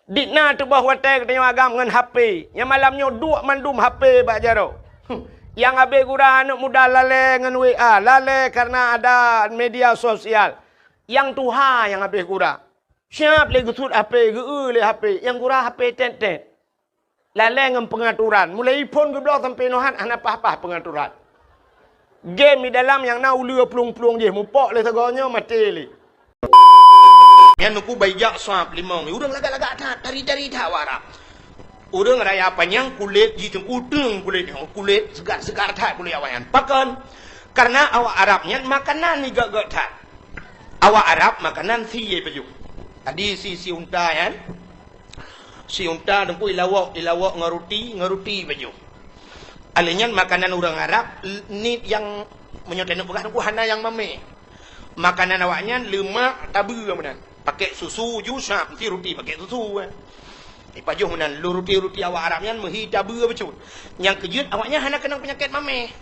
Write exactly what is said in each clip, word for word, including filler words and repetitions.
Di na teuboh watèe geutanyoe agam ngon H P. Nyang malam nyoe duek mandum H P bak jaroe. Huh. Nyang habéh gura aneuk muda lalè ngon W A, lalè karena ada media sosial. Nyang tuha nyang habéh gura. Siap lé geusuet H P, geu-eu lé H P, nyang gura H P tét-tét. Lalè ngon peungaturan. Mulai iPhone geubloe sampoe nyoe han hana paih-paih peungaturan. Game di dalam nyang na uleue plueng-plueng jih, mupok lé sagoe nyoe maté lé. Nyan Teungku bai jak sab limong. Ureueng lagak-lagak that, tari-tari that awak Arab. Ureueng raya panyang kulét jih Teungku teueng kulét nyoe, kulét seugar-seugar that kulét awak nyan. Pakon? Karena awak Arab nyan makanan igok-gok that. Awak Arab makanan sie pajoh. Tadi si, si unta nyan, si unta Teungku ilawok, ilawok ngon ruti, ngon ruti pajoh. Alèh nyan makanan ureueng Arab, l-, ni nyang meunyoe taneuk peugah Teungku hana nyang mamèh. Makanan awak nyan leumak tabeue meunan. Pakèk susu ju sab, meusti ruti pakèk susu, eh. Ipajoh meunan, lôn ruti-ruti awak Arab nyan meuhi tabeue bacut. Nyang keujeuet awak nyan hana keunong peunyakét mamèh.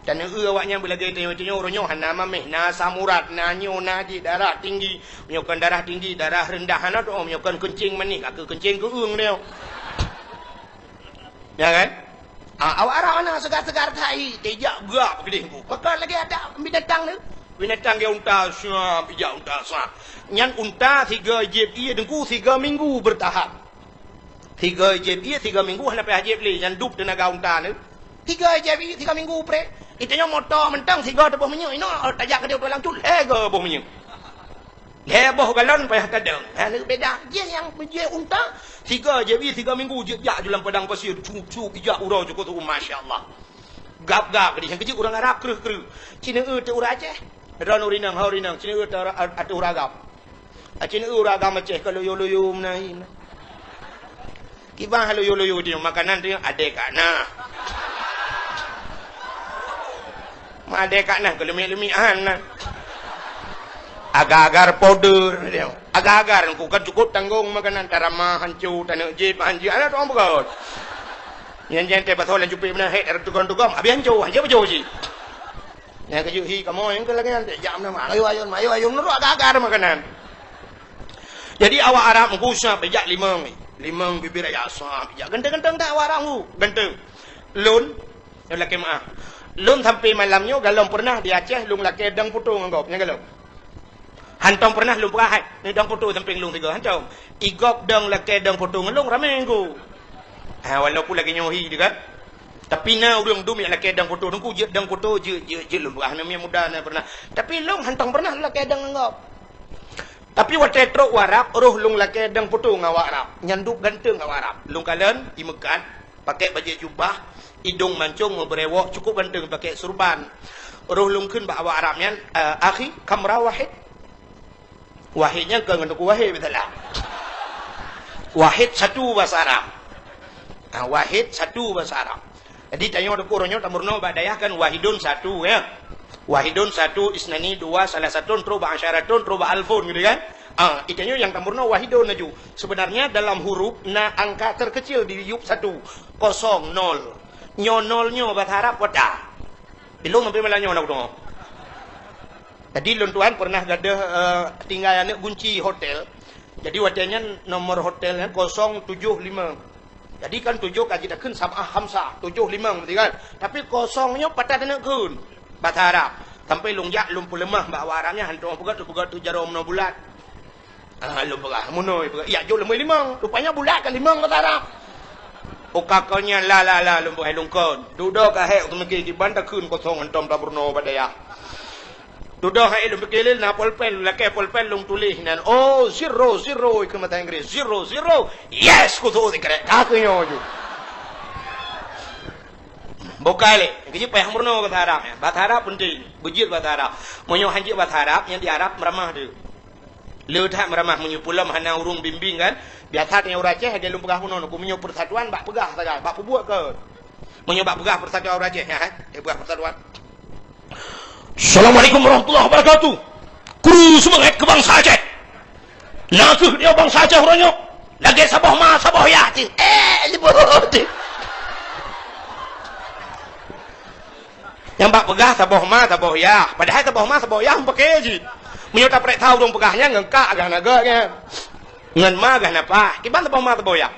Taneuk eu awak nyan beulagèe tanyoe-tanyoe, uroe nyoe hana mamèh, na asam urat, na nyoe, na jih, darah tinggi. Meunyoe kon darah tinggi, darah reundah hana teu'oh, meunyoe kon keuncing manéh, ka keuh keuncing keu'eung nyoe. Ya kan? Ah, awak Arab hana seugar-seugar that, ijak gerak keudéh Teungku. Pakon lagèe adak binatang tu. Binatang gaya unta, siap, ijak unta, siap. Nyan unta sigoe jieb ié Teungku, sigoe minggu beurtahap. Sigoe jieb ié, sigoe minggu hana payah jieb lé, nyan dub teunaga unta nyoe. Sigoe jieb ié, sigoe minggu pré. Geutanyoe moto mantong sigoe teuboh minyeuk, inoe tajak keudéh u tulang cut, lhèe goe boh minyeuk. Lhèe boh galon payah tadong. Ha, nyoe beda. Jih nyang jieb unta, sigoe jieb ié, sigoe minggu jeuet jak ju lam padang pasir, cup-cup, ijak uroe cukôp tu'oh, masya Allah. Gab-gab keudéh, nyang keujeuet ureueng Arab kreueh-kreueh. Ci neu-eu teuk ureueng Aceh. Droeneuh ureueng inong, hai ureueng inong, ci neu-eu teuk ureueng, teuk ureueng agam. Aci neu-eu ureueng agam Aceh ka loyo-loyo meunan. Kiban loyo-loyo di makanan tu, adèe ka na. Adèe ka na, keu leumiek-leumiek han na. Agar-agar powder, agar-agar, bukan cukup tanggong makanan, tarama hanco, taneuk jieb hanco, alah tuang beugöt. Nyan jan teuh pasoe lam cupet meunan, hek, tugom-tugom, habéh hanco, hanco beujeuet cit. Nyang keujeuet hi kamoe nyang keu lagèe nyan, jak meunan, ayo, ayo, ayo, ayo, nurot agar-agar makanan. Jadi awak Arab Teungku sab ijak limong, limong bibit raya sab ijak. Ganteng-ganteng that awak Arab Teungku, ganteng. Lôn, lôn lakèe meu'ah. Lôn sampai malam nyoe galom peureunah di Aceh lôn lakèe dong foto ngon gob, nyang galom. Hantom peureunah lôn peugah hai, ni dong foto sampéng lôn sigoe, hantom. Igob dong lakèe dong foto ngon lôn ramé Teungku. Ha, walaupun lagèe nyoe hi juga. Tapi na ureueng dum nyang lakèe dong foto Teungku, jeuet dong foto, jeuet, jeuet, jeuet lôn peugah, aneuk miet muda na peureunah. Tapi lôn hantom peureunah lakèe dong ngon gob. Tapi watèe trok u Arab, roh lôn lakèe dong foto ngon awak Arab. Nyan dub ganteng awak Arab. Lôn kalon, imeukat, pakèk bajèe jubah, idong mancong, meubeurèwok, cukup ganteng pakèk surban. Roh lôn kheun bak awak Arab nyan, eh, "Akhi, kam rah wahid?" Wahid nyan kon ngon Teungku Wahid, beutôi lah. Wahid satu bahasa Arab. Ah, wahid satu bahasa Arab. Jadi tanyoe Teungku, uroe nyoe tameurunoe bak dayah kan wahidun satu, ya. Wahidun satu, isnani dua, salasatun, trok bak asyaratun, trok bak alfun gitu kan. Ah, itanyoe nyang tameurunoe wahidun laju. Sebenarnya dalam huruf na angka terkecil di yup satu, kosong, nol. Nyoe nol nyoe bahasa Arab wata. Ilong sampai malam nyoe na kudeungoe. Jadi lôn tuan pernah gadoh, eh, tinggai aneuk gunci hotel. Jadi watèe nyan nomor hotel nyan kosong tujoh lima. Jadi kan tujoh ka jitakheun sab'ah khamsah, tujoh limong, berarti kan. Tapi kosong nyoe pat that taneuk kheun. Bahasa Arab. Sampai lôn jak lôn peuleumah bak awak Arab nyan, hantom peugah tu, peugah tu jaroe meunoe bulat. Ah, lôn peugah, meunoe peugah. Ya, jok lôn limong. Rupanya bulat ka limong bahasa Arab. Oka kon nyan la, la, la, lôn peugah lôn kon. Dudoe ka hek, teumiki kiban takheun kosong hantom tameurunoe bak dayah. Dudoe hai lôn pike lé na polpen, lakèe polpen lôn tuléh nan, "Oh, zero, zero," ikeu mata Inggris, "Zero, zero, yes," kusu sikrek, ka keu nyoe ju. Bukai lé, keujeuet payah meurunoe bahasa Arab, ya. Bahasa Arab penting, beujeuet bahasa Arab. Meunyoe hanjeuet bahasa Arab, nyang di Arab meuramah tu. Le that meuramah meunyoe pulom hana ureueng bimbing kan, biasa teuh ureueng Aceh lagèe lôn peugah bunoe, meunyoe persatuan bak peugah sagai, bak peubuet ke. Meunyoe bak peugah persatuan ureueng Aceh, ya kan? Eh, peugah persatuan. Assalamualaikum warahmatullahi wabarakatuh. Kru seumangat keu bansa Aceh. Na kheueh nyoe bansa Aceh uroe nyoe. Lagèe saboh ma, saboh yah cit. Eh, nyebut cit. Nyang bak peugah saboh ma, saboh yah. Padahai saboh ma, saboh yah meupaké cit. Meunyoe taprek tha ureueng peugah nyan ngon kak agak na gèt nyan. Ngon ma gah na paih, kiban saboh ma saboh yah.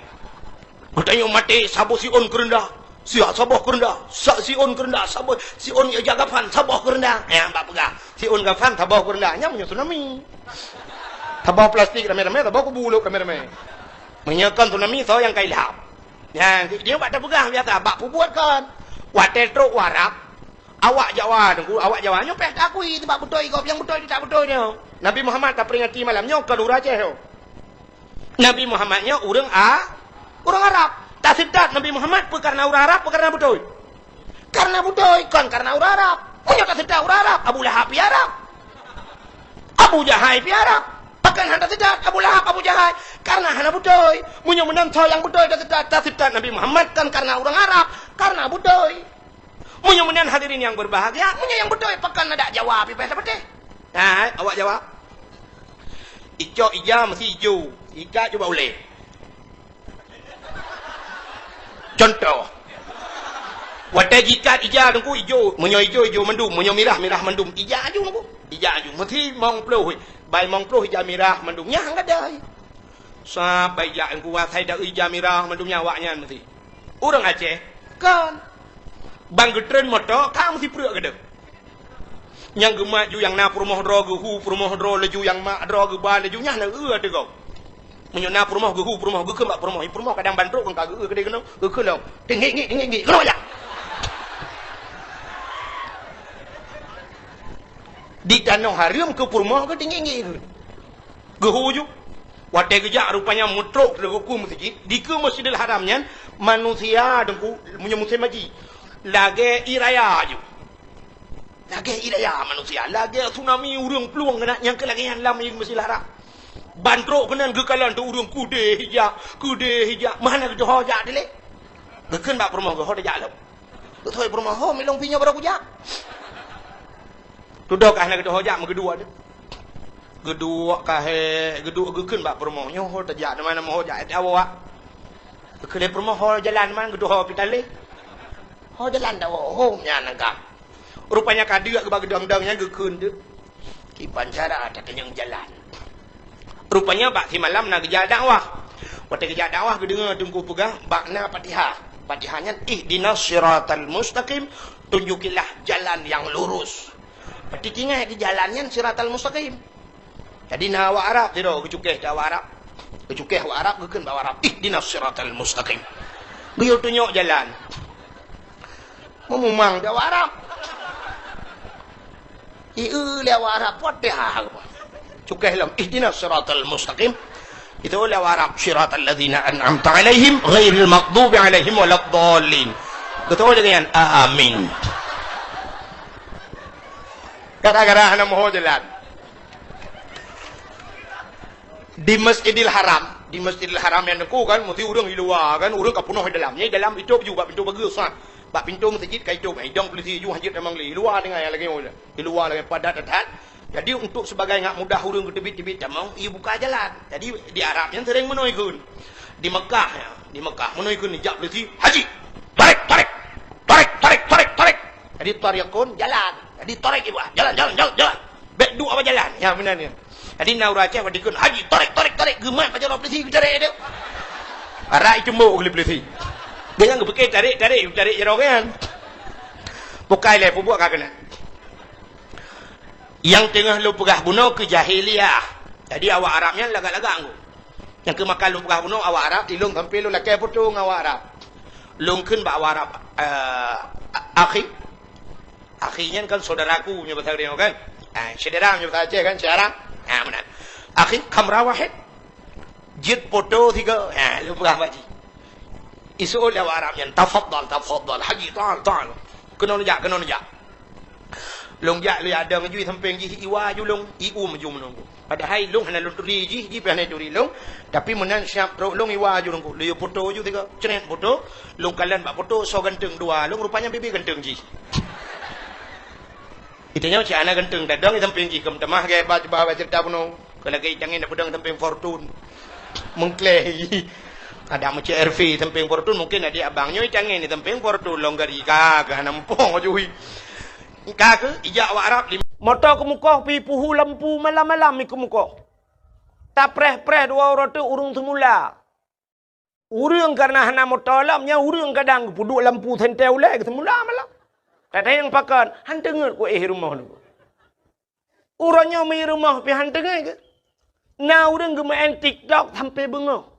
Geutanyoe maté saboh siôn keureundah, siat saboh keureundah, sa siôn keureundah, saboh siôn ija gafan saboh keureundah. Nyang bak peugah, siôn gafan saboh keureundah, nyan meunyoe tsunami. Saboh plastik ramé-ramé, saboh kubu lôn ramé-ramé. Meunyoe kon tsunami, soe nyang ka ilham? Nyan, nyoe bak tapeugah biasa, bak peubuet kon. Watée trok u Arab, awak Jawa, Teungku, awak Jawa nyoe pih taakui, teuma beutôi gob nyang beutôi, teutab beutôi nyoe. Nabi Muhammad taperingati malam nyoe kon ureuëng Aceh nyoe. Nabi Muhammad nyoe ureuëng A-, ureuëng Arab. Taseutôt Nabi Muhammad peue kareuna ureuëng Arab, peue kareuna beutôi? Kareuna beutôi, kon kareuna ureuëng Arab. Meunyoe taseutôt ureuëng Arab, Abu Lahab pih Arab. Abu Jahai pih Arab. Pakon hana taseutôt Abu Lahab, Abu Jahai? Kareuna hana beutôi. Meunyoe meunan soe nyang beutôi taseutôt, taseutôt Nabi Muhammad kon kareuna ureuëng Arab, kareuna beutôi. Meunyoe meunan hadirin nyang beubahgia, meunyoe nyang beutôi pakon adak Jawa pih paih sapeuteh. Hai, awak Jawa. Icok ija meusi ijo, ikat ju bak ulée. Cuntoh, watée jikat ija Teungku ijo, meunyoe ijo, ijo mandum, meunyoe mirah, mirah mandum. Ija aju Teungku, ija aju. Meusi mong ploh, bai mong ploh ija mirah mandum. Nyan gadai. Sabai jak Teungku asai da ija mirah mandum nyan awaknyan meusi. Ureuëng Aceh, kon. Ban geutreun moto, ka meusi preuek gadeuh. Nyang geumat ju nyang na peurumoh droe geuhu peurumoh droe laju nyang mak droe geuba laju nyan na eu ateueh gob. Meunyoe na peurumoh geuhu peurumoh geukheun bak peurumoh, peurumoh kadang ban trok kon ka geu-eu keudeh keunoe, geukheun lom. Tinggi-ngi, tinggi-ngi, keunoe jak. Di tanoh hareuem keu peurumoh keu tinggi-ngi keu. Geuhu ju. Watée geujak rupanya meutrok teugeuku meuseujid, dikeue Masjidil Haram nyan manusia Teungku meunyoe musém haji. Lagée ie raya ju. Lagée ie raya manusia, lagée tsunami ureuëng plueng keunan nyang keu lagée nyan lam ié Masjidil Haram. Ban trok keunan geukalon teuh ureuëng keudeh ija, keudeh ija, meuhana geudoho jak dilée. Geukheun bak peurumoh geuh ho tajak lom. Geutôi peurumoh ho milong pi nyoe barô kujak. Tudoh ka hana geudoho jak meugeuduek teuh. Geuduek ka he, geuduek geukheun bak peurumoh nyoe ho tajak teuma na meuho jak ét awak. Geukheun lé peurumoh ho jalan man geudoho pi taleh. Ho jalan dak ho nyan ka. Rupanya ka deuk geuba geudong-dong nyan geukheun teuh. Kiban cara tatanyong jalan. Rupanya bak simalam na geujak dakwah. Watée geujak dakwah geudeungoe Teungku peugah bak na Fatihah. Fatihah nyan ihdinas siratal mustaqim, tunjukilah jalan yang lurus. Peutinggai di jalan nyan siratal mustaqim. Jadi na awak Arab sidroe geucukéh di awak Arab. Geucukéh awak Arab geukheun bak awak Arab, ihdinas siratal mustaqim. Geuyue tunyok jalan. Meumumang di awak Arab. Ieu lé awak Arab Fatihah. Cukéh lom ihdinas siratal mustaqim. Itu lé awak Arab siratal ladzina an'amta alaihim ghairil maghdubi alaihim waladdallin. Betul dengan amin. Gara-gara hana moho jalan. Di Masjidil Haram, di Masjidil Haram nyan Teungku kan, meusti ureuëng di luwa kan, ureuëng ka peunoh di dalam. Nyan di dalam itôb ju bak pintoe bagoe sa. Bak pintoe meuseujid ka itôb, idong peulisi ju hanjeuet tamong lé. Di luwa tinggai lagée nyoe. Di luwa lagée padat that. Jadi untuk sebagai ngak mudah ureuëng geuteubiet-teubiet tamong, ibuka jalan. Jadi di Arab nyan sering meunoe kheun. Di Mekah ya, di Mekah meunoe kheun jak peulisi, "Haji, tarik, tarik. Tarik, tarik, tarik, tarik." Jadi tariqun jalan. Jadi tarik ibu, jalan, jalan, jalan, jalan. Bek duek apa jalan? Ya benar ni. Jadi na ureuëng Aceh watée kheun, "Haji, tarik, tarik, tarik." Geumat pajoh droe peulisi geutarek dia. Arak itu mau oleh peulisi. Dia yang berpikir tarik, tarik, tarik jaroe kan. Bukai lé peubuet ka kena. Yang teungoh lôn peugah bunoe keu jahiliyah. Jadi awak Arab nyan lagak-lagak ngku. Nyang keu maka lôn peugah bunoe awak Arab, ilôn sampai lôn lakée foto ngon awak Arab. Lôn kheun bak awak Arab, eh, akhi. Akhi nyan kan saudaraku nyoe bahasa Inggréh kan? Ha, syedara nyoe bahasa Aceh kan, syedara. Ha, meunan. Akhi, kamera wahid. Jeuet foto sigoe. Ha, lôn peugah bak jih. Iseuôt lé awak Arab nyan, "Tafadhal, tafadhal, Haji, ta'al, ta'al." Keunoe jak, keunoe jak. Lôn jak, lôn jak dong ju sampéng jih, iwa ju lôn, ium ju meununggu. Padahai lôn hana lôn turi jih, jih pih hana turi lôn. Tapi meunan siap trok lôn iwa ju lôn, lôn yue foto ju tiga, cret foto. Lôn kalon bak foto, soe ganteng dua, lôn rupanya bibi ganteng jih. Itanyoe cit hana ganteng, tadong sampéng jih, keu meutamah gaya ba, ba, ba cerita bunoe. Keu lagée itangen na peudong sampéng Fortune. Mengkleh. Ada meucek R V sampéng Fortune, mungkin adik abang nyoe itangen sampéng Fortune lôn gari ka, ka hana muphom jui. Ka keu ijak awak Arab di moto keumukoh pi puhu lampu malam-malam mi keumukoh. Tapreh-preh dua uroe teuk ureuëng seumula. Ureuëng kareuna hana moto lom, nyan ureuëng kadang geupeuduek lampu sentée ulée geuseumula malam. Tateuyang pakon, han teungeut ku éh rumoh nyoe. Uroe nyoe meu rumoh pih han teungeut keu. Na ureuëng geumeu'en TikTok sampoe beungoh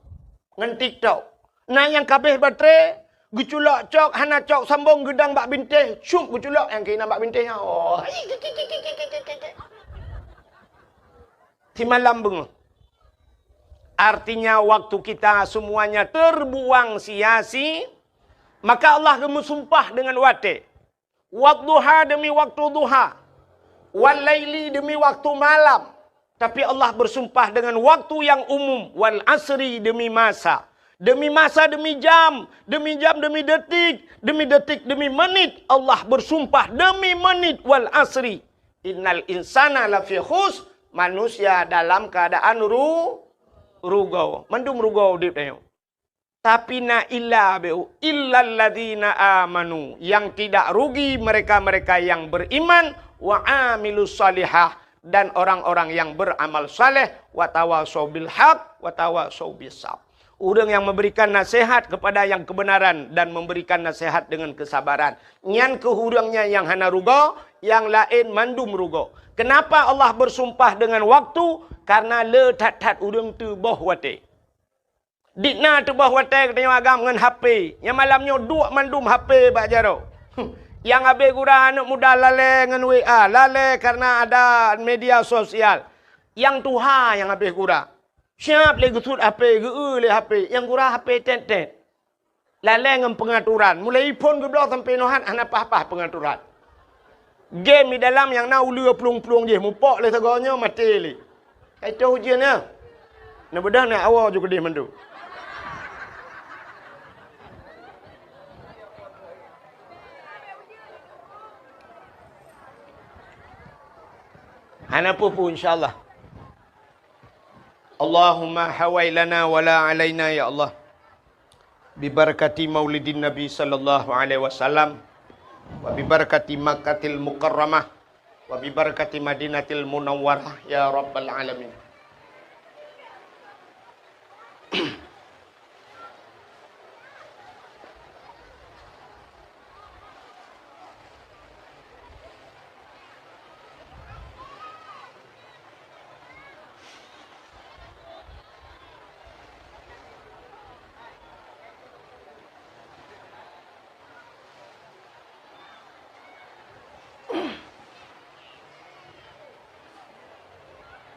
ngon TikTok. Na nyang kabeh baterai, geuculok cok, hana cok sambong geudang bak bintéh, cup geuculok nyang keunan bak bintéh nyan. Oh. Simalam beungoh. Artinya waktu kita semuanya terbuang sia-sia, maka Allah geumeusumpah dengan watée. Wadduha demi waktu duha, wal laili demi waktu malam. Tapi Allah bersumpah dengan waktu yang umum, wal asri demi masa. Demi masa, demi jam, demi jam, demi detik, demi detik, demi menit. Allah bersumpah demi menit, wal asri. Innal insana lafi khus, manusia dalam keadaan ru-, rugoe. Mandum rugoe udeb tanyoe. Tapi na illa beu, illalladzina amanu, yang tidak rugi mereka-mereka yang beriman, wa amilus salihah, dan orang-orang yang beramal saleh, wa tawasau bil haq, wa tawasau bis sabr. Ureuëng yang memberikan nasihat kepada yang kebenaran dan memberikan nasihat dengan kesabaran. Nyan keuh ureuëng nyan nyang hana rugoe, nyang laén mandum rugoe. Kenapa Allah bersumpah dengan waktu? Karena le that-that ureuëng teuboh watée. Dikna teuboh watée geutanyoe agam ngon H P. Nyang malam nyoe duek mandum H P bak jaroe. Nyang habéh gura aneuëk muda lalée ngon W A, lalée karena ada media sosial. Nyang tuha nyang habéh gura. Siab lé geusuet H P, geu-eu lé H P, nyang gura H P tét-tét. Lalée ngon peungaturan. Mulai iphon geubloe sampoe nohat hana paih-paih peungaturan. Game di dalam nyang na uleue plueng-plueng jih, mupok lé sagoe nyoe maté lé. Ka itoh ujeuen nyoe. Neubeudôh na awoe ju keudeh mandum. Hana peue-peue, insya Allah. Allahumma hawai lana wa la alaina, ya Allah. Bibarakati maulidin Nabi sallallahu alaihi wasallam, wa bibarakati Makkatil Mukarramah, wa bibarakati Madinatil Munawwarah, ya Rabbal Alamin.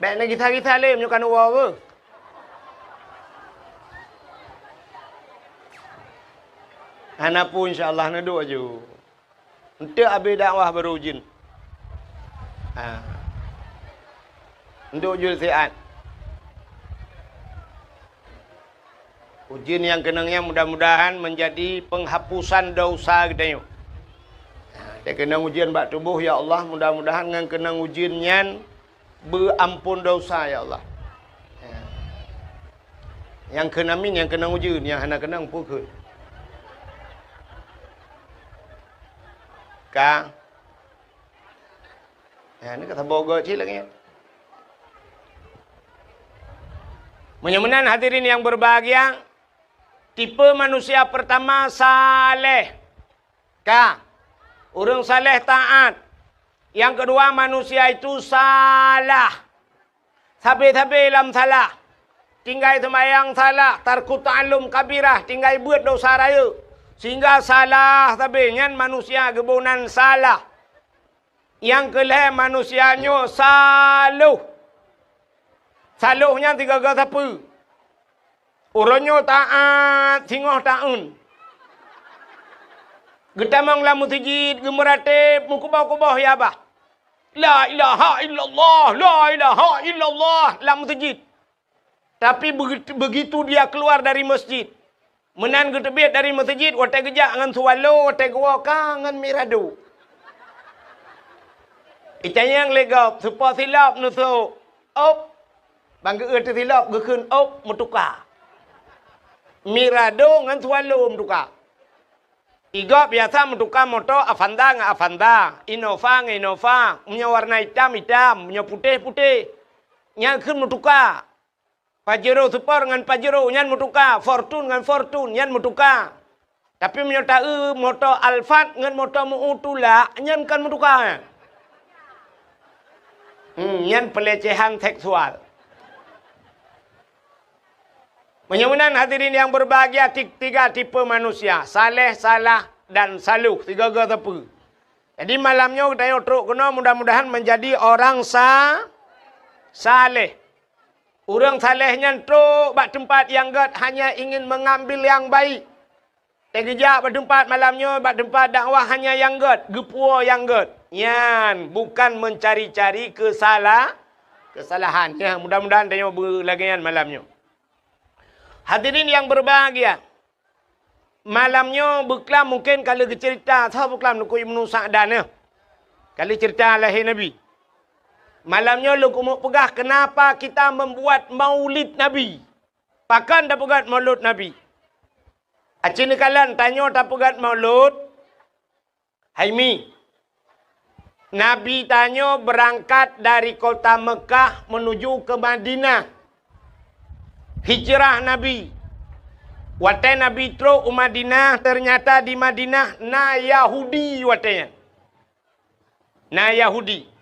Bék neugisa-gisa lé meunyoe ka neuwoe. Hana peue, insya Allah, neuduek aju. Enteuk abéh dakwah baru ujeuen. Ha. Enteuk ujeuen siat. Ujeuen nyang keunong nyan mudah-mudahan menjadi penghapusan dosa geutanyoe. Ha, teukeunong ujeuen bak tuboh, ya Allah, mudah-mudahan ngon keunong ujeuen nyan beuampon dosa, ya Allah. Ya. Nyang kheun amin, nyang keunong ujeuen, nyang hana keunong peue kheun. Ka. Ya, ni kata bogoe cit lagi. Meunyoe meunan hadirin yang berbahagia, tipe manusia pertama saleh. Ka. Ureuëng saleh taat. Yang kedua, manusia itu salah. Sabe-sabe lam salah. Tinggai seumayang salah, tarku ta'allum kabirah, tinggai beuet dosa rayeuk. Sehingga salah sabe nyan manusia geuboh nan salah. Nyang keu lhée manusia nyoe saloh. Saloh nyan sigoe-goe sapeue. Uroe nyoe taát singoh taeun. Geutamong lam meuseujid, geumeuratéb, meukuboh-kuboh ya bah. La ilaha illallah, la ilaha illallah lam meuseujid. Tapi begitu, begitu dia keluar dari masjid, meunan geuteubiet dari meuseujid, watée geujak ngon swallow, watée geuwoe ka ngon mirado. Itanyong lé gob, seupôt silop neusok, op, ban geu-eu teusilop geukheun op meutuka. Mirado ngon swallow meutuka. Igob biasa meutuka moto Avanza ngon Avanza, Innova ngon Innova, meunyoe warna itam, itam, meunyoe putéh, putéh. Nyan kheun meutuka. Pajero Sport ngon Pajero nyan meutuka, Fortuner ngon Fortuner nyan meutuka. Tapi meunyoe taeu moto Alphard ngon moto meu tulak, nyan kon meutuka. Hmm, nyan pelecehan seksual. Meunyoe meunan hadirin yang berbahagia, ti-, tiga tipe manusia, saleh, salah, dan saluh. Tiga-tiga teupeu. Jadi malam nyoe geutanyoe trok keunoe mudah-mudahan menjadi orang sa-, saleh. Ureuëng saleh nyan trok bak teumpat nyang gét hanya ingin mengambil yang baik. Teugeujak bak teumpat malam nyoe, bak teumpat dakwah hanya nyang gét, geupuwoe nyang gét. Nyan bukan mencari-cari kesala-, kesalahan. Ya, mudah-mudahan tanyoe beulagée nyan malam nyoe. Hadirin yang berbahagia, malam nyoe beuklam mungkin ka lheueh geuceurita, soe beuklam Teungku Ibnu Sa'dan nyoe. Ka lheueh ceurita lahé Nabi. Malam nyoe lôn keumeung peugah kenapa kita membuat maulid Nabi. Pakon tapeugét maulud Nabi? Aci neukalon tanyoe tapeugét maulud, hai mi. Nabi tanyoe beurangkat dari kota Meukah menuju ke Madinah. Hijrah Nabi. Watée Nabi trok u Madinah, ternyata di Madinah na Yahudi watée nyan. Na Yahudi.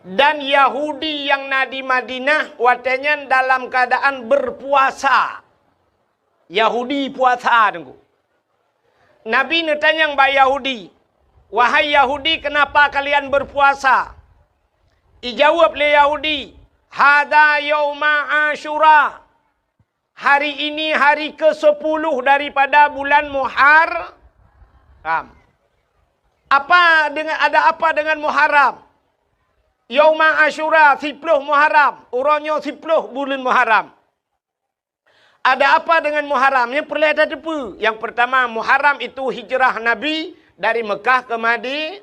Dan Yahudi nyang na di Madinah watée nyan dalam keadaan berpuasa. Yahudi puasa, Teungku. Nabi neutanyong bak Yahudi, "Wahai Yahudi, kenapa kalian berpuasa?" Ijaweueb lé Yahudi, "Hadza yauma Asyura." Hari ini hari kesepuluh daripada bulan Muharram. Apa dengan, ada apa dengan Muharram? Yauma Asyura, siploh Muharram. Uroe nyoe siploh buleuen Muharram. Ada apa dengan Muharram? Nyang peureulée tateupeue. Yang pertama, Muharram itu hijrah Nabi dari Mekah ke Madi-,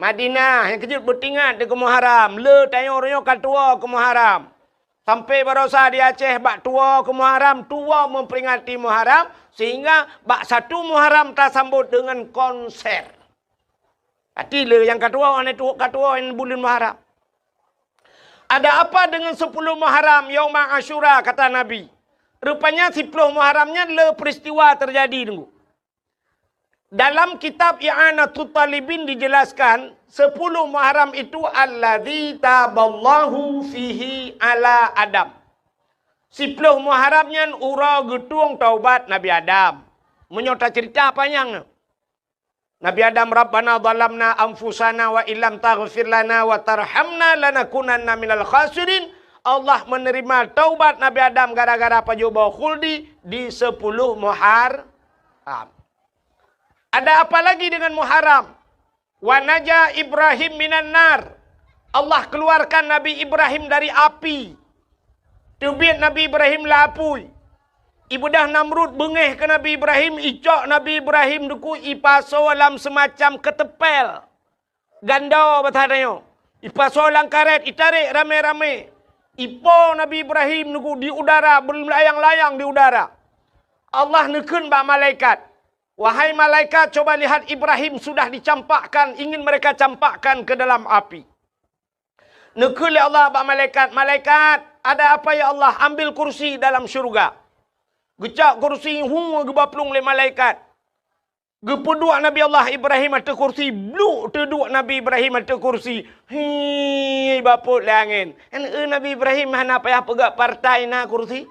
Madinah. Nyang keujeuet beutingat di keu Muharram. Le tanyoe uroe nyoe ka tuwoe keu Muharram. Sampai barosa di Aceh bak tuwoe keu Muharram, tuwoe memperingati Muharram, sehingga bak satu Muharram tasambot dengan konser. Pati le nyang ka tuwoe, aneuk tuwoe ka tuwoe nyan buleuen Muharram. Ada apa dengan sepuluh Muharram, Yauma Asyura, kata Nabi. Rupanya siploh Muharram nyan le peristiwa terjadi, Teungku. Dalam kitab I'anatut Talibin dijelaskan, sepuluh Muharram itu alladzi taballahu fihi ala Adam. Siploh Muharram nyan uroe geutueng taubat Nabi Adam. Meunyoe taceurita panyang, Nabi Adam, "Rabbana zalamna anfusana wa illam taghfir lana wa tarhamna lanakunanna minal khasirin." Allah menerima taubat Nabi Adam gara-gara pajoh boh khuldi di sepuluh Muharram. Ada apa lagi dengan Muharram? "Wa naja Ibrahim minan nar." Allah keluarkan Nabi Ibrahim dari api. Teubiet Nabi Ibrahim lam apui. Ibeudôh Namrud beungéh keu Nabi Ibrahim, icok Nabi Ibrahim Teungku ipasoe lam seumacam keuteumpél. Gandô basa tanyoe. Ipasoe lam karét, itarek ramé-ramé. Ipo Nabi Ibrahim Teungku di udara, beulayang-layang di udara. Allah neukheun bak malaikat, "Wahai malaikat, coba lihat Ibrahim sudah dicampakkan, ingin mereka campakkan ke dalam api." Neukheun lé Allah bak malaikat, "Malaikat, ada apa ya Allah? Ambil kursi dalam syurga." Geucok kursi, hu, geuba plueng lé malaikat. Geupeuduek Nabi Allah Ibrahim ateueh kursi, bluk teuduek Nabi Ibrahim ateueh kursi. Hi, bapot lé angén. Kan, eh, Nabi Ibrahim hana payah peugah partai na kursi.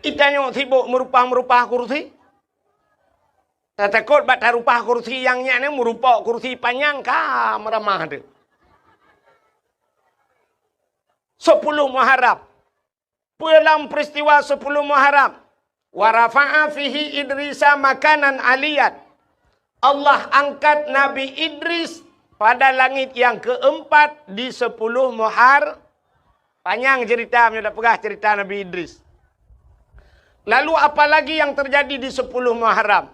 Itanyoe sibok meurupah-meurupah kursi. Tatakot bak tarupah kursi nyang nyan, meurupok kursi panyang ka meuramah teuh. Sepuluh Muharram. Peue lam peristiwa sepuluh Muharram? "Wa rafa'a fihi Idrisa makanan aliyan." Allah angkat Nabi Idris pada langit yang keempat di sepuluh Muhar-, panyang cerita, meunyoe tapeugah cerita Nabi Idris. Lalu apa lagi yang terjadi di sepuluh Muharram?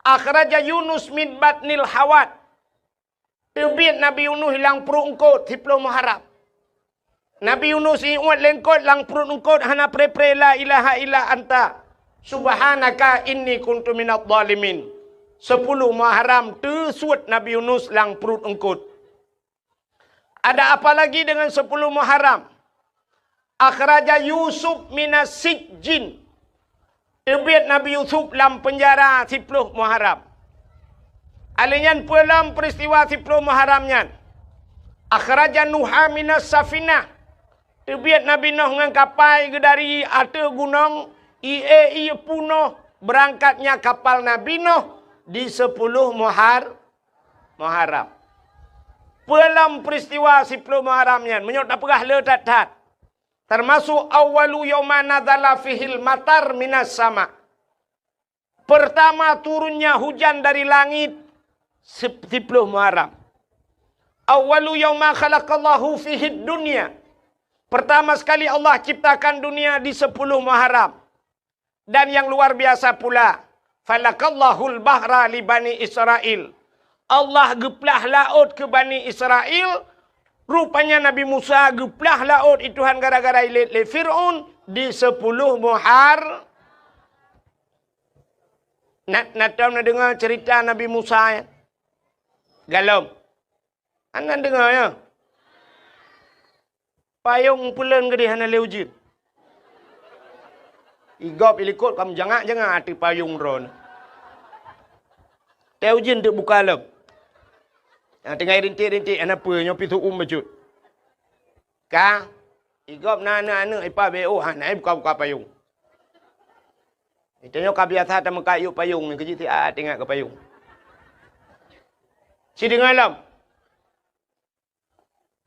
"Akhraja Yunus min batnil hawat." Teubiet Nabi Yunus lam pruet eungkot, siploh Muharram. Nabi Yunus iuet lé eungkot, lam pruet eungkot hana pre-pre la ilaha illa anta subhanaka inni kuntu minadh dhalimin. Sepuluh Muharram teusuet Nabi Yunus lam pruet eungkot. Ada apa lagi dengan sepuluh Muharram? Akhraja Yusuf minas sijjin. Teubiet Nabi Yusuf lam peunjara siploh Muharram. Alèh nyan peue lom peuristiwa siploh Muharram nyan? Akhraja Nuha minas safinah. Teubiet Nabi Nuh ngon kapai geudari ateueh gunong, ie ie punoh beurangkatnya kapal Nabi Nuh di siploh Muhar-, Muharram. Peue lom peuristiwa siploh Muharram nyan? Meunyoe tapeugah le that-that. Teumasok awwalu yauma nazala fihil matar minas sama. Pertama turunnya hujan dari langit sip-, siploh Muharram. Awwalu yauma khalaqallahu fihid dunya. Pertama sekali Allah ciptakan dunia di siploh Muharram. Dan yang luar biasa pula, falakallahul bahra li Bani Israel. Allah geuplah laôt keu Bani Israel. Rupanya Nabi Musa geuplah laôt i Tuhan gara-gara ilét lé Fir'aun di siploh Muhar-, Na, na tom na deungoe ceurita Nabi Musa nyan? Galom. Hana deungoe, ya? Payong peuleuen geudeh hana lé ujeuen. Igob ilikot ka meujangak-jangak ateueh payong droeneuh. Teuh ujeuen teuk buka lom. Nyang teungoh rintik-rintik hana peue, nyoe pih su'um bacut. Ka, igob na aneuk-aneuk ipa B O hana buka-buka payong. Tanyoe ka biasa tameukat yub payong nyoe keuji siat ingat keu payong. Sideungoe lom.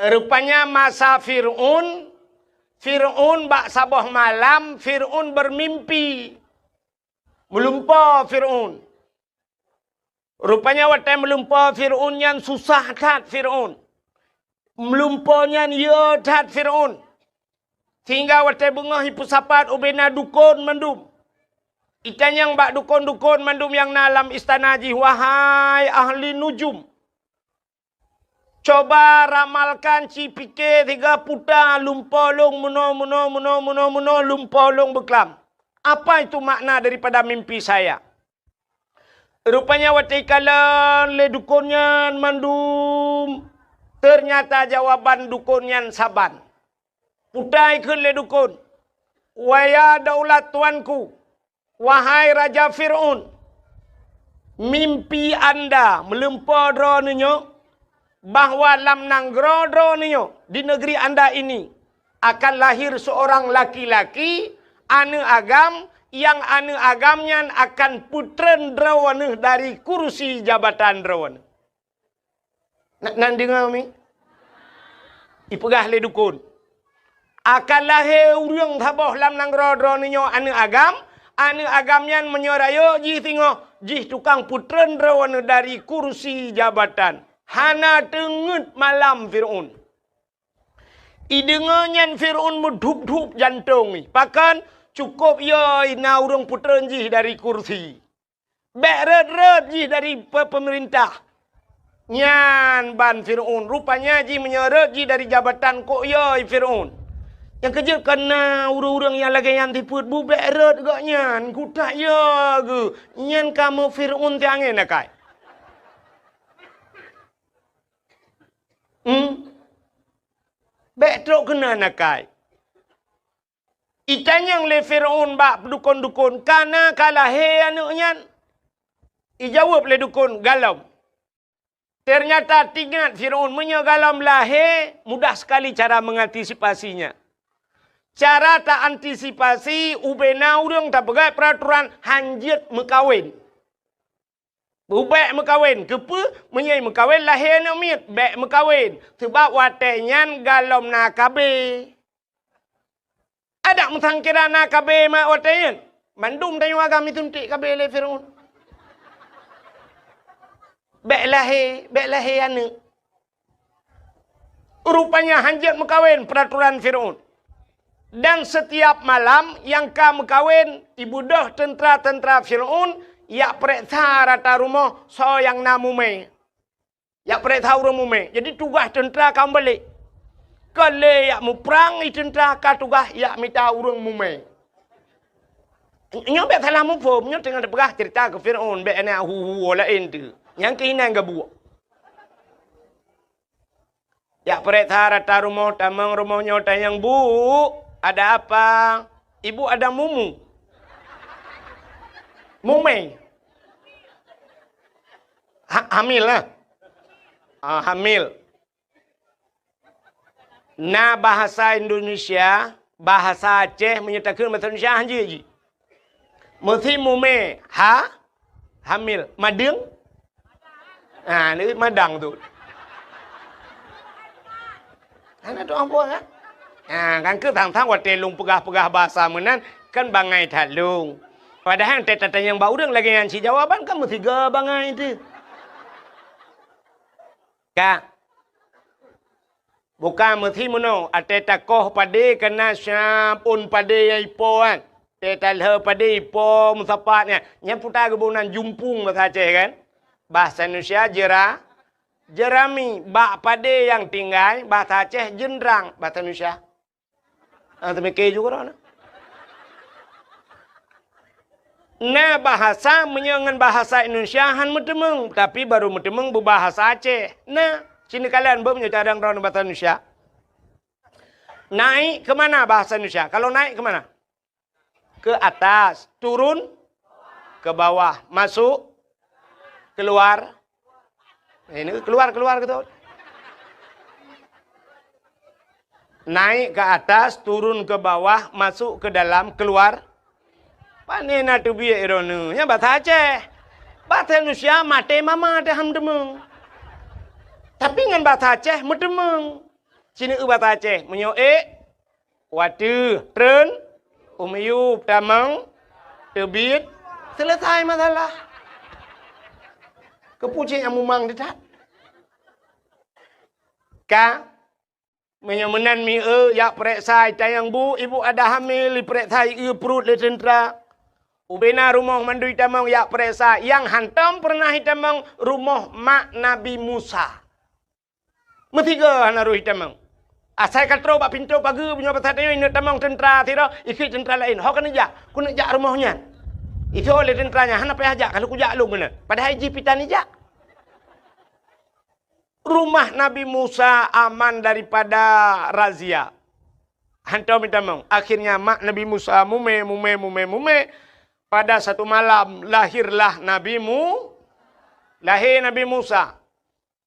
Rupanya masa Fir'aun, Fir'aun bak saboh malam, Fir'aun beumimpi. Meulumpoe Fir'aun. Rupanya watée meulumpoe Fir'aun nyan susah that Fir'aun. Meulumpoe nyan yö that Fir'aun. Sehingga watée beungoh jipeusapat ubena dukon mandum. Itanyong bak dukon-dukon mandum nyang na lam istana jih, "Wahai ahli nujum, coba ramalkan, ci pike siga puta lumpoe lôn meunoe, meunoe, meunoe, meunoe, meunoe lumpoe lôn beuklam. Apa itu makna daripada mimpi saya?" Rupanya watée ikalon lé dukon nyan mandum, ternyata jawaban dukon nyan saban. Puta ikheun lé dukon, "Waya daulat tuanku, wahai Raja Fir'aun, mimpi anda meulumpoe droeneuh nyoe bahwa lam nanggroe droeneuh nyoe, di negeri anda ini, akan lahir seorang laki-laki, aneuk agam, nyang aneuk agam nyan akan peutreun droeneuh dari kursi jabatan droeneuh." Na, na deungoe mi? Ipeugah lé dukon, "Akan lahé ureuëng saboh lam nanggroe droeneuh nyoe aneuk agam, aneuk agam nyan meunyoe rayeuk jih singoh, jih tukang peutreun droeneuh dari kursi jabatan." Hana teungeut malam Fir'aun. Ideungoe nyan Fir'aun meudhup-dhup jantong jih. Pakon? Cukôp yö na ureuëng peutreun jih dari kursi. Bék rhot-rhot jih dari pe-, peumeurintah. Nyan ban Fir'aun. Rupanya jih meunyoe rhot jih dari jabatan kok yö Fir'aun. Nyang keujeuet ka na ureuëng-ureuëng nyang lagée nyan sifeuet bu bék rhot gobnyan. Kutak yö geuh. Nyan kamoe Fir'aun tiangén akai. Hmm? Bék trok keunan akai. Itanyong lé Fir'aun bak dukon-dukon, "Ka na ka lahé aneuëk nyan?" Ijaweueb lé dukon, "Galom." Ternyata teuingat Fir'aun, meunyoe galom lahé, mudah sekali cara mengantisipasinya. Cara ta antisipasi, ubena ureuëng tapeugah peuraturan hanjeuet meukawen. Bék meukawen. Keupeue? Meunyoe meukawen lahé aneuëk miet, bék meukawen. Sabab watée nyan galom na K B. Adak meusangkira na K B mak watée nyan. Mandum tanyoe agam isuntik K B lé Fir'aun. Bék lahé, bék lahé aneuëk. Rupanya hanjeuet meukawen peuraturan Fir'aun. Dan setiap malam nyang ka meukawen, ibeudôh teuntra-teuntra Fir'aun jak peureksa rata rumoh soe nyang na mumé. Jak peureksa ureuëng mumé. Jadi tugaih teuntra ka meubalek. Ka lé jak muprang i teuntra, ka tugaih jak mita ureuëng mumé. Nyoe bék salah muphom, nyoe teungoh teupeugah ceurita keu Fir'aun, bék na hu-hu laén teuh. Nyang keuh inan gabuek. Jak peureksa rata rumoh, tamong rumoh nyoe tanyong, "Bu, ada apa?" "Ibu ada mumu." Mumé. Ha-, hamil lah. Ah, hamil. Na bahasa Indonesia, bahasa Aceh, meunyoe takheun bahasa Indonesia, han jeuet jih. Meusi mumé, ha? Hamil. Madeueng? Ha, ni madang tu. Hana tu ambo, ha? Ha, kan keu sang-sang watée lôn peugah-peugah bahasa meunan, kan bangai that lôn. Padahai teutatanyong bak ureuëng lagée nyan cit jawaban, kan meusiga bangai teuh. Ka. Bukan meusi meunoe, até takoh padé kana siap ôn padé nyang ipo kan. Até talheu padé ipo meusapat nyan. Nyan puta geuboh nan jumpung bahasa Aceh kan. Bahasa Indonesia jera-, jerami. Bak padé nyang tinggai, bahasa Aceh jeundrang, bahasa Indonesia. Ah, teumike juga dah. Na bahasa meunyoe ngon bahasa Indonesia han meuteumeung, tapi baru meuteumeung beubahasa Aceh. Na, sini kalian beu meunyoe cadang droe bahasa Indonesia. Naik ke mana bahasa Indonesia? Kalau naik ke mana? Ke atas, turun ke bawah, masuk, keluar. Eh, ini keluar, keluar gitu. Naik ke atas, turun ke bawah, masuk ke dalam, keluar. Pane na teubiet droeneuh? Nyan bahasa Aceh. Bahasa Indonesia maté mama teuh han meuteumeung. Tapi ngon bahasa Aceh meuteumeung. Sini eu bahasa Aceh, meunyoe ék, wateuh, treun, u miyueb, tamong, teubiet, selesai masalah. Keupeue cit nyang mumang teuh that? Ka, meunyoe meunan mi eu, jak peureksa, itanyong, "Bu, ibu ada hamil," ipeureksa, ieu pruet lé teuntra. Ubena rumoh mandum itamong jak peureksa, nyang hantom peureunah itamong rumoh mak Nabi Musa. Meusiga hana roh itamong. Asai ka troh bak pintoe pageue, meunyoe basa tanyoe ineuk tamong teuntra sidroe, ikheun teuntra laén, "Ho keuneuk jak, keuneuk jak rumoh nyan." Itho lé teuntra nyan, "Hana payah jak, ka lheueh kujak lôn keunoe." Padahai jih pih tan ijak. Rumah Nabi Musa aman daripada razia. Hantom itamong. Akhirnya mak Nabi Musa mumé, mumé, mumé, mumé. Pada satu malam lahirlah Nabi Mu-, lahé Nabi Musa.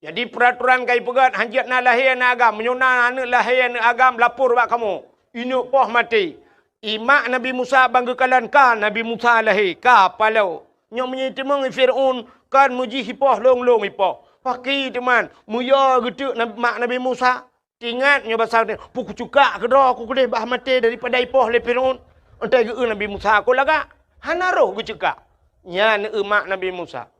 Jadi, peuratoran ka ipeugét, hanjeuet na lahé aneuëk agam. Meunyoe na aneuëk lahé aneuëk agam, lapor bak kamoe. Ineuk poh maté. I mak Nabi Musa ban geukalon ka Nabi Musa lahé, ka paloe. Nyoe meunyoe iteumeung Fir'aun, kon meujih ipoh lông-lông ipoh. Paki teuman, meuyue geuteuk nab-, mak Nabi Musa. Ingat nyoe basa, "Peu kuceukak keudroe ku keudeh bah maté daripada ipoh lé Fir'aun." Entai geu-eu Nabi Musa, "Kon lagak." Hana roh geuceukak. Nyan eu mak Nabi Musa.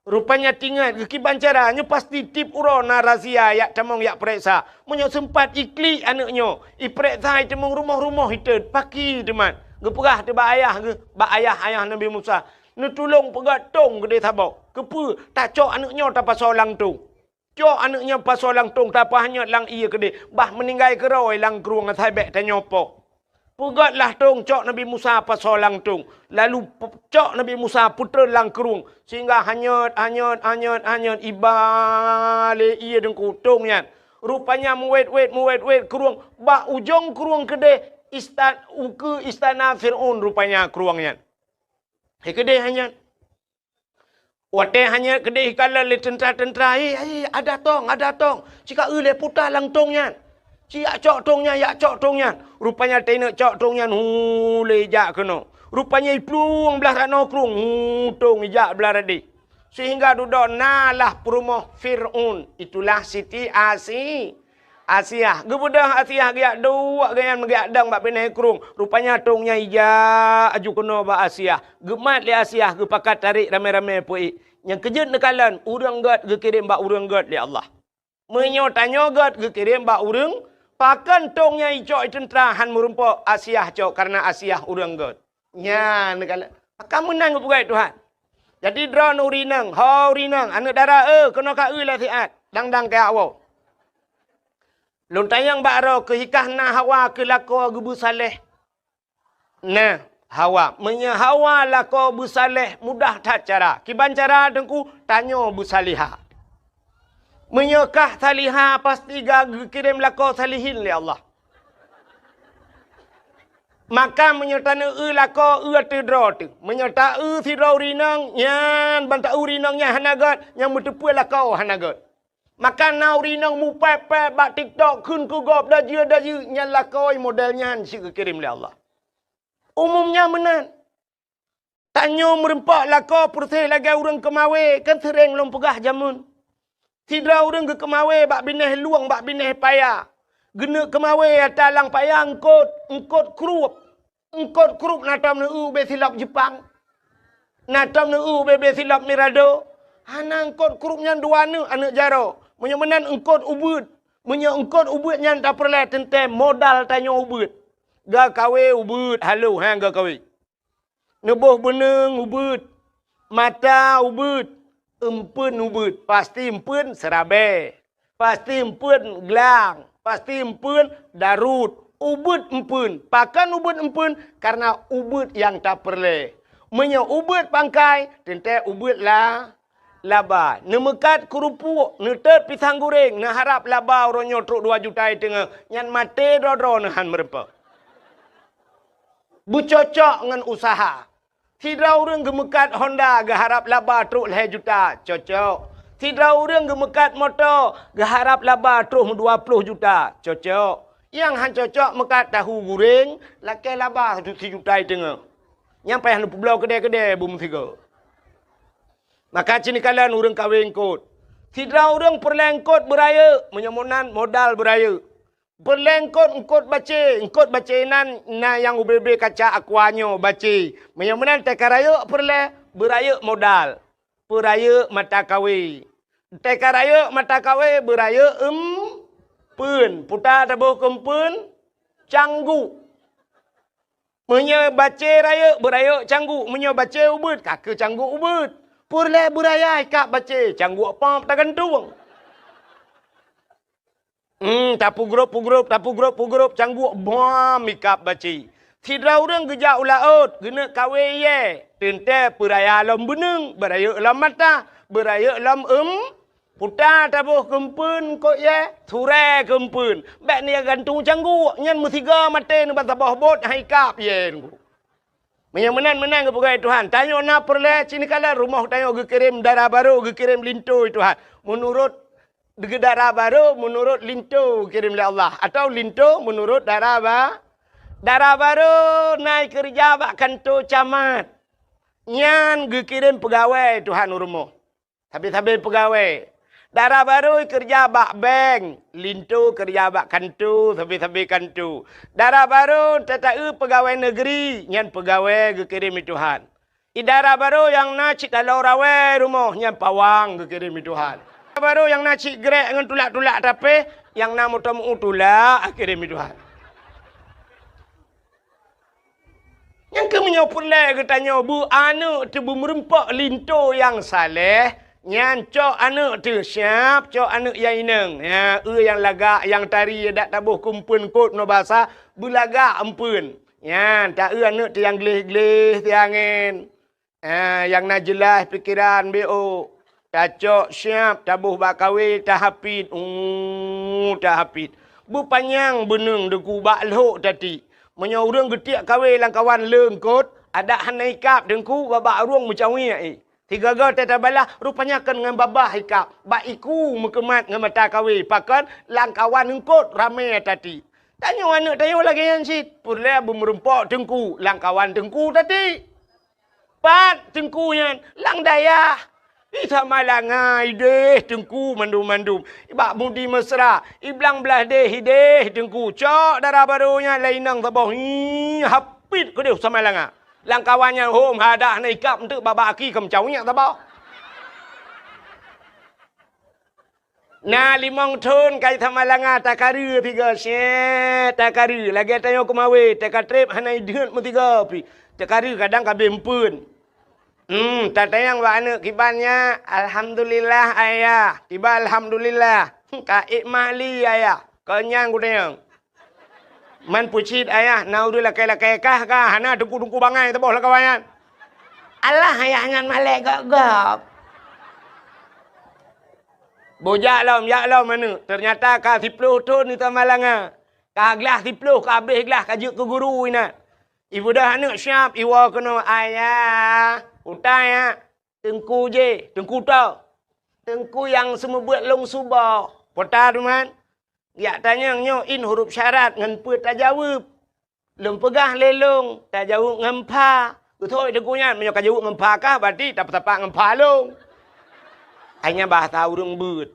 Rupanya tingat geukiban cara nyoe pasti tiep uroe na razia yak tamong yak peureksa. Meunyoe seumpat iklik aneuëk nyoe, ipeureksa iteumeung rumoh-rumoh iteuet paki teuman. Geupeugah teuh bak ayah geuh, bak ayah, ayah Nabi Musa, "Neutulông peugét tông keudeh saboh. Keupeue? Tacok aneuëk nyoe tapasoe lam tông." Cok aneuëk nyan pasoe lam tông, tapahanyot lam ié keudeh, bah meuninggai keudroe lam krueng asai bék tanyoe poh. Peugét lah tông, cok Nabi Musa pasoe lam tông, lalu pe-, cok Nabi Musa peutreun lam krueng, sehingga hanyot, hanyot, hanyot, hanyot, iba lé ié deungku tông nyan. Rupanya meuwét-wét, meuwét-wét krueng, bak ujong krueng keudeh istan-, ukeue istana Fir'aun rupanya krueng nyan. Hai keudeh hanyot. Watée hanyot keudeh ikalon lé teuntra-teuntra, "Hei, hei, ada tông, ada tông!" Cika eu lé puta lam tông nyan. "Ci yak cok tông nyan, yak cok tông nyan!" Rupanya teuneuk cok tông nyan, hu, lé ijak keunoe. Rupanya iplueng blaih ranoe krueng, hu, tông ijak blaih radeh. Sehingga dudoe na lah peurumoh Fir'aun, itulah Siti Asi-, Asiah. Geubeudôh Asiah geujak duek gobnyan meugeuyak dong bak binéh krueng. Rupanya tông nyan ijak aju keunoe bak Asiah. Geumat lé Asiah, geupakat tarék ramé-ramé peuék. Nyang keujeuet neukalon, ureuëng gét geukirém bak ureuëng gét lé Allah. Meunyoe tanyoe gét geukirém bak ureuëng, pakon tông nyang icok i teuntra han meurumpok Asiah cok, kareuna Asiah ureuëng gét. Nyan neukalon. Pakon meunan geupeugah Tuhan. Jadi droeneuh ureuëng inong, ho ureuëng inong, aneuëk dara, eh, keunoe ka eu lé siat, dang-dang keu awoe. Lôn tanyong bak droe, keuhikah na Hawa keu lakoe geubeusaléh? Nah, Hawa. Meunyoe Hawa lakoe beusaléh, mudah that cara. Kiban cara teungku, tanyoe beusaléha. Meunyoe kah salihah, pasti ka geukirém lakoe salihin lé Allah. Maka meunyoe taneuk eu lakoe, eu ateueh droe teuh. Meunyoe ta eu sidroe ureueng inong, nyan ban ta eu ureueng inong nyan hana gét, nyang meuteupeue lakoe hana gét. Maka na ureueng inong mupék-pék bak TikTok kheun keu gob dajeu-dajeu, nyan lakoe model nyan cit geukirém lé Allah. Umum nyan meunan. Tanyoe meureumpok lakoe peureséh lagée ureueng keumawé, kan seuréng lôn peugah jameun. Sidroe ureueng geukeumawé bak binéh lueng, bak binéh paya. Geuneuk keumawé ata lam paya eungkot, eungkot krueb. Eungkot krueb na tom neu-eu ubé silop Jepang. Na tom neu-eu ubé-bé silop Mirado. Hana, eungkot krueb nyan dua neuk aneuëk jaroe. Meunyoe meunan eungkot ubeuet. Meunyoe eungkot ubeuet nyan tapeureulée teuntée modal tanyoe ubeuet. Geukawé ubeuet, halo, ha, geukawé. Neuboh beuneueng ubeuet, mata ubeuet, eumpeuen ubeuet, pasti eumpeuen seurabée, pasti eumpeuen glang, pasti eumpeuen darut, ubeuet eumpeuen. Pakon ubeuet eumpeuen? Karena ubeuet nyang tapeureulée. Meunyoe ubeuet pangkai, teuntée ubeuet la, laba. Neumeukat keurupuk, neutot pisang goreng, neuharab laba uroe nyoe trok dua juta i teungoh, nyan maté droe-droe neuhan meureumpok. Beucocok ngon useuha. Sidroe ureuëng geumeukat Honda geuharab laba trok lhée juta, cocok. Sidroe ureuëng geumeukat moto geuharab laba trok dua ploh juta, cocok. Nyang han cocok meukat tahu goreng, lakée laba sijuta i teungoh. Nyang payah neupeubloe keudée-keudée beumeusigoe. Maka cit neukalon ureuëng kawé eungkot. Sidroe ureuëng peureulée eungkot beurayeuk, meunyoe meunan modal beurayeuk. Peureulée eungkot, eungkot bacé, eungkot bacé nan na nyang ubé-bé kaca aqua nyoe bacé. Meunyoe meunan teuka rayeuk peureulée, beurayeuk modal, peurayeuk mata kawé. Teuka rayeuk mata kawé, beurayeuk eumpeuen. Puta taboh keu eumpeuen, cangguek. Meunyoe bacé rayeuk, beurayeuk cangguek. Meunyoe bacé ubeuet, ka keu cangguek ubeuet. Peureulée beuraya ikab bacé, cangguek pop tagantung. Hmm, tapeugrop-peugrop, tapeugrop-peugrop, cangguek bom ikab bacé. Sidroe ureuëng geujak u laôt, geuneuk kawé iyée, teuntée peuraya lom beuneueng, beurayeuk lom mata, beurayeuk lom eum, puta taboh keu eumpeuen eungkot iyée, surée keu eumpeuen. Bék neugantung cangguek, nyan meusigoe maté neuban saboh bot hai kab iyée nunggu. Meunyoe meunan, meunan geupeugah Tuhan, tanyoe na peureulée cit neukalon rumoh tanyoe geukirém dara barô, geukirém linto Tuhan. Meunurot dara barô, meunurot linto geukirém lé Allah, atawa linto meunurot dara ba-, dara barô na keureuja bak kanto camat. Nyan geukirém peugawée Tuhan u rumoh. Sabe-sabe peugawée. Dara barô keureuja bak bank, linto keureuja bak kanto, sabe-sabe kanto. Dara barô tata-eu peugawée negeri, nyan peugawée geukirém lé Tuhan. I dara barô nyang na cit taloe rawée rumoh, nyan pawang geukirém lé Tuhan. Dara barô nyang na cit grék ngon tulak-tulak tapéh, nyang na moto meu tulak geukirém lé Tuhan. Nyang keuh meunyoe peureulée geutanyoe beu aneuëk teuh beumeureumpok linto nyang saléh, nyan cok aneuëk teuh siab, cok aneuëk nyang inong. Nyan, eu nyang lagak, nyang tari, dak taboh keu eumpeuen eungkot nyoe basa, beulagak eumpeuen. Nyan, ta eu aneuëk teuh nyang gleh-gleh siangén. Ah, nyang na jeulaih pikeran B O. Tacok siab, taboh bak kawé, tahapit, uh, tahapit. Beupanyang beuneueng deungon bak lhok tati. Meunyoe ureuëng geutiek kawé lam kawan le eungkot, adak hana ikab teungku, babah arueng meucawiek i. Sigoe-goe teutabala, rupanya kon ngon babah ikab, bak iku meukeumat ngon mata kawé, pakon lam kawan eungkot ramé tati. Tanyoe aneuëk tanyoe lagée nyan cit, peureulée beumeureumpok teungku, lam kawan teungku tati. Pat teungku nyan, lam dayah. I Samalanga ideh teungku mandum-mandum. I bak Mudi Mesra, i Blang Blahdeh ideh teungku. Cok dara barô nyan lé inong saboh. Hi, hapit keudeh Samalanga. Lam kawan nyan hom hadah na ikab eunteuk babah aki keu meucawiek saboh. Na limong thon ka i Samalanga takareue sigoe, syeh, takareue. Lagée tanyoe keumawé, teuka treb hana ideuet meusigoe pih. Takareue kadang ka abéh eumpeuen. Hmm, tatanyong bak aneuëk kiban nyan, "Alhamdulillah, Ayah." Kiban alhamdulillah. "Ka ék mak li, Ayah?" Kon nyan kutanyong. Man peucit ayah, na ureuëng lakée-lakée kah ka, hana teungku-teungku bangai saboh lam kawan nyan. Alah ayah nyan malée gob-gob. Boh jak lom, jak lom aneuk. Teunyata ka siploh thon di Samalanga. Ka glah siploh, ka abéh glah, ka jeuet keu guru inan. Ibeudôh aneuk siab, iwoe keunoe, "Ayah, utai ya, teungku jih, teungku toh. Teungku nyang seumeubeuet lôn suboh." Peue ta teuma? Jak tanyong nyoe in huruf syarat ngon peue tajaweueb. Lôn peugah lé lôn, tajaweueb ngon pha. Beutôi teungku nyan, meunyoe ka jaweueb ngon pha kah, berarti tapeutapak ngon pha lôn. Hai nyan bahasa ureuëng beuet.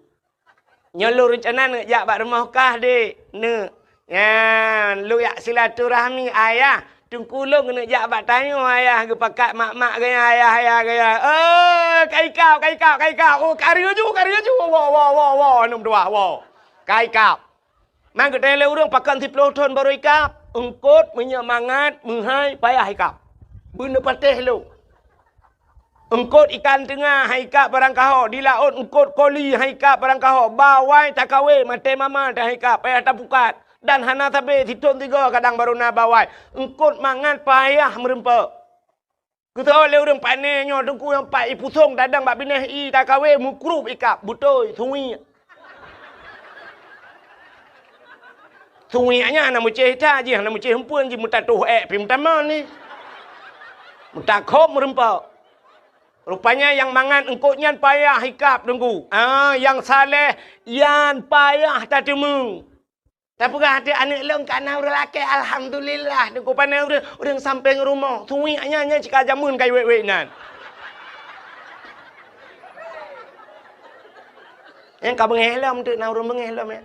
Nyoe lôn reuncana neuk jak bak rumoh kah, Dek. Neuk. Nyan, lôn jak silaturahmi, Ayah. Teungku lôn keuneuk jak bak tanyoe, Ayah, geupakat mak-mak gaya, Ayah, Ayah gaya. Oh, ka ikab, ka ikab, ka ikab. Oh, ka reuju, ka reuju. Wo, wo, wo, wo, aneuk meutuah, wo. Ka ikab. Man geutanyong lé ureuëng pakon siploh thon barô ikab, eungkot meunyoe mangat meuhai payah ikab. Beuneupatéh lôn. Eungkot ikan teunga han ikab barang kaho, di laôt eungkot koli han ikab barang kaho, bawai takawé maté mama han ikab, payah tapukat. Dan hana sabé sithon sigoe kadang barô na bawai. Eungkot mangat payah meurumpok. Geuteuôt lé ureuëng pane nyoe teungku nyang pat ipusong tadong bak binéh i takawé meukrub ikab, beutôi, suwiek. Suwiek nyan hana meucéh that jih, hana meucéh eumpeuen jih, meutatoh ék pih meutamong ni. Meutakhob meurumpok. Rupanya nyang mangat eungkot nyan payah ikab teungku. Ah, nyang saleh nyan payah tateumé. Tapeugah até aneuk lôn ka na ureuëng lakée, alhamdulillah. Teungku pane ureuëng, ureuëng sampéng rumoh. Suwiek nyan, nyan cit ka jameun ka iwék-wék nan. Nyang ka beungéh lom teuk na ureuëng beungéh lom ya.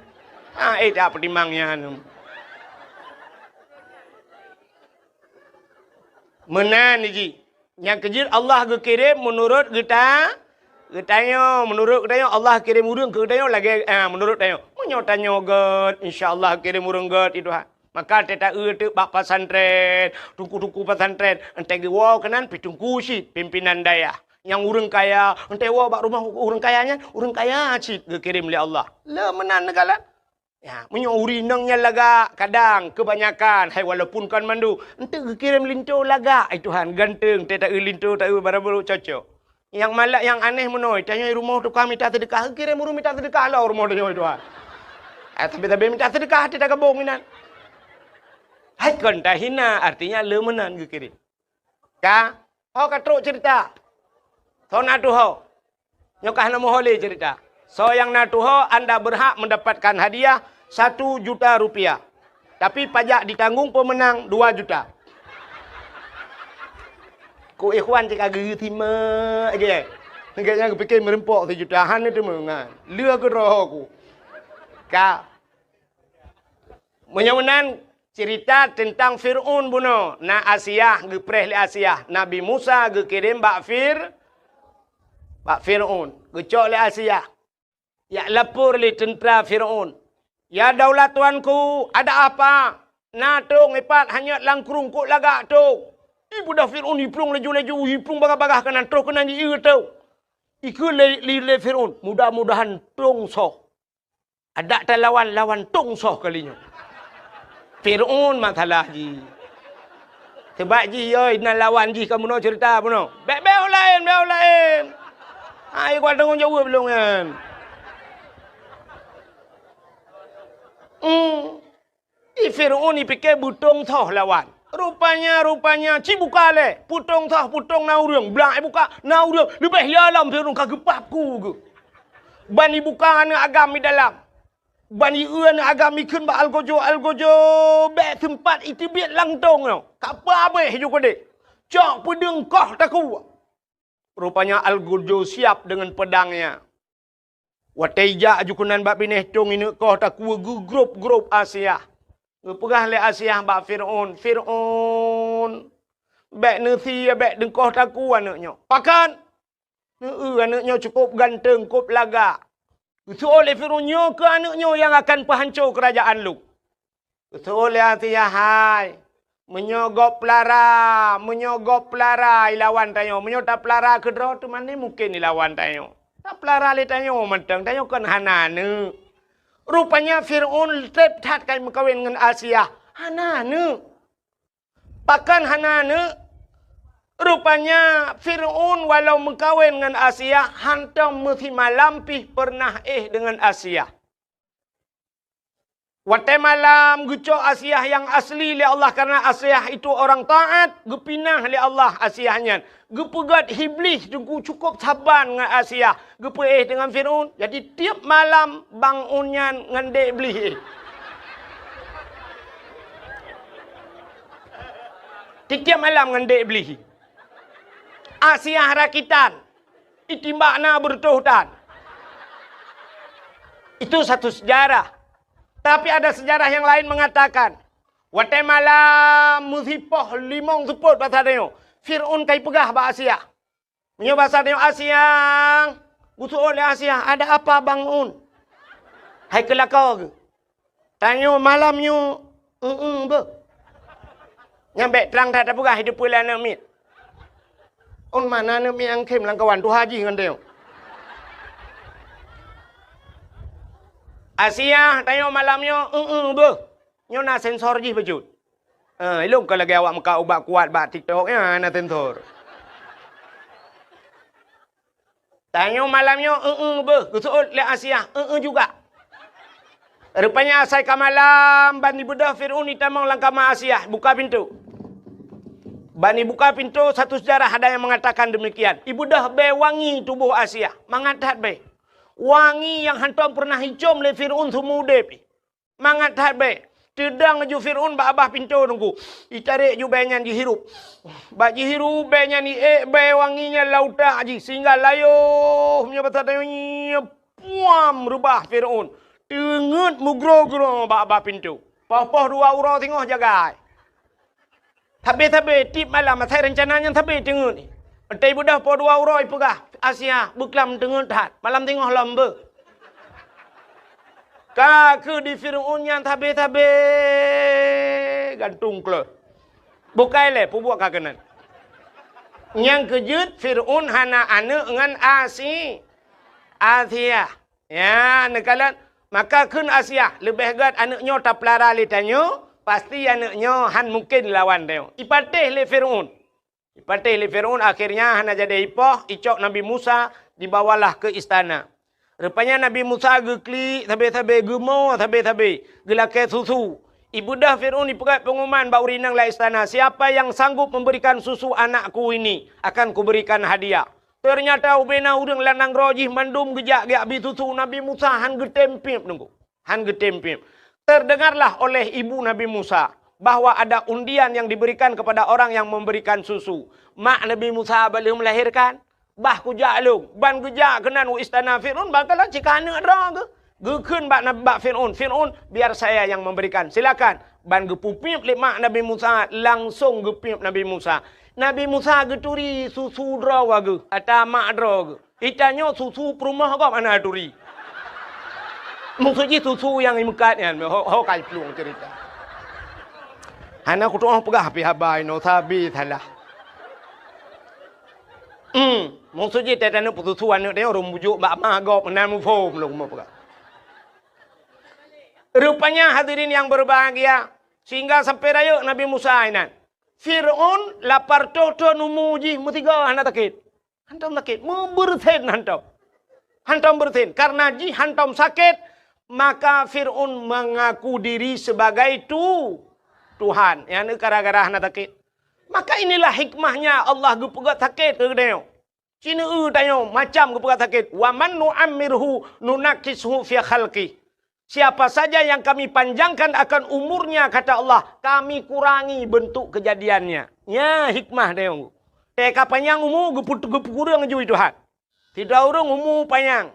Ah, eh, tak peutimang nyan. Meunan jih. Nyang keujeuet Allah geukirém meunurot geuta-, geutanyoe. Meunurot geutanyoe Allah kirém ureuëng keu geutanyoe lagée, ah, meunurot tanyoe. Meunyoe tanyoe gét, insya Allah kirém ureuëng gét, ya Tuhan. Maka teuta eu teuk bak pesantren, teungku-teungku pesantren, entée geuwoe keunan pih teungku cit pimpinan dayah. Nyang ureuëng kaya, entée woe bak rumoh ureuëng kaya nyan, ureuëng kaya cit geukirém lé Allah. Le meunan neukalon. Ya, meunyoe ureuëng inong nyan lagak, kadang keubanyakan, hai walaupun kon mandum, enteuk geukirém linto lagak, ai Tuhan, ganteng, teuta eu linto, ta eu barang barô cocok. Nyang malak, nyang aneh meunoe, tanyoe rumoh tukang mita seudeukah, geukirém ureuëng mita seudeukah lom rumoh tanyoe, ai Tuhan. Ah, tapi-tapi mita seudeukah, teuta gabong inan. Hai kon tahina, artinya le meunan geukirém. Ka, ho ka trok cerita. Soe na tuho? Nyoe ka hana muho lé cerita. Soe nyang na tuho, anda berhak mendapatkan hadiah satu juta rupiah. Tapi pajak ditanggung pemenang dua juta. Ku ikhwan cit ka geusimak lagée. Lagée nyan geupike meureumpok sijuta, hana teuma ngan. Lheueh keudroe ku. Ka. Meunyoe meunan, cerita teuntang Fir'aun bunoe. Na Asiah, geupreh lé Asiah. Nabi Musa geukirém bak Fir-, bak Fir'aun. Geucok lé Asiah. Jak lapor lé teuntra Fir'aun. "Ya daulat tuanku, ada apa? Na tong ipat hanyot lam krueng, kok lagak tong?" Ibeudôh Fir'aun iplueng laju-laju, iplueng bagah-bagah keunan, troh keunan jieu tong. Ikheun lé, lé, lé Fir'aun, "Mudah-mudahan tong soh." Adak talawan, lawan tong soh kali nyoe. Fir'aun masalah jih. Sebab jih, yoi, na lawan jih ka bunoe cerita bunoe. Bék, bék laén, bék laén. Hai, kuat tanggong jaweueb lôn nyan. Hmm. Di Fir'aun ipike beutong soh lawan. Rupanya, rupanya, ci buka lé. Peutong soh, peutong na ureuëng. Blang ibuka, na ureuëng. Leubeh ya lom Fir'aun ka geupap ku geuh. Ban ibuka aneuëk agam di dalam. Ban ieu aneuëk agam ikheun bak algojo, algojo bék seumpat iteubiet lam tong nyoe. Ka peuabéh ju keudeh. Cok peudeueng koh takue. Rupanya algojo siap deungon peudangnya. Watée ijak aju keunan bak binéh tong ineuk koh takue geugrôp-grôp Asiah. Geupeugah lé Asiah bak Fir'aun, "Fir'aun, bék neusie, bék deungkoh takue aneuëk nyoe." "Pakon?" "Neu-eu aneuëk nyoe cukôp ganteng, kôp lagak. Geuseuôt lé Fir'aun, nyoe keuh aneuëk nyoe nyang akan peuhanco keurajaan lôn." Geuseuôt lé Asiah, "Hai, meunyoe gob peulara, meunyoe gob peulara ilawan tanyoe, meunyoe tapeulara keudroe teuma ni mungken ilawan tanyoe. Tapeulara lé tanyoe mantong, tanyoe kon hana aneuëk." Rupanya Fir'aun treb that ka meukawen ngon Asiah. Hana aneuëk. Pakon hana aneuëk? Rupanya Fir'aun walau meukawen ngon Asiah, hantom meusimalam pih peureunah éh deungon Asiah. Watée malam geucok Asiah nyang asli lé Allah, karena Asiah itu orang taat, geupinah lé Allah Asiah nyan. Geupeugét Iblih teungku cukup saban ngon Asiah, geupeuéh deungon Fir'aun. Jadi tiep malam Bang Un nyan ngon dek Iblih. Tiep malam ngon dek Iblih. Asiah rakitan. Itimbak na beureutoh tan. Itu satu sejarah. Tapi ada sejarah yang lain mengatakan, watée malam meusipoh limong seupôt basa tanyoe, Fir'aun kai peugah bak Asiah. Meunyoe basa tanyoe Asiah, geuseuôt lé Asiah, "Ada apa Bang Un?" Hai keu lakoe geuh. Tanyoe malam nyoe, eu-eu beuh. Nyan bék trang that tapeugah di depan aneuk miet. Un mana aneuk miet nyang khém lam kawan tuha jih ngon tanyoe. Asiah, tanyoe malam nyoe, eu-eu beuh. Nyoe na sensor jih bacut. Eh, ilong ka lagée awak meukat ubat kuat bak TikTok nyan na sensor. Tanyoe malam nyoe, eu-eu beuh, geuseuôt lé Asiah, eu-eu juga. Rupanya asai ka malam, ban ibeudôh Fir'aun itamong lam kama Asiah, buka pintoe. Ban ibuka pintoe, satu sejarah ada yang mengatakan demikian. Ibeudôh bée wangi tuboh Asiah, mangat that bée. Wangi nyang hantom peureunah icom lé Fir'aun seumeu udeb. Mangat that bée. Teudong ju Fir'aun bak babah pintoe teungku. Itarek ju bée nyan jihirup. Bak jihirup bée nyan iék bée wangi nyan lam utak jih sehingga layoh meunyoe basa tanyoe nyoe puam reubah Fir'aun. Teungeut meugroe-groe bak babah pintoe. Poh-poh dua uroe singoh jagai. Sabe-sabe tiep malam asai reuncana nyan sabe teungeut. Watée ibeudôh poh dua uroe ipeugah, "Asiah, beuklam teungeut that, malam singoh lom beuh." Ka kheueh di Fir'aun nyan sabe-sabe gantung kleuh. Bukai lé peubuet ka keunan. Nyang keujeuet Fir'aun hana aneuk ngon Asi-, Asiah. Ya, neukalon. Maka kheun Asiah, leubeh gét aneuk nyoe tapeulara lé tanyoe, pasti aneuk nyoe han mungken lawan tanyoe. Ipatéh lé Fir'aun. Ipatéh lé Fir'aun, akhirnya hana jadi ipoh, icok Nabi Musa, dibawalah ke istana. Rupanya Nabi Musa geuklik sabe-sabe, geumo sabe-sabe, geulakée susu. Ibeudôh Fir'aun ipeugét pengumuman bak ureuëng inong lam istana, "Siapa yang sanggup memberikan susu anakku ini, akan kuberikan hadiah." Teunyata ubena ureuëng lam nanggroe jih mandum geujak geujak bi susu, Nabi Musa han geutem piep teungku. Han geutem piep. Terdengarlah oleh ibu Nabi Musa bahwa ada undian yang diberikan kepada orang yang memberikan susu. Mak Nabi Musa bak lheueh melahirkan, bah kujak lôn, ban geujak keunan u istana Fir'aun, ban kalon cit ka aneuk droe geuh. Geukheun bak Nab-, bak Fir'aun, "Fir'aun, biar saya yang memberikan, silakan." Ban geupeupiep lé mak Nabi Musa, langsong geupiep Nabi Musa. Nabi Musa geuturi susu droe geuh, ata mak droe geuh. Itanyoe susu peurumoh gob hana turi. Maksud jih susu nyang imeukat nyan, ho, ho kai plueng cerita. Hana kutu'oh peugah pih haba inoe sabe salah. Hmm, maksud jih teuh taneuk peususu aneuk teuh ureuëng bujok bak ma gob meunan muphom lôn meupeugah. Rupanya hadirin yang berbahagia, sehingga sampai rayeuk Nabi Musa inan. Fir'aun lapar toh-toh numu jih meusigoe hana sakét. Hantom sakét, meubeureusen hantom. Hantom beureusen. Karena jih hantom sakét, maka Fir'aun mengaku diri sebagai tu-, Tuhan. Nyang gara-gara hana sakét. Maka inilah hikmahnya Allah geupeugét sakét keu geutanyoe. Sineue tanyoe macam geupeugét sakét, "Wa man nu'ammirhu nunakkishu fi khalqih." Siapa saja yang kami panjangkan akan umurnya, kata Allah, kami kurangi bentuk kejadiannya. Nya hikmah tanyoe. Teuka panyang umu geupeu-, geupeukureueng jui Tuhan. Sidroe ureuëng umu panyang.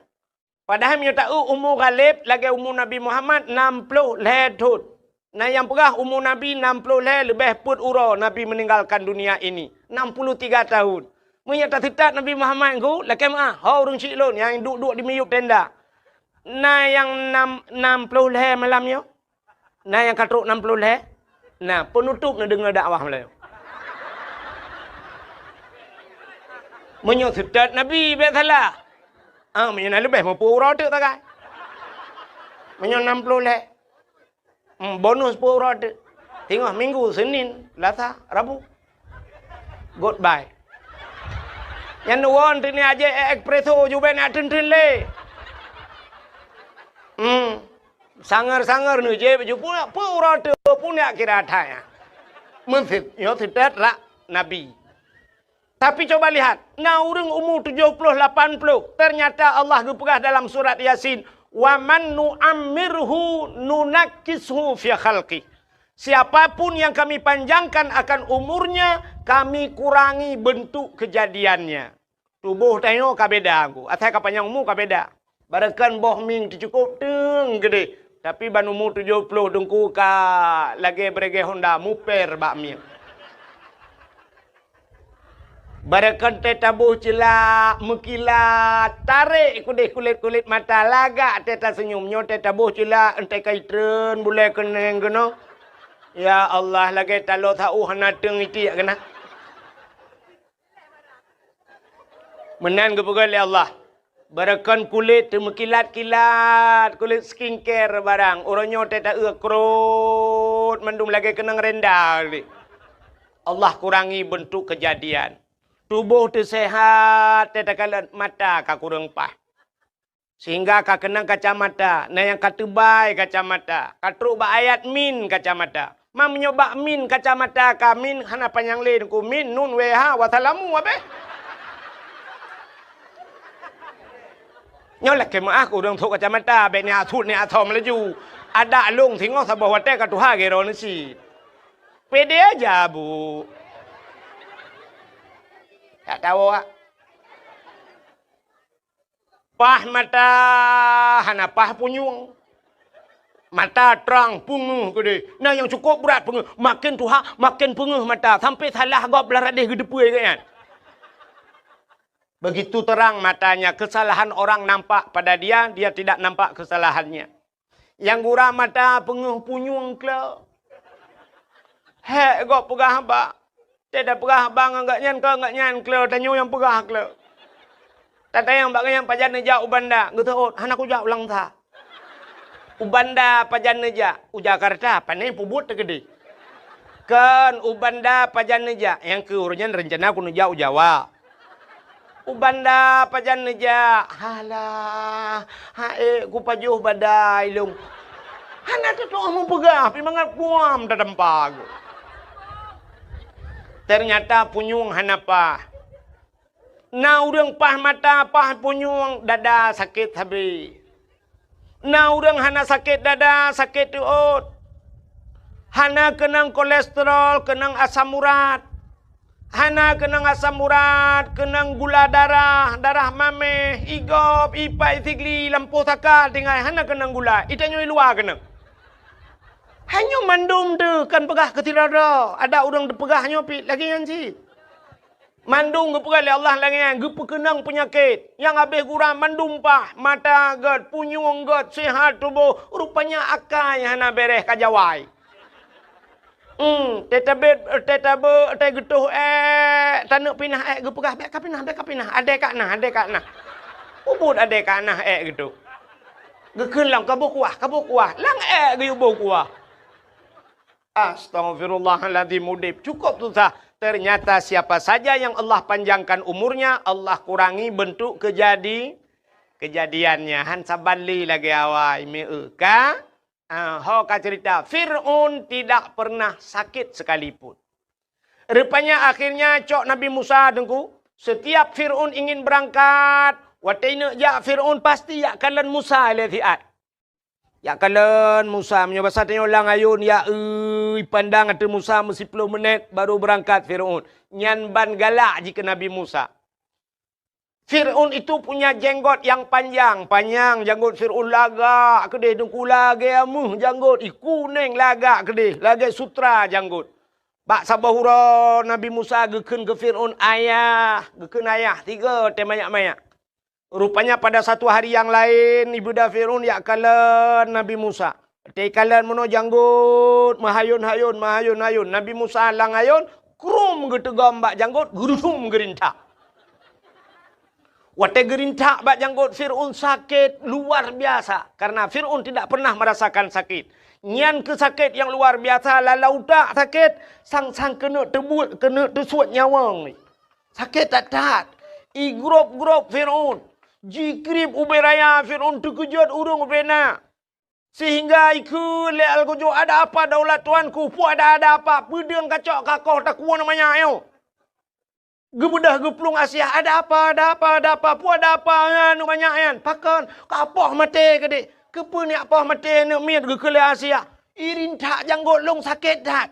Padahai meunyoe ta-eu umu Ghalib lagée umu Nabi Muhammad nam ploh lhée thon. Na nyang peugah umu Nabi nam ploh lhée leubeh peuet uroe Nabi meninggalkan dunia ini, enam puluh tiga tahun. Meunyoe taseutat Nabi Muhammad ngon lakée meu'ah, ho ureuëng syiek lôn nyang duek-duek di miyueb tenda. Na nyang nam, nam ploh lhée malam nyoe? Na nyang ka trok nam ploh lhée? Na, peunutôb neudeungoe dakwah meulayeue. Meunyoe seutat Nabi bék salah. Ah, meunyoe na leubeh meupeu uroe teuk tagai. Meunyoe nam ploh lhée. Hmm, bonus peuet uroe teuk. Singoh Minggu, Senin, Selasa, Rabu. Goodbye. Nyan won tini aja espresso jubek nak tren-tren le. Hmm. Sanger-sanger ni je baju pun apa orang tu pun nak kira thai. Meusit, nyoe sitet rak Nabi. Tapi coba lihat, na ureuëng umu tujoh ploh lapan ploh, ternyata Allah geupeugah dalam surat Yasin, "Wa man nu'ammirhu nunakkishu fi khalqih." Siapapun yang Kami panjangkan akan umurnya, Kami kurangi bentuk kejadiannya. Tuboh tanyoe ka beda, Teungku. Asai ka panyang umu ka beda. Barangkan boh mieng teucukôp teung keudeh, tapi ban umu tujoh ploh Teungku ka lagée beureuguih honda muper bak mieng. Barangkan teuh taboh ceulak meukilat, tarek keudeh kulét-kulét mata, lagak teuh taseunyum. Nyoe teuh taboh ceulak, enteuk ka itreun bulée keuneng keunoe. Ya Allah, lagée taloe sa-ueh hana teung itiek keunan. Meunan geupeugah lé Allah, "Barangkan kulét teumeukilat-kilat, kulét skincare barang, uroe nyoe teuh ta-eu krot mandum lagée keunong renda lé." Allah kurangi bentuk kejadian. Tuboh teuh seuhat, teuh takalon mata ka kureueng paih. Sehingga ka keunong kacamata, na nyang ka teubai kacamata, ka trok bak ayat min kacamata. Ma meunyoe bak min kacamata ka min hana panyang lé Teungku, min nun wh wasalamu abeh. Nyoe lakée meuáh keu ureuëng trok kacamata, bék ni asut ni asom laju. Adak lông singoh saboh watée ka tuha gero neusi. Pede aja, Bu. Tak tahu, ah. Paih mata hana paih punyueng. Mata trang peungeuh keudeh. Na nyang cukôp brat peungeuh. Maken tuha, maken peungeuh mata. Sampai salah gob lam radeh geuteupue gobnyan. Begitu terang matanya, kesalahan orang nampak pada dia, dia tidak nampak kesalahannya. Nyang gura mata peungeuh punyueng kle. Hék gob peugah haba. Teuh tapeugah haba ngon gobnyan, kon gobnyan kle, tanyoe nyang peugah kle. Tatanyong bak gobnyan pajan neujak u Banda, geuteuôt, hana kujak u Langsa. U Banda pajan neujak, u Jakarta, pane peubuet teukeudeh. Kon u Banda pajan neujak, nyang keu ureuëng nyan reuncana kuneujak u Jawa. U Banda pajan neujak, halah, ha ék kupajoh badai lôn. Hana teutoh meupeugah, pi mangat kuam tatampa geuh. Ternyata punyueng hana paih. Na ureuëng paih mata, paih punyueng, dada sakét sabe. Na ureuëng hana sakét dada, sakét teuôt. Hana keunong kolesterol, keunong asam urat. Hana keunong asam urat, keunong gula darah, darah maméh, igob, ipai sigli, lampôh saka tinggai, hana keunong gula. Itanyoe i luwa keunong. Hanyoe mandum teuh kan peugah keu sidroe-droe. Ada ureuëng teupeugah nyoe pih lagée nyan cit. Mandum geupeugah lé Allah lagée nyan, geupeukeunong peunyakét nyang habéh gura mandum paih, mata gét, punyueng gét, seuhat tuboh, rupanya akai hana béréh ka jawai. Hmm, teutabét, teutabeuek, teugeutôh ék, taneuk pinah ék geupeugah, "Bék kapinah, bék kapinah, adée ka na, adée ka na." Ubot adée ka na ék geutôh. Geukheun lom, "Kaboh kuah, kaboh kuah." Lam ék geuyue boh kuah. Astaghfirullahaladzim, udeb cukup susah. Ternyata siapa saja yang Allah panjangkan umurnya, Allah kurangi bentuk kejadi-, kejadiannya. Han saban lé lagée awai, meu ka? Ah, ho ka cerita, Fir'aun tidak pernah sakit sekalipun. Rupanya akhirnya cok Nabi Musa Teungku, setiap Fir'aun ingin berangkat, watée neuk jak Fir'aun pasti jak kalon Musa lé siat. Jak kalon Musa, meunyoe basa tanyoe lam ayôn, ya, ui, pandang ateueh Musa meusiploh meunét baru beurangkat Fir'aun. Nyan ban galak jih keu Nabi Musa. Fir'aun itu punya jenggot yang panjang, panyang janggot Fir'aun lagak keudeh, Teungku, lagée ameuh janggot, i kuneng lagak keudeh, lagée sutra janggot. Bak saboh uroe Nabi Musa geukheun keu Fir'aun, "Ayah," geukheun ayah, tiga teuh manyak-manyak. Rupanya pada satu hari yang laén, ibeudôh Fir'aun jak kalon Nabi Musa. Watée kalon meunoe janggot, meuhayôn-hayôn, meuhayôn-hayôn. Nabi Musa lam ayôn, krum geuteugom bak janggot, geurudum geurintak. Watée geurintak bak janggot Fir'aun sakét luar biasa, karena Fir'aun tidak pernah merasakan sakit. Nyan keuh sakét nyang luar biasa, lalau utak sakét, sang-sang keuneuk teubuet, keuneuk teusuet nyawöng. Sakét that-that. Igrôb-grôb Fir'aun. Jikrieb ubé raya Fir'aun teukeujot ureuëng ubé na. Sehingga ikheun lé algojo, "Ada apa daulat tuanku? Peue ada, ada apa? Peudeueng kacok kakoh takue na manyak nyoe." Geubeudôh geuplueng Asiah, "Ada apa? Ada apa? Ada apa? Peue ada apa nyan, manyak nyan? Pakon? Ka poh maté keudeh?" "Keupeue nyak poh maté, aneuk miet?" geukheun lé Asiah. "I rintak janggôt lôn sakét that.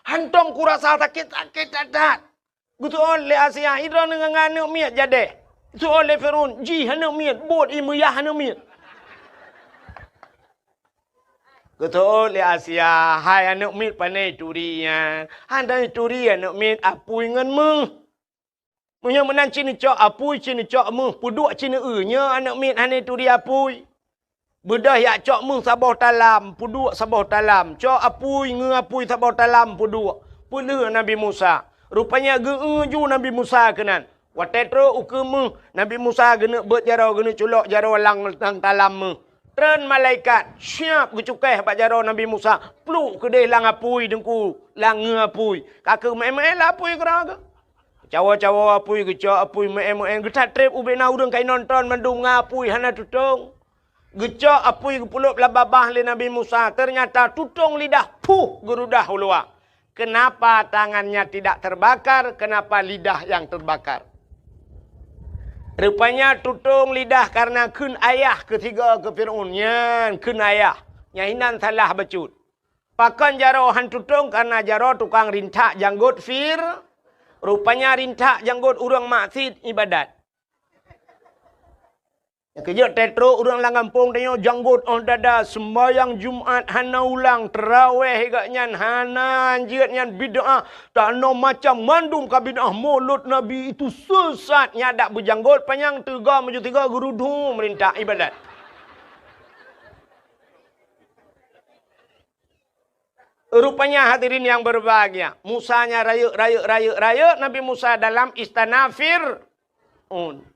Hantom kurasa sakét, sakét that-that." Geuseuôt lé Asiah, "Idroe ngon aneuk miet jadeh?" Seuôt lé Fir'aun, "Jih aneuk miet, buet i meuyah aneuk miet." Geuseuôt lé Asiah, "Hai aneuk miet, pane turi nyan?" "Hana turi aneuk miet, apui ngon méuh." "Meunyoe meunan ci neucok apui, ci neucok méuh, peuduek ci neueu nyoe aneuk miet hana turi apui." Beudôh jak cok méuh saboh talam, peuduek saboh talam, cok apui, ngeu apui saboh talam, peuduek, peulheueh Nabi Musa. Rupanya geu-eu ju Nabi Musa keunan. Watée trok ukeue méuh, Nabi Musa geuneuk beuet jaroe, geuneuk culok jaroe lam, lam talam méuh. Treun malaikat, siab geucukéh bak jaroe Nabi Musa, pluek keudeh lam apui teungku, lam ngeu apui. Ka keuh meu'én-meu'én lam apui keudroe geuh. Cawoe-cawoe apui, geucok apui, meu'én-meu'én, geutatreb ubé na ureuëng ka inonton mandum ngon apui hana tutong. Geucok apui geupeulop lam babah lé Nabi Musa, ternyata tutong lidah, puh, geurudah u luwa. Kenapa tangannya tidak terbakar? Kenapa lidah yang terbakar? Rupanya tutong lidah karena kheun ayah keu sigoe keu Fir'aun. Nyan kheun ayah. Nyan inan salah bacut. Pakon jaroe han tutong? Karena jaroe tukang rintak janggot Fir. Rupanya rintak janggot ureuëng maksiet ibadat. Nyang keujeuet teutro ureuëng lam gampông tanyoe janggot óh dada, seumbahyang Jumat hana ulang, teurawéh geuh nyan hana, jeuet nyan bid'ah, tanoh macam mandum ka bid'ah, mulod Nabi itu sesat, nyan dak beujanggot panyang teuga meujeuet tiga geurudu meurintak ibadat. Rupanya hadirin yang berbahagia, Musa nya rayeuk, rayeuk, rayeuk, rayeuk Nabi Musa dalam istana Fir'aun.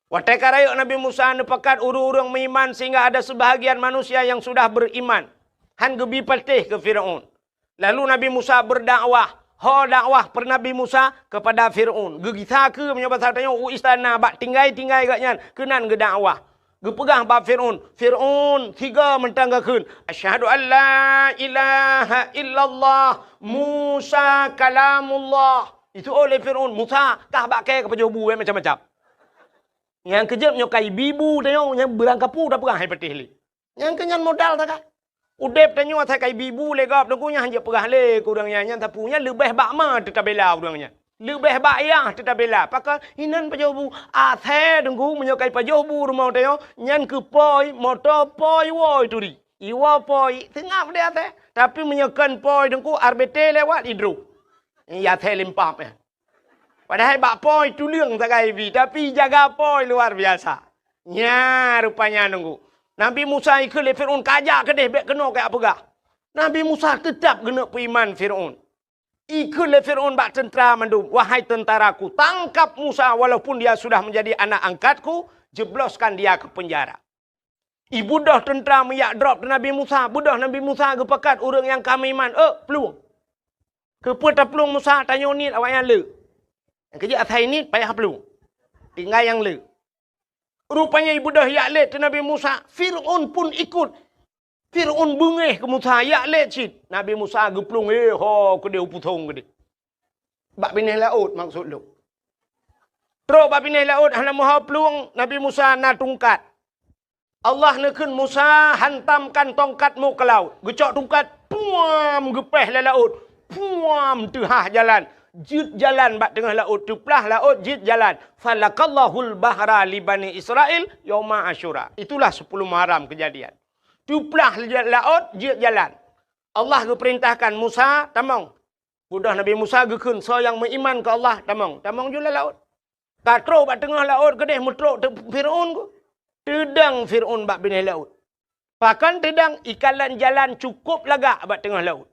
Watée ka rayeuk Nabi Musa neupakat ureuëng-ureuëng meuiman sehingga ada sebahagian manusia yang sudah beriman. Han geubi patéh keu Fir'aun. Lalu Nabi Musa berdakwah. Ho dakwah per Nabi Musa kepada Fir'aun. Geugisa keu meunyoe basa tanyoe u istana bak tinggai-tinggai geuh nyan keunan geudakwah. Geupeugah bak Fir'aun, "Fir'aun, sigoe mantong geukheun, 'Asyhadu an la ilaha illallah, Musa kalamullah.'" Itu oleh Fir'aun, "Musa, kah bak kée ka pajoh bu macam-macam." Nyang keujeuet nyoe kai bibu tanyoe nyang beurangkapu tapeugah hai patéh lé. Nyang keu nyan modal takai. Udeb tanyoe asai kai bibu lé gob teungku nyan hanjeuet peugah lé keu ureuëng nyan, nyan sapeue nyan leubeh bak ma teutabela ureuëng nyan. Leubeh bak yah teutabela. Pakon inan pajoh bu asai teungku meunyoe kai pajoh bu rumoh tanyoe nyan keu poi moto poi woi turi. Iwoe poi seungab deh asai. Tapi meunyoe kon poi teungku R B T lewat idroh. Ya asai limpap ya. Padahai bak poi tuleueng sagai bi, tapi jaga poi luar biasa. Nya rupanya nunggu. Nabi Musa ikheun lé Fir'aun, "Kajak keudeh bék keunoe kajak peugah." Nabi Musa teutap geuneuk peuiman Fir'aun. Ikheun lé Fir'aun bak teuntra mandum, "Wahai tentaraku, tangkap Musa walaupun dia sudah menjadi anak angkatku, jebloskan dia ke penjara." Ibeudôh teuntra meuyak drob teuh Nabi Musa, beudôh Nabi Musa geupakat ureuëng nyang ka meuiman, "Ôk, plueng!" Keupeue taplueng Musa, tanyoe niet awaknyan le. Nyang keujeuet asai niet payah plueng. Tinggai nyang le. Rupanya ibeudôh yak lét teuh Nabi Musa, Fir'aun pun ikut. Fir'aun beungéh keu Musa, yak lét cit. Nabi Musa geuplueng, eh, ho keudeh u pusong keudeh. Bak binéh laôt maksud lôn. Trok bak binéh laôt hana meuho plueng, Nabi Musa na tungkat. Allah neukheun Musa, "Hantamkan tongkatmu ke laut." Geucok tungkat, puam, geupéh lam laôt. Puam, teuhah jalan. Jeuet jalan bak teungoh laôt, teuplah laôt, jeuet jalan. "Falakallahul bahra li Bani Israil yauma Asyura." Itulah sepuluh Muharram kejadian. Teuplah laôt, jeuet jalan. Allah geupeurintahkan Musa, "Tamong." Beudôh Nabi Musa geukheun, "Soe nyang meuiman keu Allah, tamong." Tamong ju lam laôt. Ka trok bak teungoh laôt keudeh meutrok teuk Fir'aun ku. Teudong Fir'aun bak binéh laôt. Pakon teudong, ikalon jalan cukôp lagak bak teungoh laôt.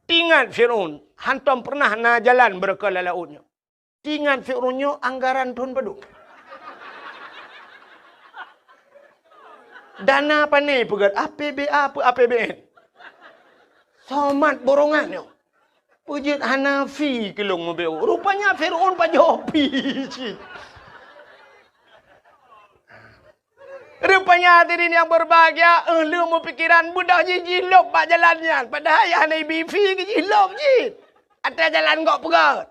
Teuingat Fir'aun, hantom peureunah na jalan beureuka lam laôt nyoe. Teuingat Fir'aun nyoe anggaran thon padum. Dana pane peugét, A P B A peu A P B N. Tomat borongan nyoe. Peujeuet hana phi keu lôn meubeuet. Rupanya Fir'aun pajoh phi cit. Rupanya hadirin yang berbahagia, eh, lheueh meupikiran beudôh jih jilôb bak jalan nyan. Padahai hana ibi phi keu jilôb cit. Até jalan gok peugöt.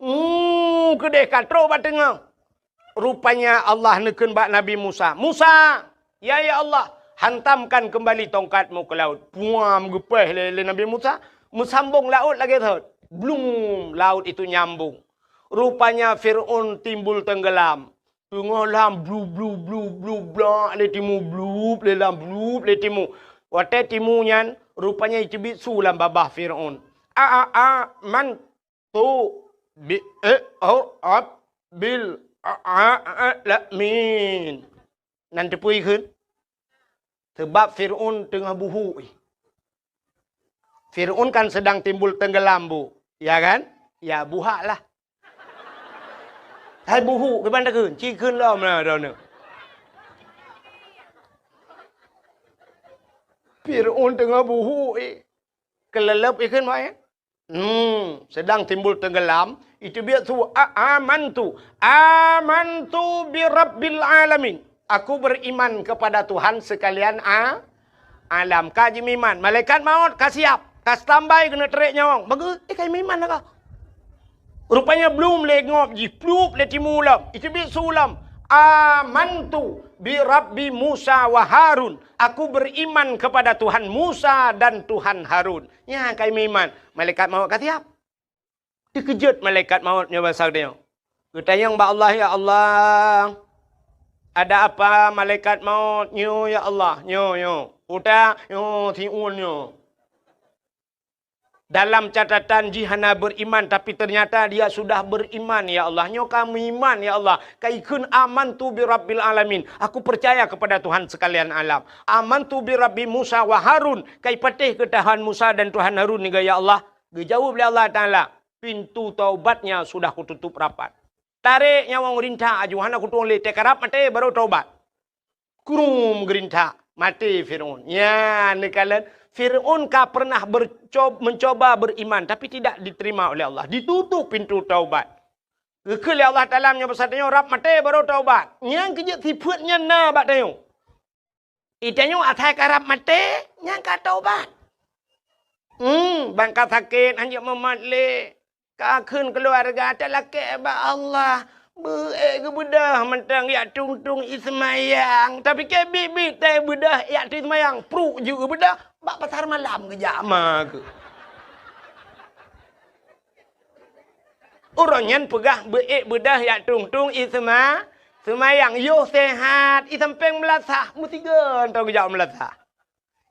Hmm, keudeh ka trok bak teungoh. Rupanya Allah neukheun bak Nabi Musa, "Musa, ya, ya Allah, hantamkan kembali tongkatmu ke laut." Puam geupéh lé, lé Nabi Musa, meusambong laôt lagée thot. Blum, laut itu nyambung. Rupanya Fir'aun timbul tenggelam. Teungoh lam blu, blu, blu, blu, blak lé timu, blup lé lam, blup lé timu. Watée timu nyan, rupanya iteubiet su lam babah Fir'aun. A, a, a, man tu bi, eh, oh, ab, bil, a, a, a, la, min. Nan teupeue kheun? Sebab Fir'aun teungoh buhuk. Fir'aun kan sedang timbul tenggelam, Bu. Ya kan? Ya, buhak lah. Hai buhuk, kiban takheun? Ci kheun lom lah droeneuh. Fir'aun teungoh buhuk, eh. Keuleuleub ikheun, Pak, ya? Hmm, sedang timbul tenggelam, iteubiet su, "A-, amantu, amantu bi rabbil alamin." Aku beriman kepada Tuhan sekalian a-, alam. Ka jimeuiman, malaikat maut ka siap, ka standby keuneuk trek nyawöng. Bagus, eh, ka jimeuiman dah ka. Rupanya blum lé ngop jih, plup lé timu lom, iteubiet su lom. "Amantu bi rabbi Musa wa Harun." Aku beriman kepada Tuhan Musa dan Tuhan Harun. Nyan ka jimeuiman, malaikat maut ka siap. Teukeujot malaikat maut nyoe basa geutanyoe. Geutanyong bak Allah, "Ya Allah, ada apa malaikat maut nyoe, ya Allah?" "Nyoe, nyoe. Uta, nyoe, siun nyoe." Dalam catatan jih hana beriman, tapi ternyata dia sudah beriman, ya Allah. Nyoe ka meuiman, ya Allah. Ka ikheun, "Amantu bi rabbil alamin." Aku percaya kepada Tuhan sekalian alam. "Amantu bi rabbi Musa wa Harun." Ka ipatéh keu Tuhan Musa dan Tuhan Harun nyoe, ya Allah. Geujaweueb lé Allah Taala, "Pintu taubatnya sudah kututup rapat." Tarek nyawöng rintak aju, hana kutueng lé, teukarab maté baru taubat. Krum geurintak, maté Fir'aun. Nyan neukalon, Fir'aun ka pernah berco-, mencoba beriman, tapi tidak diterima oleh Allah. Ditutup pintu taubat. Geukheun lé Allah Taala meunyoe basa tanyoe rab maté baru taubat. Nyan keujeuet sifeuet nyan na bak tanyoe. Itanyoe asai karab maté, nyan ka taubat. Hmm, ban ka sakét, hanjeuet mumat lé. Ka kheun keuluwarga, talakée bak Allah. Beu-ék geubeudôh mantong jak tueng-tueng i seumayang. Tapike biet-biet tée beudôh jak tueng seumayang. Pruek jeuet geubeudôh, bak pasar malam geujak ma keuh. Uroe nyan peugah beu-ék beudôh jak tueng-tueng i seuma-, seumayang. Yoh sehat, i sampéng meulasah, meusigoe mantong geujak meulasah.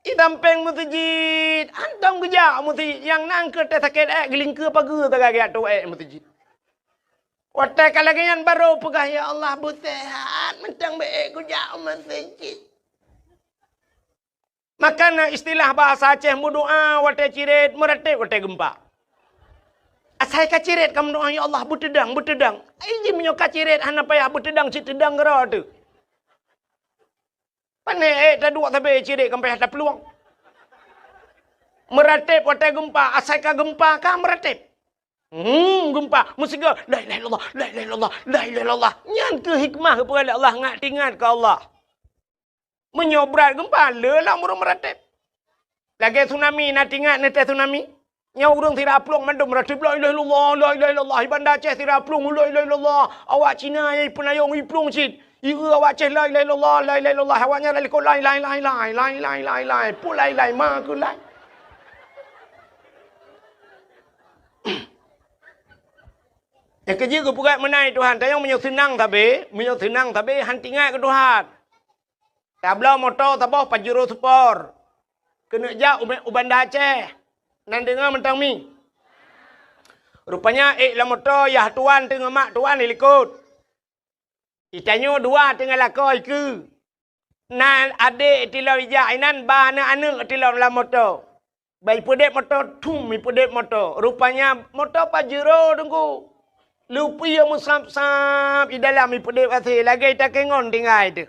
I sampéng meuseujid, hántom geujak meuseujid. Nyang na keuh teuh sakét ék, geulingkeue pageue sagai geujak tueng ék meuseujid. Watée ka lagée nyan barô peugah, "Ya Allah, beu sehat, mantong beu-ék kujak meuseujid." Maka na istilah bahasa Aceh meudoá watée cirét, meuratéb watée geumpa. Asai ka cirét ka meudoá, "Ya Allah, beuteudong, beuteudong." Ai jih meunyoe ka cirét hana payah beuteudong, cit teudong keudroe teuh. Pané ék taduek sabe cirét ka payah taplueng. Meuratéb watée geumpa, asai ka geumpa ka meuratéb. Hmm, geumpa, meusigoe, "La ilaha illallah, la ilaha illallah, la ilaha illallah." Nyan keuh hikmah geupeugah lé Allah, ngat teuingat keu Allah. Meunyoe brat geumpa, le lam ureuëng meuratéb. Lagée tsunami, na teuingat neuteuh tsunami? Nyoe ureuëng sira plueng mandum meuratéb, "La ilaha illallah, la ilaha illallah." I Banda Aceh sira plueng, "La ilaha illallah." Awak Cina nyang ipeunayong iplueng cit. Ieu awak Aceh, "La ilaha illallah, la ilaha illallah." Awak nyan lalikot, "Lai, lai, lai, lai, lai, lai, lai, lai." Peue lai, lai, ma keuh lai. Nyang keujeuet geupeugah meunan Tuhan, tanyoe meunyoe seunang sabe, meunyoe seunang sabe, han teuingat keu Tuhan. Tabloe moto saboh Pajero Sport. Keuneuk jak u, u Banda Aceh. Nan deungoe mantong mi. Rupanya ék lam moto yah tuan teungoh mak tuan ilikot. Itanyoe dua teungoh lakoe ikeue. Na adék tilom ijak inan ba aneuëk-aneuëk tilom lam moto. Ba ipeudeb moto, thum ipeudeb moto. Rupanya moto Pajero teungku. Lupie meusab-sab i dalam ipeudeb asée lagée takengon tinggai teuh.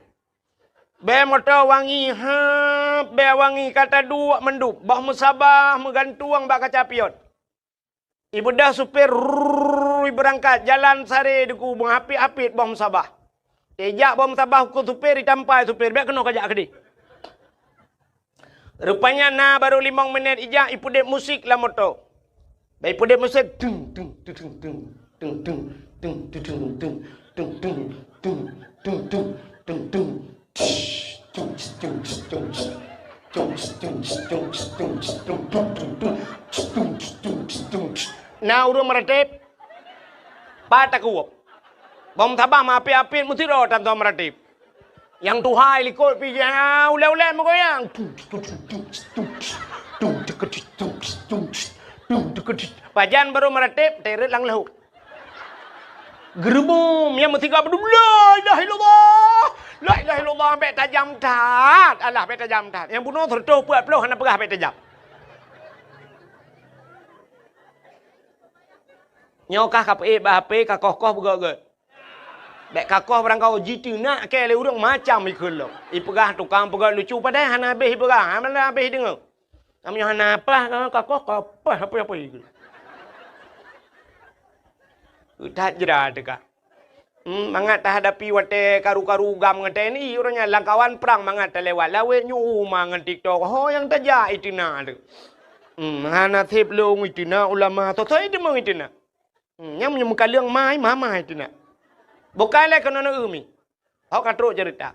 Bèe moto wangi, heup, bèe wangi ka taduek mandum, boh meusabah meugantueng bak kaca pion. Ibeudôh supir, rrrr, ibeurangkat, jalan saré deuku, meuhapit-hapit boh meusabah. Ijak boh meusabah keu supir, itampa supir, bèk keunoe kajak keudeh. Rupanya na barô limong minèt ijak, ipeudeb musik lam moto. Bèk ipeudeb musik, tung, tung, tung, tung, tung. Na ureueng meuratéb, pat takue. Boh meusabah meuhapit-hapit meusidroe tan soe meuratéb. Nyang tuha likot pih ulèe-ulèe meugoyang. Pajan barô meuratéb, teuret lam leuhôk. Geureubum, nyang meusigoe beudum, "La ilaha illallah! La ilaha illallah!" Bèk tajam that. Alah, bèk tajam that. Nyang bunoe sireutôh peuet ploh hana peugah bèk tajam. Nyoe kah ka peuék bak HP, ka koh-koh beugèt-gèt. Bèk ka koh barangkaho jiteunak kèe lé ureueng macam ikheun lom. Ipeugah tukang peugèt lucu padahai hana habéh ipeugah, hana habéh ideungö. Meunyoe hana paih, ka koh, ka paih, apa-apa ikheun. That jra teuka. Hmm, mangat tahadapi watèe karu-karu GAM ngon TNI, uroe nyan lam kawan prang mangat talewat lawét nyoe uma ngon TikTok. Ho nyang tajak iteunak teuh. Hmm, hana sép lôn iteunak ulama, soe-soe deungoe iteunak. Hmm, nyang meunyoe meukaleueng mai, mama iteunak. Bukai lé keunoe neueu mi. Hok ka trok ceurita.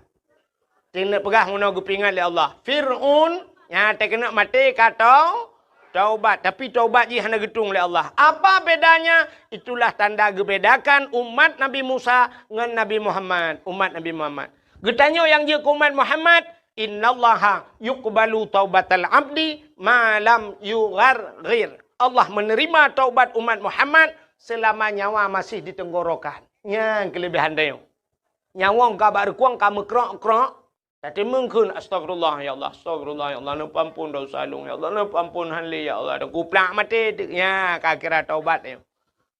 Teuneuk peugah meunoe geupeuingat lé Allah. Fir'aun nyang teukeunok maté ka tau-, taubat, tapi taubat jih hana geutueng lé Allah. Apa bedanya? Itulah tanda geubedakan umat Nabi Musa ngon Nabi Muhammad, umat Nabi Muhammad. Geutanyoe nyang jeuet keu umat Muhammad, "Innallaha yuqbalu taubatal abdi ma lam yugharghir." Allah menerima taubat umat Muhammad selama nyawa masih di tenggorokan. Nyan keuleubèhan tanyoe. Nyawöng ka bak reukueng ka meukrok-krok, tateumeung kheun, "Astagfirullah, ya Allah, astagfirullah, ya Allah, neupeuampon desya lôn, ya Allah, neupeuampon han lé, ya Allah," dan kuplak maté, nya ka kira taubat nyoe.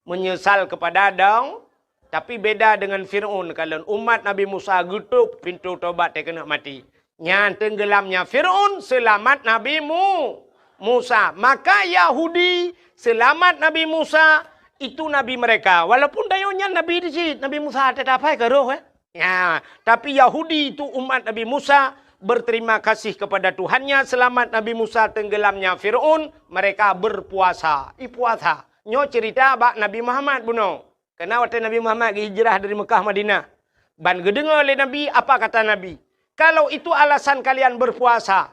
Menyesal kepada dong, tapi beda dengan Fir'aun, kalon umat Nabi Musa geutôp pintoe taubat teukeunok maté. Nyan teunggeulamnya Fir'aun seulamat Nabi Mu-, Musa. Maka Yahudi seulamat Nabi Musa, itu nabi mereka. Walaupun tanyoe nyan nabi di cit, Nabi Musa teutab hai ka roh, eh. Ya, tapi Yahudi itu umat Nabi Musa berterima kasih kepada Tuhannya, selamat Nabi Musa tenggelamnya Fir'aun, mereka berpuasa. Ipuasa. Nyoe cerita bak Nabi Muhammad bunoe. Karena watèe Nabi Muhammad geuhijrah dari Mekah Madinah. Ban geudeungoe lé Nabi, apa kata Nabi? "Kalau itu alasan kalian berpuasa,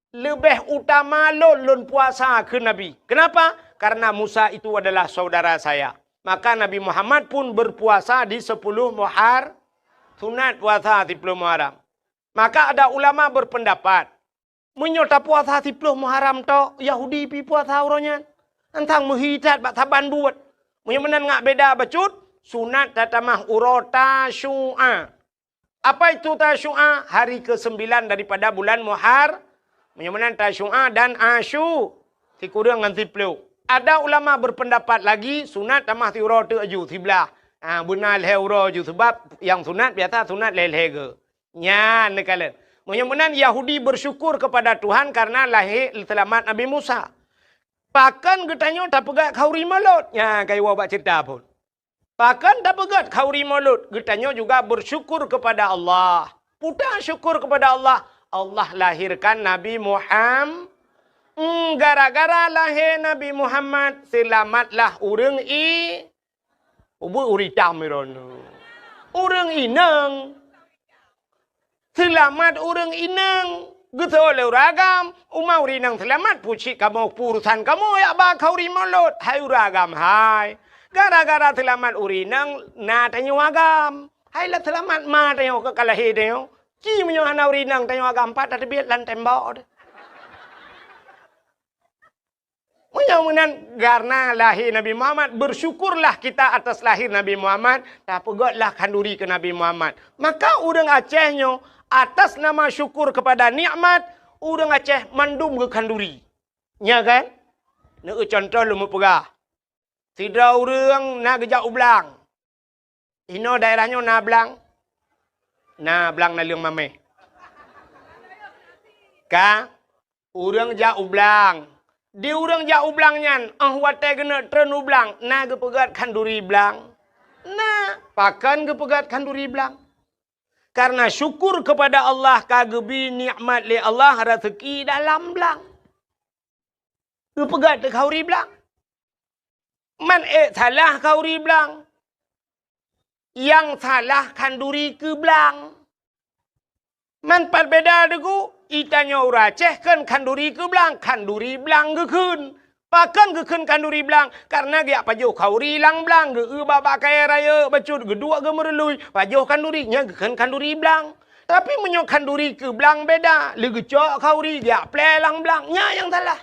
leubeh utama lôn, lôn puasa," kheun Nabi. Kenapa? "Karena Musa itu adalah saudara saya." Maka Nabi Muhammad pun berpuasa di sepuluh Muhar-, sunat puasa sepuluh Muharram. Maka ada ulama berpendapat, meunyoe tapuasa sepuluh Muharram tok, Yahudi pih puasa uroe nyan. Antang meuhi that bak saban buet. Meunyoe meunan ngat beda bacut, sunat tatamah uroe Tasyu'a. Apa itu Tasyu'a? Hari kesembilan daripada bulan Muhar-, meunyoe meunan Tasyu'a dan Asyu, sikureueng ngon siploh. Ada ulama berpendapat lagi, sunat tamah siuroe teuk aju, siblaih. Ha, beuna lhèe uroe aju, sebab nyang sunat biasa sunat lhèe-lhèe geu. Nyan neukalon. Meunyoe meunan Yahudi bersyukur kepada Tuhan karena lahé seulamat Nabi Musa. Pakon geutanyoe tapeugèt khauri Maulud? Nyan ka iwoe bak cerita phon. Pakon tapeugèt khauri Maulud? Geutanyoe juga bersyukur kepada Allah. Peue syukur kepada Allah? Allah lahirkan Nabi Muham-, hmm, gara-gara lahé Nabi Muhammad, seulamatlah ureueng i-, ubeuet ureueng itam droeneuh. Ureueng inong. Seulamat ureueng inong. Geusoe lé ureueng agam, uma ureueng inong seulamat, pucit kamoe, urusan kamoe jak ba khauri Maulud. Hai ureueng agam, hai. Gara-gara seulamat ureueng inong, na tanyoe agam. Hai lah seulamat ma tanyoe ka lahé tanyoe. Ci meunyoe hana ureueng inong tanyoe agam, pat tateubiet lam tembok deh. Meunyoe meunan, karena lahé Nabi Muhammad, bersyukurlah kita atas lahir Nabi Muhammad, tapeugètlah khanduri keu Nabi Muhammad. Maka ureueng Aceh nyoe, atas nama syukur kepada nikmat, ureueng Aceh mandum geukhanduri. Nya kan? Neueu contoh lôn meupeugah. Sidroe ureueng na geujak u blang. Inoe daerah nyoe na blang? Na blang naleueng mamèh. Ka, ureuëng jak u blang. Di ureuëng jak u blang nyan, óh watée geuneuk treun u blang, na geupeugét khanduri blang? Na, pakon geupeugét khanduri blang? Karena syukur kepada Allah ka geubi nikmat lé Allah raseuki dalam blang. Geupeugét khanduri blang. Man ék salah khanduri blang. Nyang salah khanduri keu blang. Man pat beda deungon itanyoe ureuëng Aceh kheun khanduri keu blang, khanduri blang geukheun. Pakon geukheun khanduri blang? Karena geujak pajoh khanduri lam blang, geu-eu bak-bak kayée rayeuk bacut, geuduek geumeurului, pajoh khanduri, nyan geukheun khanduri blang. Tapi meunyoe khanduri keu blang beda, lé geucok khanduri geujak plé lam blang, nyan nyang salah.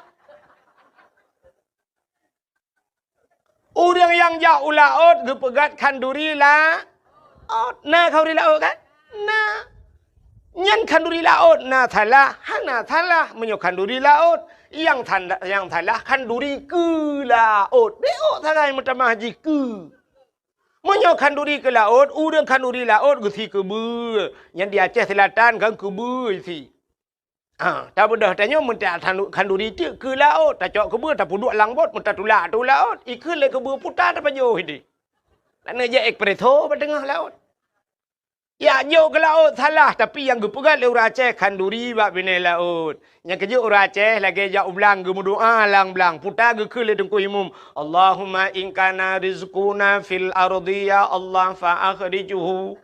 Ureuëng nyang jak u laôt geupeugét khanduri laôt. Na khanduri laôt kan? Na. Nyan khanduri laôt na salah, hana salah meunyoe khanduri laôt. Nyang sanda-, nyang salah khanduri keu laôt. Bék sagai meutamah jih keu. Meunyoe khanduri keu laôt, ureuëng khanduri laôt geusi keubeue. Nyan di Aceh Selatan kan keubeue isi. Ha, tabeudôh tanyoe meuntak khanduri teuk keu laôt, tacok keubeue, tapeuduek lam bot, meutatulak tu laôt, ikheun lé keubeue puta tapajoh ideh. Laneuk jak espresso bak teungoh laôt. Jak jok keu laôt salah, tapi nyang geupeugét lé ureuëng Aceh khanduri bak binéh laôt. Nyang keujeuet ureuëng Aceh lagée jak u blang geumeudoá lam blang, puta geukheun lé Teungku Imum, "Allahumma in kana rizquna fil ardi ya Allah fa akhrijhu."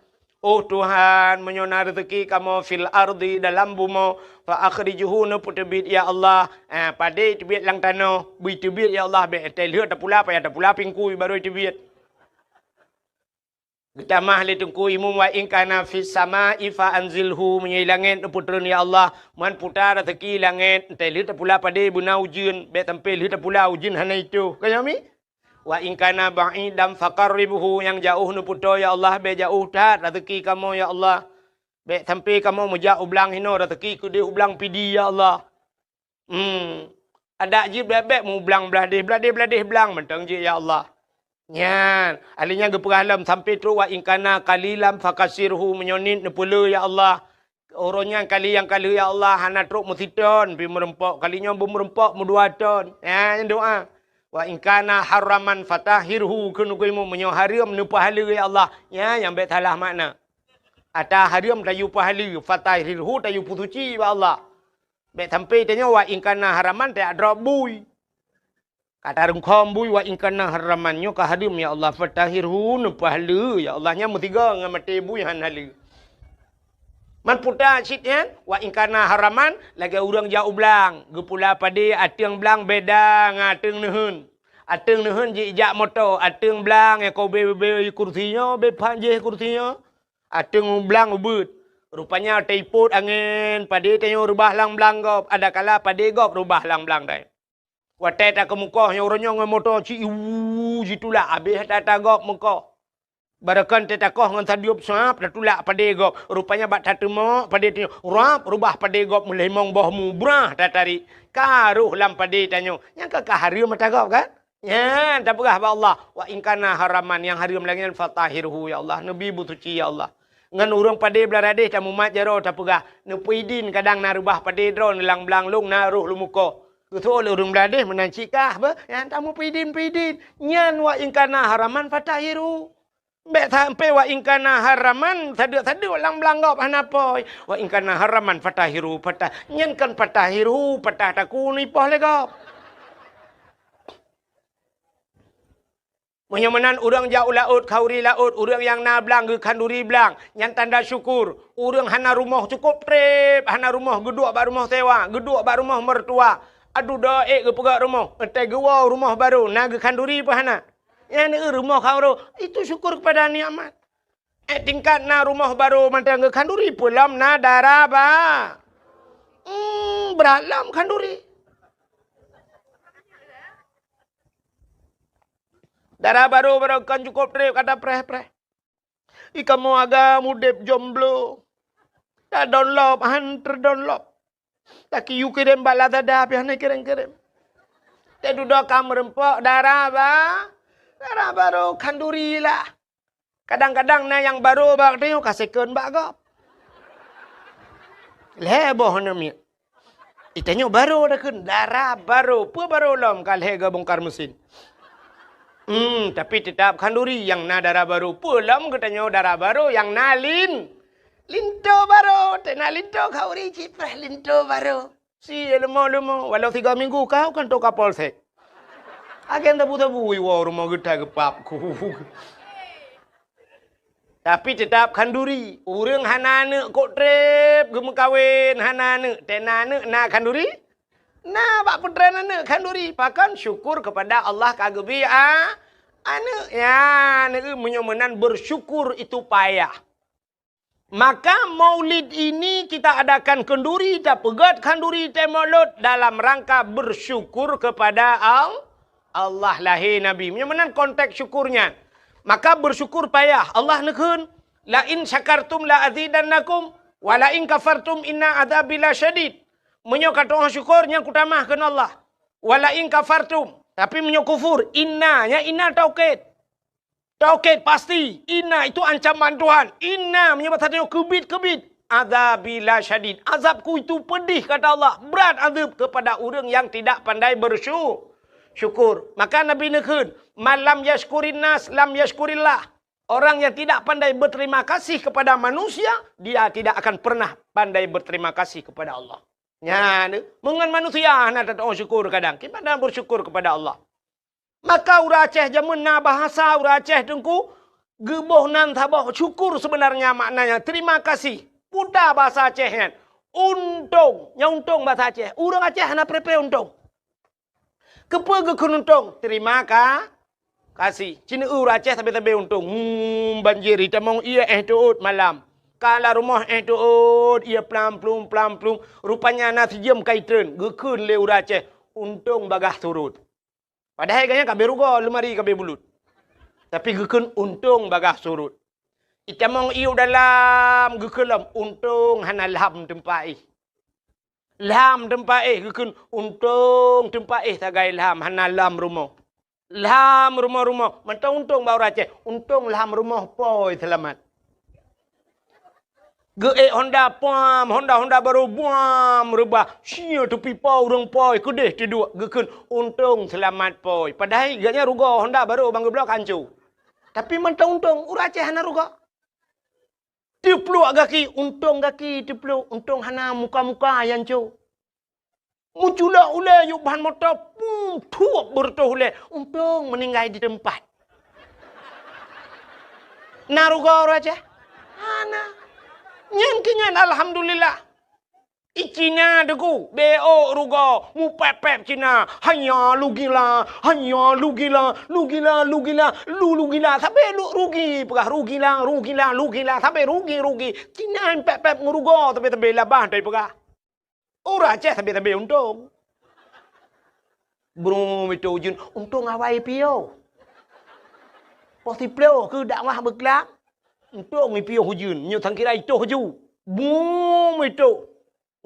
Oh Tuhan, meunyoe na reuzeuki kamoe fil ardi, dalam bumoe, fa akhrijhu, neupeuteubiet ya Allah. Ah, padé teubiet lam tanoh, bui teubiet ya Allah, bék teuh lheueh tapula, payah tapula pingkui barô teubiet. Geutamah lé Teungku Imum, wa in kana fis samai fa anzilhu, meunyoe i langét neupeutreun ya Allah, man puta reuzeuki langét, teuh lheueh tapula padé beuna ujeuen, bék sampoe lheueh tapula ujeuen hana itoh. Ka nyoe mi? Wa in kana ba'idan faqarribhu, nyang jaoh neupeutoe ya Allah, bék jaoh that reuzeuki kamoe ya Allah. Bék sampoe kamoe meujak u blang hinoe reuzeuki keudeh u blang Pidie ya Allah. Hmm. Adak jih bék-bék meublang blah deh, blah deh, blah deh blang mantong jih ya Allah. Nyan, ahli nyan geupeugah lom sampoe trok wa in kana qalilan fakatsirhu, meunyoe niet neupeule ya Allah. Uroe nyan kali nyang ka lheueh ya Allah, hana trok meusiton pih meurumpok, kali nyoe beumeurumpok meudua ton. Nyan doa. Wa in kana haraman fatahhirhu, kheun Teungku Imum, meunyoe hareuem neupeuhaleue ya Allah. Nyan nyang bék salah makna. Ata hareuem tayue peuhaleue, fatahhirhu tayue peusuci bak Allah. Bék sampoe tanyoe wa in kana haraman tajak drob bui. Ka tarungkhom bui wa in kana haraman, nyoe ka hareuem ya Allah, fatahhirhu, neupeuhaleue ya Allah, nyan meusigoe ngon maté bui han haleue. Man puta cit nyan, wa in kana haraman, lagée ureuëng jak u blang, geupula padé ateueng blang beda ngon ateueng neuheun. Ateueng neuheun jih jak moto, ateueng blang nyang ka ubé-ubé kursi nyoe, ubé phan jih kursi nyoe. Ateueng blang ubeuet. Rupanya teupot angén, padé tanyoe reubah lam blang gob, adakala padé gob reubah lam blang dai. Watée takeumukoh nyoe uroe nyoe ngon moto ci-u jitulak, habéh that-that gob meukoh. Barokon teuh takoh ngon sadub sab, tatulak padé gob. Rupanya bak tateumok padé tanyoe, rab, reubah padé gob meulimong boh mu, brah tatarék. Ka roh lam padé tanyoe. Nyang ka, ka hareuem ata gob kan? Nyan tapeugah bak Allah, wa in kana haraman, nyang hareuem lagée nyan fatahhirhu ya Allah, neubi beusuci ya Allah. Ngon ureuëng padé blah deh tamumat jaroe tapeugah, neupeuidin kadang na reubah padé droe neulang blang lông na roh lumukoh. Geuseuôt lé ureuëng blah deh meunan cit kah beuh, nyan tamupeidin-peidin. Nyan wa in kana haraman fatahhirhu. Bék sampoe wa in kana haraman, sadeuk-sadeuk lam blang gob hana poi. Wa in kana haraman fatahhirhu, fatah-, nyan kan fatahhirhu, patah takue neuipoh lé gob. Meunyoe meunan ureuëng jak u laôt, khanduri laôt, ureuëng nyang na blang geukhanduri blang, nyan tanda syukur. Ureuëng hana rumoh cukôp treb, hana rumoh geuduek bak rumoh sewa, geuduek bak rumoh mertua. Aduh doa ék geupeugét rumoh, ék geuwoe rumoh barô, na geukhanduri peu hana? Nyan rumoh khanduri, itu syukur kepada nikmat. Eh, tingkat na rumoh barô mantong geukhanduri, peulom na dara ba-, hmm, brat lom khanduri. Dara barô, barô kon cukôp treb ka tapreh-preh. I kamoe agam udeb jomblo. Tadonlop, han teudonlop. Takiyue kirém bak Lazada, pih hana kirém-kirém. Teududoe ka meurumpok dara ba-, dara barô khanduri lah. Kadang-kadang na nyang barô bak tanyoe ka second bak gob. Lhée boh aneuk miet. Itanyoe barô takheun, dara barô. Peue barô lom ka lhée geubongkar meusén. Hmm, tapi teutap khanduri nyang na dara barô. Peue lom geutanyoe dara barô nyang na lin-, linto barô. Teuna linto khanduri cit preh linto barô. Si leumo-leumo, walau tiga minggu kau kan toka polsek. Agen tabu-tabu iwoe rumoh geuta geupap ku. Tapi teutap khanduri. Ureuëng hana aneuëk kok treb geumeukawen, hana aneuëk, teuna aneuëk na khanduri? Na bak peutren aneuëk khanduri. Pakon? Syukur kepada Allah ka geubri a-, aneuëk. Ya, aneuëk meunyoe meunan bersyukur itu payah. Maka maulid ini kita adakan khanduri, tapeugét khanduri teuh maulud dalam rangka bersyukur kepada Al-, Allah lahé Nabi. Meunyoe meunan konteks syukur nyan. Maka bersyukur payah. Allah neukheun, "La in syakartum la azidannakum, wa la in kafartum inna adzabi lasyadid." Meunyoe ka tu'oh syukur, nyan kutamah kheun Allah. "Wa la in kafartum." Tapi meunyoe kufur, inna, nyan inna taukid. Taukid pasti, inna itu ancaman Tuhan. Inna meunyoe bahasa tanyoe keubiet-keubiet. Adzabi lasyadid. Azabku itu pedih, kata Allah. Berat azab kepada ureuëng yang tidak pandai bersyu-, syukur. Maka Nabi neukheun, "Man lam yashkurin nas, lam yashkurillah." Orang yang tidak pandai berterima kasih kepada manusia, dia tidak akan pernah pandai berterima kasih kepada Allah. Nyan, meungon manusia hana tatu'oh syukur kadang. Kiban bersyukur kepada Allah. Maka ureuëng Aceh jameun na bahasa ureuëng Aceh teungku, geuboh nan saboh syukur sebenarnya maknanya terima kasih. Peue bahasa Aceh nyan? Untông. Nyang untông bahasa Aceh. Ureuëng Aceh hana preh-preh untông. Keupeue geukheun untông? Terima ka-, kasih. Ci neu ureuëng Aceh sabe-sabe untông. Hmm, banjir itamong ié éh teuôt malam. Ka lam rumoh éh teuôt ié plam-plum, plam-plum. Rupanya na sijeuem ka itreun. Geukheun lé ureuëng Aceh, untông bagaih surut. Padahai gobnyan ka abéh rugoe, leumari ka abéh bulut. Tapi geukheun untông bagaih surut. Itamong ié u dalam, geukheun lom, untông hana lham teumpat éh. Lham teumpat éh, geukheun untông teumpat éh sagai lham, hana lham rumoh. Lham rumoh-rumoh, mantong untông bak ureuëng Aceh, untông lham rumoh pôi seulamat. Geuék honda puam, honda-honda barô buam reubah, sie tupi po ureuëng pôi keudeh teuduek, geukheun untông seulamat pôi. Padahai gobnyan rugoe, honda barô ban geubloe ka ancô. Tapi mantong untông, ureuëng Aceh hana rugoe. Teupluek gaki, untông gaki teupluek, untông hana muka-muka nyang ancô. Meuculok ulée yub ban moto, pum, thuep beureutoh ulée, untông meuninggai di teumpat. Na rugoe ureuëng Aceh? Hana. Nyan keuh nyan alhamdulillah. I Cina teungku, beu rugoe, mupép-pép Cina, hanya lugila, hanya lugila, lugila, lugila, lu lugila, sabe lu rugi, peugah rugila, rugila, lugila, sabe rugi, rugi. Cina pép-pép meurugoe, sabe-sabe labah tai peugah. Ureuëng Aceh sabe-sabe untông. Brum itu ujeuen, untông awai piôh. Poh siplôh keu dakwah beuklam, untông ipiôh ujeuen, nyoe sangkira itoh ju. Brum itu.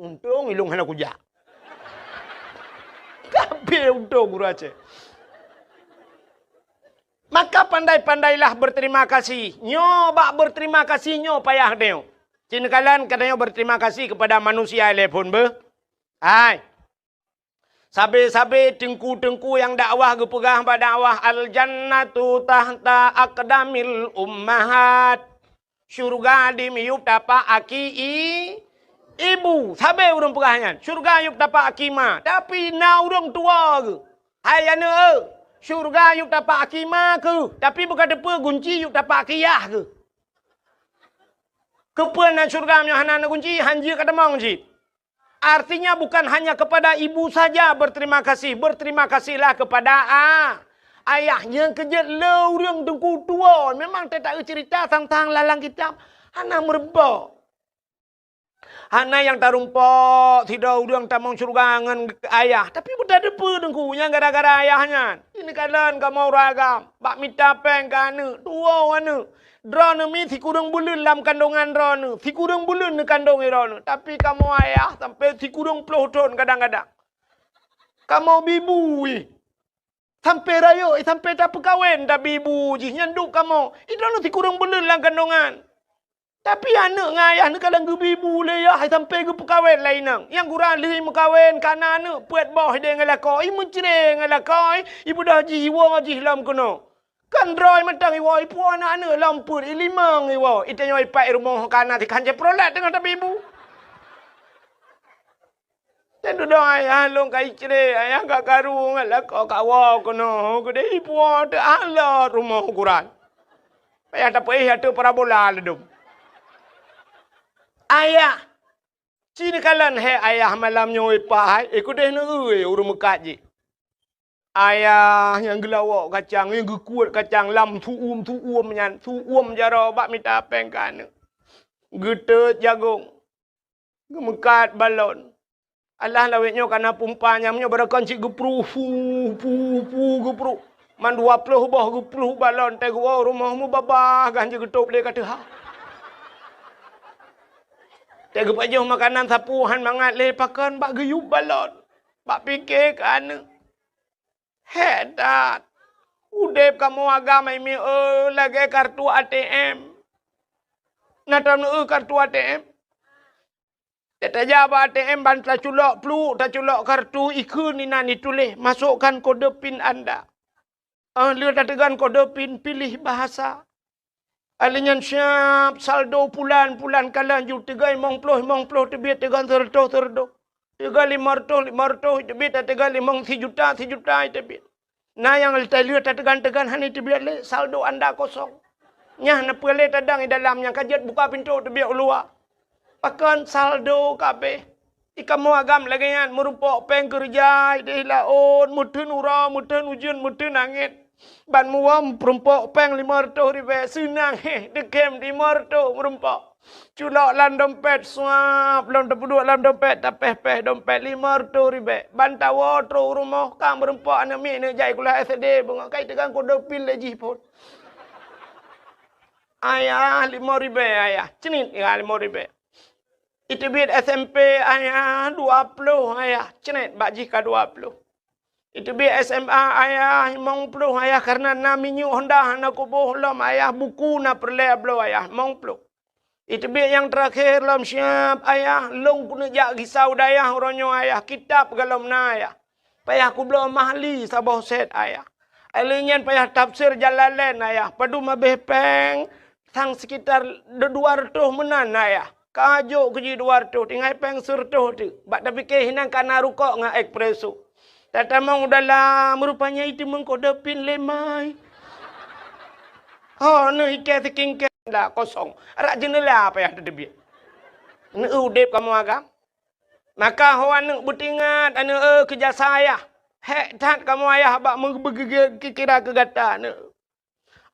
Untông ilông hana kujak. Kabeh untông ureuëng Aceh. Maka pandai-pandailah berterima kasih. Nyoe bak berterima kasih nyoe payah nyoe. Ci neukalon geutanyoe berterima kasih kepada manusia ilée phon beuh. Hai. Sabe-sabe teungku-teungku nyang dakwah geupeugah bak dakwah, "Al-jannatu tahta aqdamil ummahat." Syurga di miyueb tapak aki i-, ibu. Sabe ureuëng peugah nyan, syurga yueb tapak aki ma. Tapi na ureuëng tuwoe geuh, "Hai aneuëk, syurga yueb tapak aki ma keuh, tapi beuka teupeue gunci yueb tapak aki yah keuh." Keupeue na syurga meunyoe hana na gunci, hanjeuet ka tamong cit. Artinya bukan hanya kepada ibu saja berterima kasih, berterima kasihlah kepada a-, ayah. Nyang keujeuet le ureuëng teungku tuwoe, memang teutak cerita tentang lalang kitab hana meureubok. Hana nyang tarumpok sidroe ureuëng tamong syurga ngon ayah, tapi beutateupeue teungku nyang gara-gara ayah nyan. Ini kalon kamoe ureuëng agam, bak mita péng keu aneuëk, tuwoe aneuëk. Droeneuh mi sikureueng buleuen lam kandongan droeneuh, sikureueng buleuen neukandong droeneuh, tapi kamoe ayah sampai sikureueng ploh thon kadang-kadang. Kamoe bibu ih, sampai rayeuk, sampai tapeukawen tabibu jih nyan duek kamoe. Ih, droeneuh sikureueng buleuen lam kandongan. Tapi aneuëk ngon ayah neukalon geubi bu lé yah, hai sampoe geupeukawen lé inong. Nyang gura lheueh meukawen ka na aneuëk peuet boh idéh ngon lakoe, i meucre ngon lakoe, i beudoh jih iwoe jih lom keunoe. Kan droe mantong iwoe, ipuwoe aneuëk-aneuëk lom peuet, i limong iwoe, i tanyoe ipat i rumoh ka na tikhan jih peurolat teungoh tabi bu. Dan dudoe ayah lôn ka icre, ayah ka karu ngon lakoe ka woe keunoe, geudeh ipuwoe teualot rumoh ukuran. Payah tapeuéh ateueh parabola ladum. Ayah, ci neukalon hé ayah malam nyoe ipat hai, eh, keudeh neueu ureuëng meukat jih. Ayah nyang geulawok kacang, nyang geukuet kacang lam su'um-su'um nyan, su'um jaroe bak mita péng keu aneuëk. Geuteut jagong, geumeukat balon. Alah lawét nyoe ka na pumpa nyang nyoe barokon cit geupruh, pu, pu, pu, geupruh. Man dua ploh boh geupruh balon, teuh geuwoe rumoh mubabah gan jeuet geutôb lé ka teuha. Teuh geupajoh makanan sapeue han mangat lé pakon bak geuyub balon, bak pike keu aneuëk. Hék that! Udeb kamoe agam hai mieu lagée kartu A T M. Na taneueu kartu A T M? Tajak bak A T M ban taculok pluek, taculok kartu, ikheun inan ituléh, "Masukkan kode pin Anda." Ah, lheueh tateugan kode pin, pilih bahasa. Alèh nyan siab saldo pulan-pulan ka laju, teuga limong ploh, limong ploh teubiet, teuga seureutôh, seureutôh. Teuga limong reutôh, limong reutôh teubiet, teuga limong sijuta, sijuta teubiet. Na nyang lheueh tateugan-teugan hana teubiet lé, saldo anda kosong. Nyan na peue lé tadang i dalam nyang ka jeuet buka pintoe teubiet u luwa. Pakon saldo ka abéh. I kamoe agam lagée nyan, meurumpok péng keureuja idéh laôt, meuteun uroe, meuteun ujeuen, meuteun angén. Ban muwöm meurumpok péng limong reutôh ribée, seunang héh, deukem limong reutôh meurumpok. Culok lam dompet, suap, lom tapeuduek lam dompet, tapéh-péh dompet limong reutôh ribée. Ban tawoe trok u rumoh, ka meurumpok aneuk miet neuk jai kuliah S D, beungoh kai teugang kode pin lé jih phon. Ayah, limong ribée, ayah. Cnit, ya, limong ribée. Iteubiet S M P, ayah, dua ploh, ayah. Cnit, bak jih ka dua ploh. Iteubiet S M A, ayah, limong ploh, ayah, kareuna na minyeuk Honda hana kuboh lom, ayah, buku na peureulée bloe, ayah, limong ploh. Iteubiet nyang teurakhé lom siab, ayah, lôn keuneuk jak gisa u dayah uroe nyoe, ayah, kitab galom na, ayah. Payah kubloe mahli saboh set, ayah. Alèh nyan payah tafsir Jalalain, ayah. Padum abéh péng, sang sekitar dua reutôh meunan, ayah. Ka jok keu jih dua reutôh, tinggai péng seureutôh teuk. Bak tapike hinan ka na rukok ngon espresso. Tatamong u dalam, rupanya iteumeung kode pin lé mai. Ho, neuh ikée skincare dah kosong. Rak jeuneula payah tateubiet. Neu udeb kamoe agam. Maka ho aneuk beutingat, aneuk, eh, keu jasa ayah. Hék that kamoe ayah bak meubeugeugét kira keu gata, aneuk.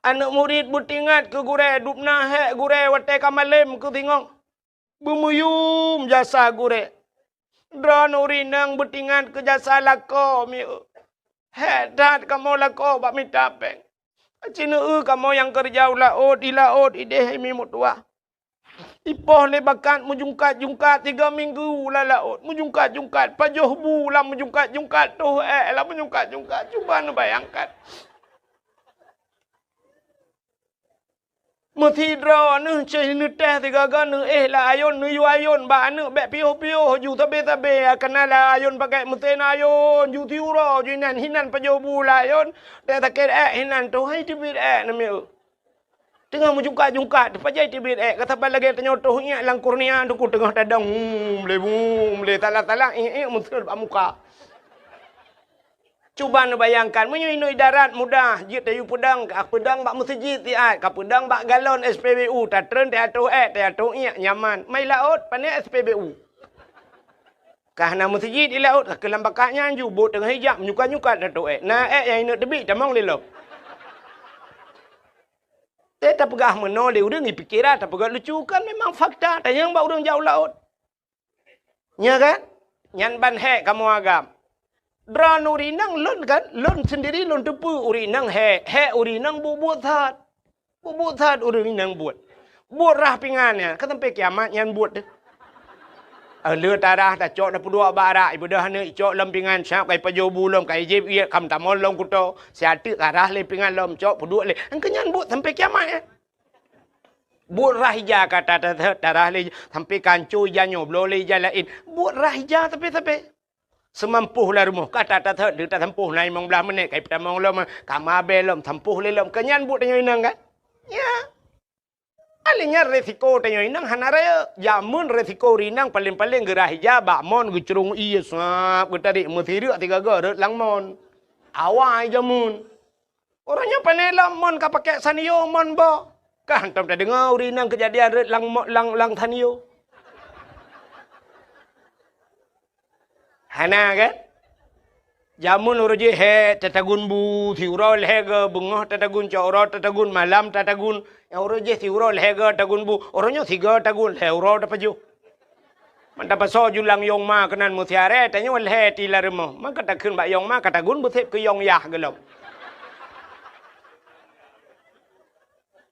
Aneuk murit beutingat keu gurée, dubna hék gurée watée ka malém keu singoh. Beumuyum jasa gurée. Droeneuh ureueng inong beutingat keu jasa lakoe mieu. Hék that kamoe lakoe bak mita péng. Aci neueu kamoe nyang keureuja u laôt, di laôt idéh hai mi meutuwah. Ipoh lé bakat meujungkat-jungkat tiga minggu lam laôt, meujungkat-jungkat, pajoh bu lam meujungkat-jungkat, toh ék lam meujungkat-jungkat. Cuba neubayangkan. Meusidroe neuh ceh neutéh sigaga neuéh lam ayôn, neuyue ayôn bak aneuk bék piôh-piôh ju sabé-sabé, kana lam ayôn pakai meusén ayôn, ju siuroe ju inan, hinan pajoh bu lam ayôn, teuh sakét ék hinan, toh hai teubiet ék namiet. Teungoh meujungkat-jungkat, teuh pajoh teubiet ék, ka saban lagée tanyoe toh iék lam kurnia, teungku teungoh tadong, hum, lé, hum, lé, salah-salah, iék, iék, meuseuet bak muka. Cuba neubayangkan, meunyoe inoe idarat mudah, jeuet tayue peudong, ka peudong bak meuseujid siat, ka peudong bak galon S P B U, tatreun teuatoh ék, teuatoh iék, nyaman. Mai laôt, pané S P B U. Ka hana meuseujid di laôt, ka keulam bakat nyan ju, bot teungoh ijak, menyukat-nyukat teuatoh ék. Na ék nyang ineuk teubiet, tamong lé lom. Teuh tapeugah meunoe lé ureueng, ipikira tapeugah lucu, kan memang fakta, tanyong bak ureueng jak u laôt. Nya kan? Nyan ban hék kamoe agam. Droeneuh ureueng inong lôn kan, lôn sendiri lôn teupeue ureueng inong hék, hék ureueng inong buet-buet that. Buet-buet that ureueng inong buet. Buet rhah pingan nyan, ka sampai kiamat nyan buet teuh. Eh, lheueh tarhah tacok tapeuduek bak arak, ibeudôh aneuk icok lom pingan, siab ka ipajoh bu lom, ka ijieb iék, ka meutamong lom kuto, siat teuk ka rhah lé pingan lom, cok peuduek lé. Engkeu nyan buet sampai kiamat nyan. Buet rhah ija ka ta-, ta-, ta-, tarhah lé, sampoe ka ancô ija nyoe, bloe lé ija laén. Buet rhah ija tapi-tapi. Seumampoh lam rumoh, ka ta-, ta-, ta-, tasampôh na limong blaih menit, ka ipeutamong lom, ka mabée lom, sampôh lé lom. Keu nyan buet tanyoe inong kan? Ya. Akhé nyan resiko tanyoe inong hana rayeuk. Jameun resiko ureueng inong paleng-paleng geurhah ija bak mon geucurong ié sab geutarek meusireuk sigoe-goe rhot lam mon. Awai jameun. Uroe nyoe pane lom mon ka pakék Sanyo mon boh. Ka hantom tadeungoe ureueng inong keujadian rhot lam mo-, lam, lam Sanyo. Hana kan? Jameun uroe jih hék tatagun bu, siuroe lhée goe, beungoh tatagun, cot uroe tatagun, malam tatagun. Nyang uroe jih siuroe lhée goe tagun bu, uroe nyoe sigoe tagun, lhée uroe tapajoh. Man tapasoe julang yong ma keunan meusiarée, tanyoe lhée ti lam rumoh. Maka takheun bak yong ma ka tagun beuseb keu yong yah gohlom.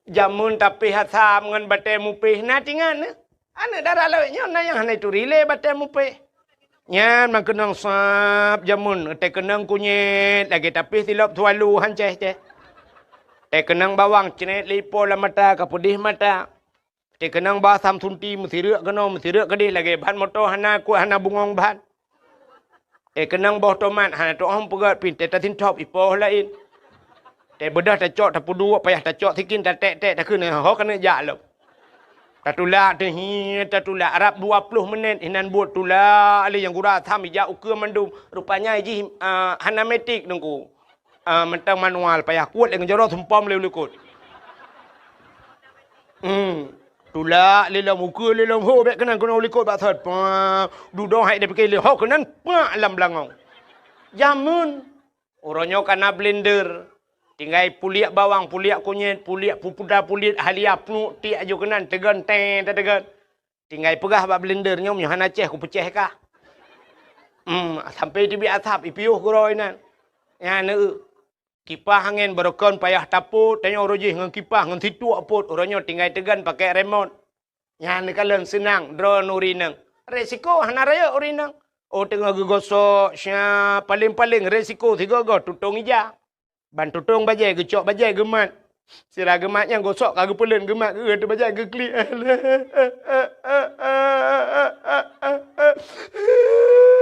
Jameun tapéh asam ngon batée mupéh na tingat nyoe. Aneuk dara lawét nyoe na nyang hana ituri lé batée mupéh. Nyan meukeunong sab jameun, teukeunong kunyét lagée tapéh silop sualu han céh-céh. Teukeunong bawang cret lipo lam mata ka peudeh mata. Teukeunong ba asam sunti meusireuk keunoe meusireuk keudeh lagée ban moto hana kuat hana bungong ban. Teukeunong boh tomat hana tu'oh peugét pih teutasintop ipoh laén. Teubeudôh tacok tapeuduek payah tacok sikin taték-ték takheun ho keuneuk jak lom. Tatulak teuh hi tatulak rab dua ploh menit inan buet tulak lé nyang gura asam ijak ukeue mandum. Rupanya jih, ah, hana metik teungku. Ah, mantong manual payah kuet lé ngon jaroe sumpom lé u likot. Hmm. Tulak lé lom ukeue lé lom ho bék keunan keunoe u likot bak sot. Pah, dudoe hai dipike lé ho keunan pak lam beulangong. Jameun. Uroe nyoe kana blender. Tinggai puliek bawang, puliek kunyét, puliek pupuda puliet halia pluek tiek aju keunan teugon tée tateugon. Tinggai peugah bak blender nyoe meunyoe hana céh kupeucéh kah. Hmm, sampoe teubiet asap ipiôh keudroe inan. Nyan eu. Kipah angén barokon payah tapot, tanyoe uroe jih ngon kipah ngon situek pot, uroe nyoe tinggai teugon pakék remot. Nyan neukalon seunang droe ureueng inong. Resiko hana rayeuk ureueng inong. Oh teungoh geugosok, sya, paleng-paleng resiko sigoe-goe tutong ija. Ban tutong bajée geucok bajée geumat. Sira geumat nyang gosok ka geupeuleuen geumat geuh teuh bajée geuklik.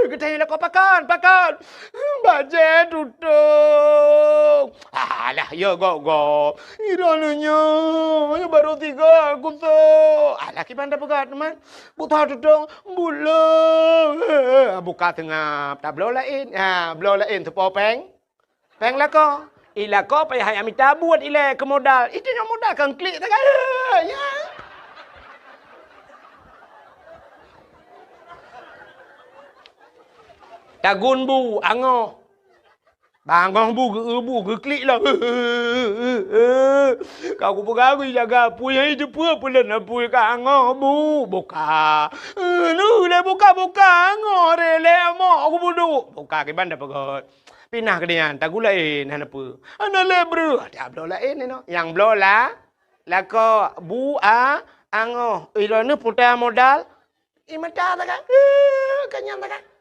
Geutanyong lakoe pakon, pakon. Bajée tutong. Alah, ya gok-gok. Droeneuh nyoe, nyoe barô tiga kusok. Alah, kiban tapeugah teuma. Buta tutong, buleue. Buka seungab, tabloe laén. Ha, bloe laén teupo péng. Péng lakoe. I lakoe payah hai mita buet ilée keu modal. Itu nyang modal kan klik sagai. Ya. Tagun bu, angoh. Bangoh bu geu bu geuklik lah. Ka kupeugah gui jaga apui hai teupeue peulon apui ka angoh bu buka. Nu lé buka-buka angoh re lé amok kubudu. Buka kiban dah peugah. Pinah keu nyan tagu laén hana peue. Hana lé breuh. Dak bloe laén inoe. Nyang bloe la lakoe bu a angoh. Ilone puta modal. I mata sagai, eh, ka nyan sagai.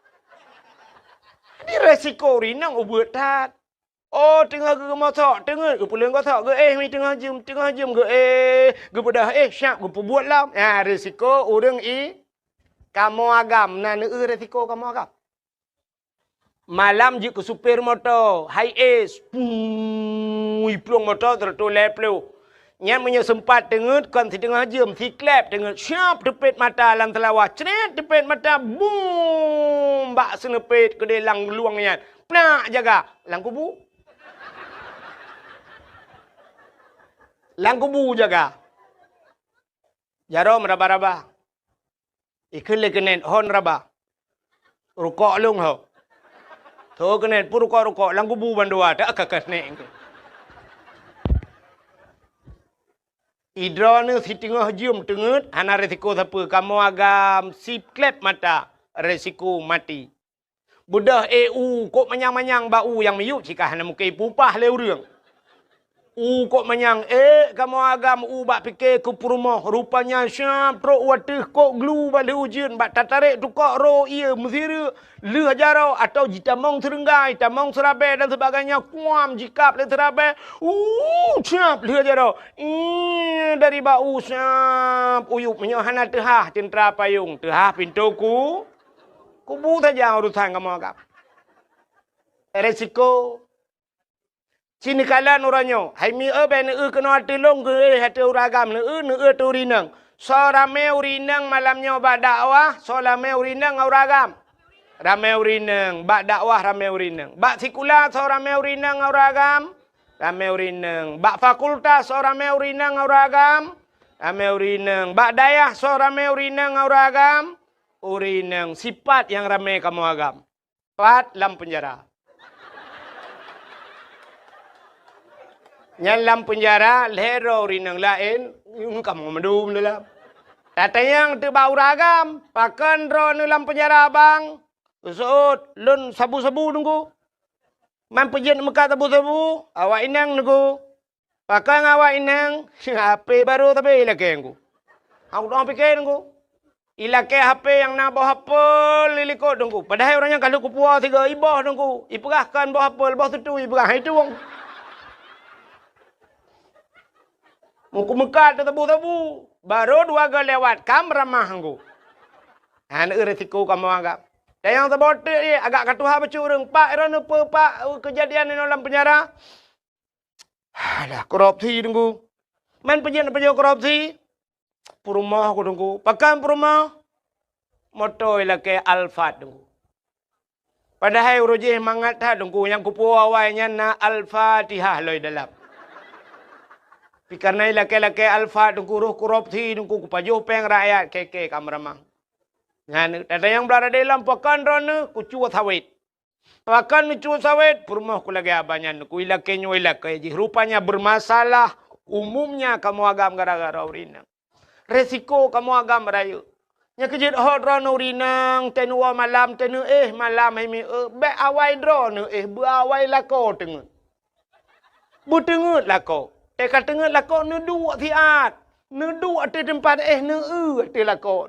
Di resiko rinong ubeuet that. Oh, teungoh geumosok, teungeut geupeuleuen gosok, geuéh mi teungoh jeuem, teungoh jeuem geuéh, geupeudah éh syap geupeubuet lom. Ya, resiko ureueng i kamoe agam, na neueu resiko kamoe agam. Malam jeuet keu supir moto, hai es, pui plueng moto seratus lhèe ploh. Nyan meunyoe seumpat teungeut kon siteungoh jeuem, siklep teungeut, syap teupet mata lam seulawah, cret teupet mata, bum! Bak seuneupet keudeh lam luwang nyan, plak jaga lam kubu. Lam kubu jaga. Jaroe meuraba-raba. Ikheun lé keuneuk hon raba. Rukok lôn ho. Tho keuneuk peurukok-rukok lam kubu bandua, tak ka keuneuk. Idroeneuh siteungoh jeuem teungeut hana resiko sapeue, kamoe agam siklep mata resiko maté. Beudôh éh u kok manyang-manyang bak u nyang miyueb cit ka hana mungken ipupah lé ureueng. U kok manyang ék kamoe agam u bak pike keu peurumoh, rupanya siab trok u ateueh kok glu bak lheueh ujeuen bak tatarek tukok ro ié meusireuk lheueh jaroe atau jitamong seureunggai, tamong seurabée dan sebagainya, kuam jikab lé seurabée, u siab lheueh jaroe. Ih, dari bak u siab uyueb meunyoe hana teuhah ceuntra payong, teuhah pintoe ku, kubu saja urusan kamoe agam. Resiko. Ci neukalon uroe nyoe, hai mieu bèk neueu keunoe ateueh lôn, geuéh ateueh ureueng agam, neueu, neueu ateueh ureueng inong. Soe ramé ureueng inong malam nyoe bak dakwah, soe ramé ureueng inong ngon ureueng agam? Ramé ureueng inong, bak dakwah ramé ureueng inong. Bak sikula soe ramé ureueng inong ngon ureueng agam? Ramé ureueng inong. Bak fakultas soe ramé ureueng inong ngon ureueng agam? Ramé ureueng inong. Bak dayah soe ramé ureueng inong ngon ureueng agam? Ureueng inong. Sipat nyang ramé kamoe agam. Pat lam peunjara. Nyan lam peunjara lhèe droe ureueng inong laén, kamoe mandum lam. Tatanyong teuk bak ureueng agam, "Pakon droeneuh lam peunjara, Bang?" "Geuseuôt, lôn sabu-sabu, Teungku." "Man peue jeuet meukat sabu-sabu?" "Awak inong, Teungku." "Pakon awak inong?" "H P barô sabe ilakée, Teungku." Hana udong pike, Teungku. Ilakée H P nyang na boh apel di likot, Teungku. Padahai ureueng nyan ka lheueh kupuwoe sigoe, iboh, Teungku. Ipeugah kon boh apel, boh seutui ipeugah, hai tueng. Meukumeukat teusabu-sabu. Barô dua goe lewat, ka meuramah, Teungku. Hana eu resiko kamoe agam. Dan nyang saboh teuk, agak ka tuha bacut ureueng. "Pak, droeneuh peue, Pak, keujadian inoe lam peunjara?" "Alah, korupsi, Teungku." "Man peue jeuet neupajoh korupsi?" "Peurumoh ku, Teungku." "Pakon peurumoh?" "Moto ilakée Alphard, Teungku." Padahai uroe jéh mangat that, Teungku, nyang kupuwoe awai nyan na Al-Fatihah lom dalam. Tapi kareuna ilakée-lakée Alphard, Teungku, roh korupsi, Teungku, kupajoh péng rakyat, kèe-kèe ka meuramah. Nyan, tatanyong bak radé lom, "Pakon droeneuh?" "Kucue sawét." "Pakon neucue sawét?" "Peurumoh ku lagée abah nyan, Teungku, ilakée nyoe ilakée jih. Rupanya bermasalah umumnya kamoe agam gara-gara ureueng inong. Resiko kamoe agam rayeuk. Nyang keujeuet hot droeneuh ureueng inong, teuh neuwoe malam, teuh neuéh malam, hai mieu, bèk awai droeneuh éh, beuawai lakoe teungeut." Beuteungeut lakoe. Teuh ka teungeut lakoe, neuduek siat. Neuduek ateueh teumpat éh, neueu ateueh lakoe.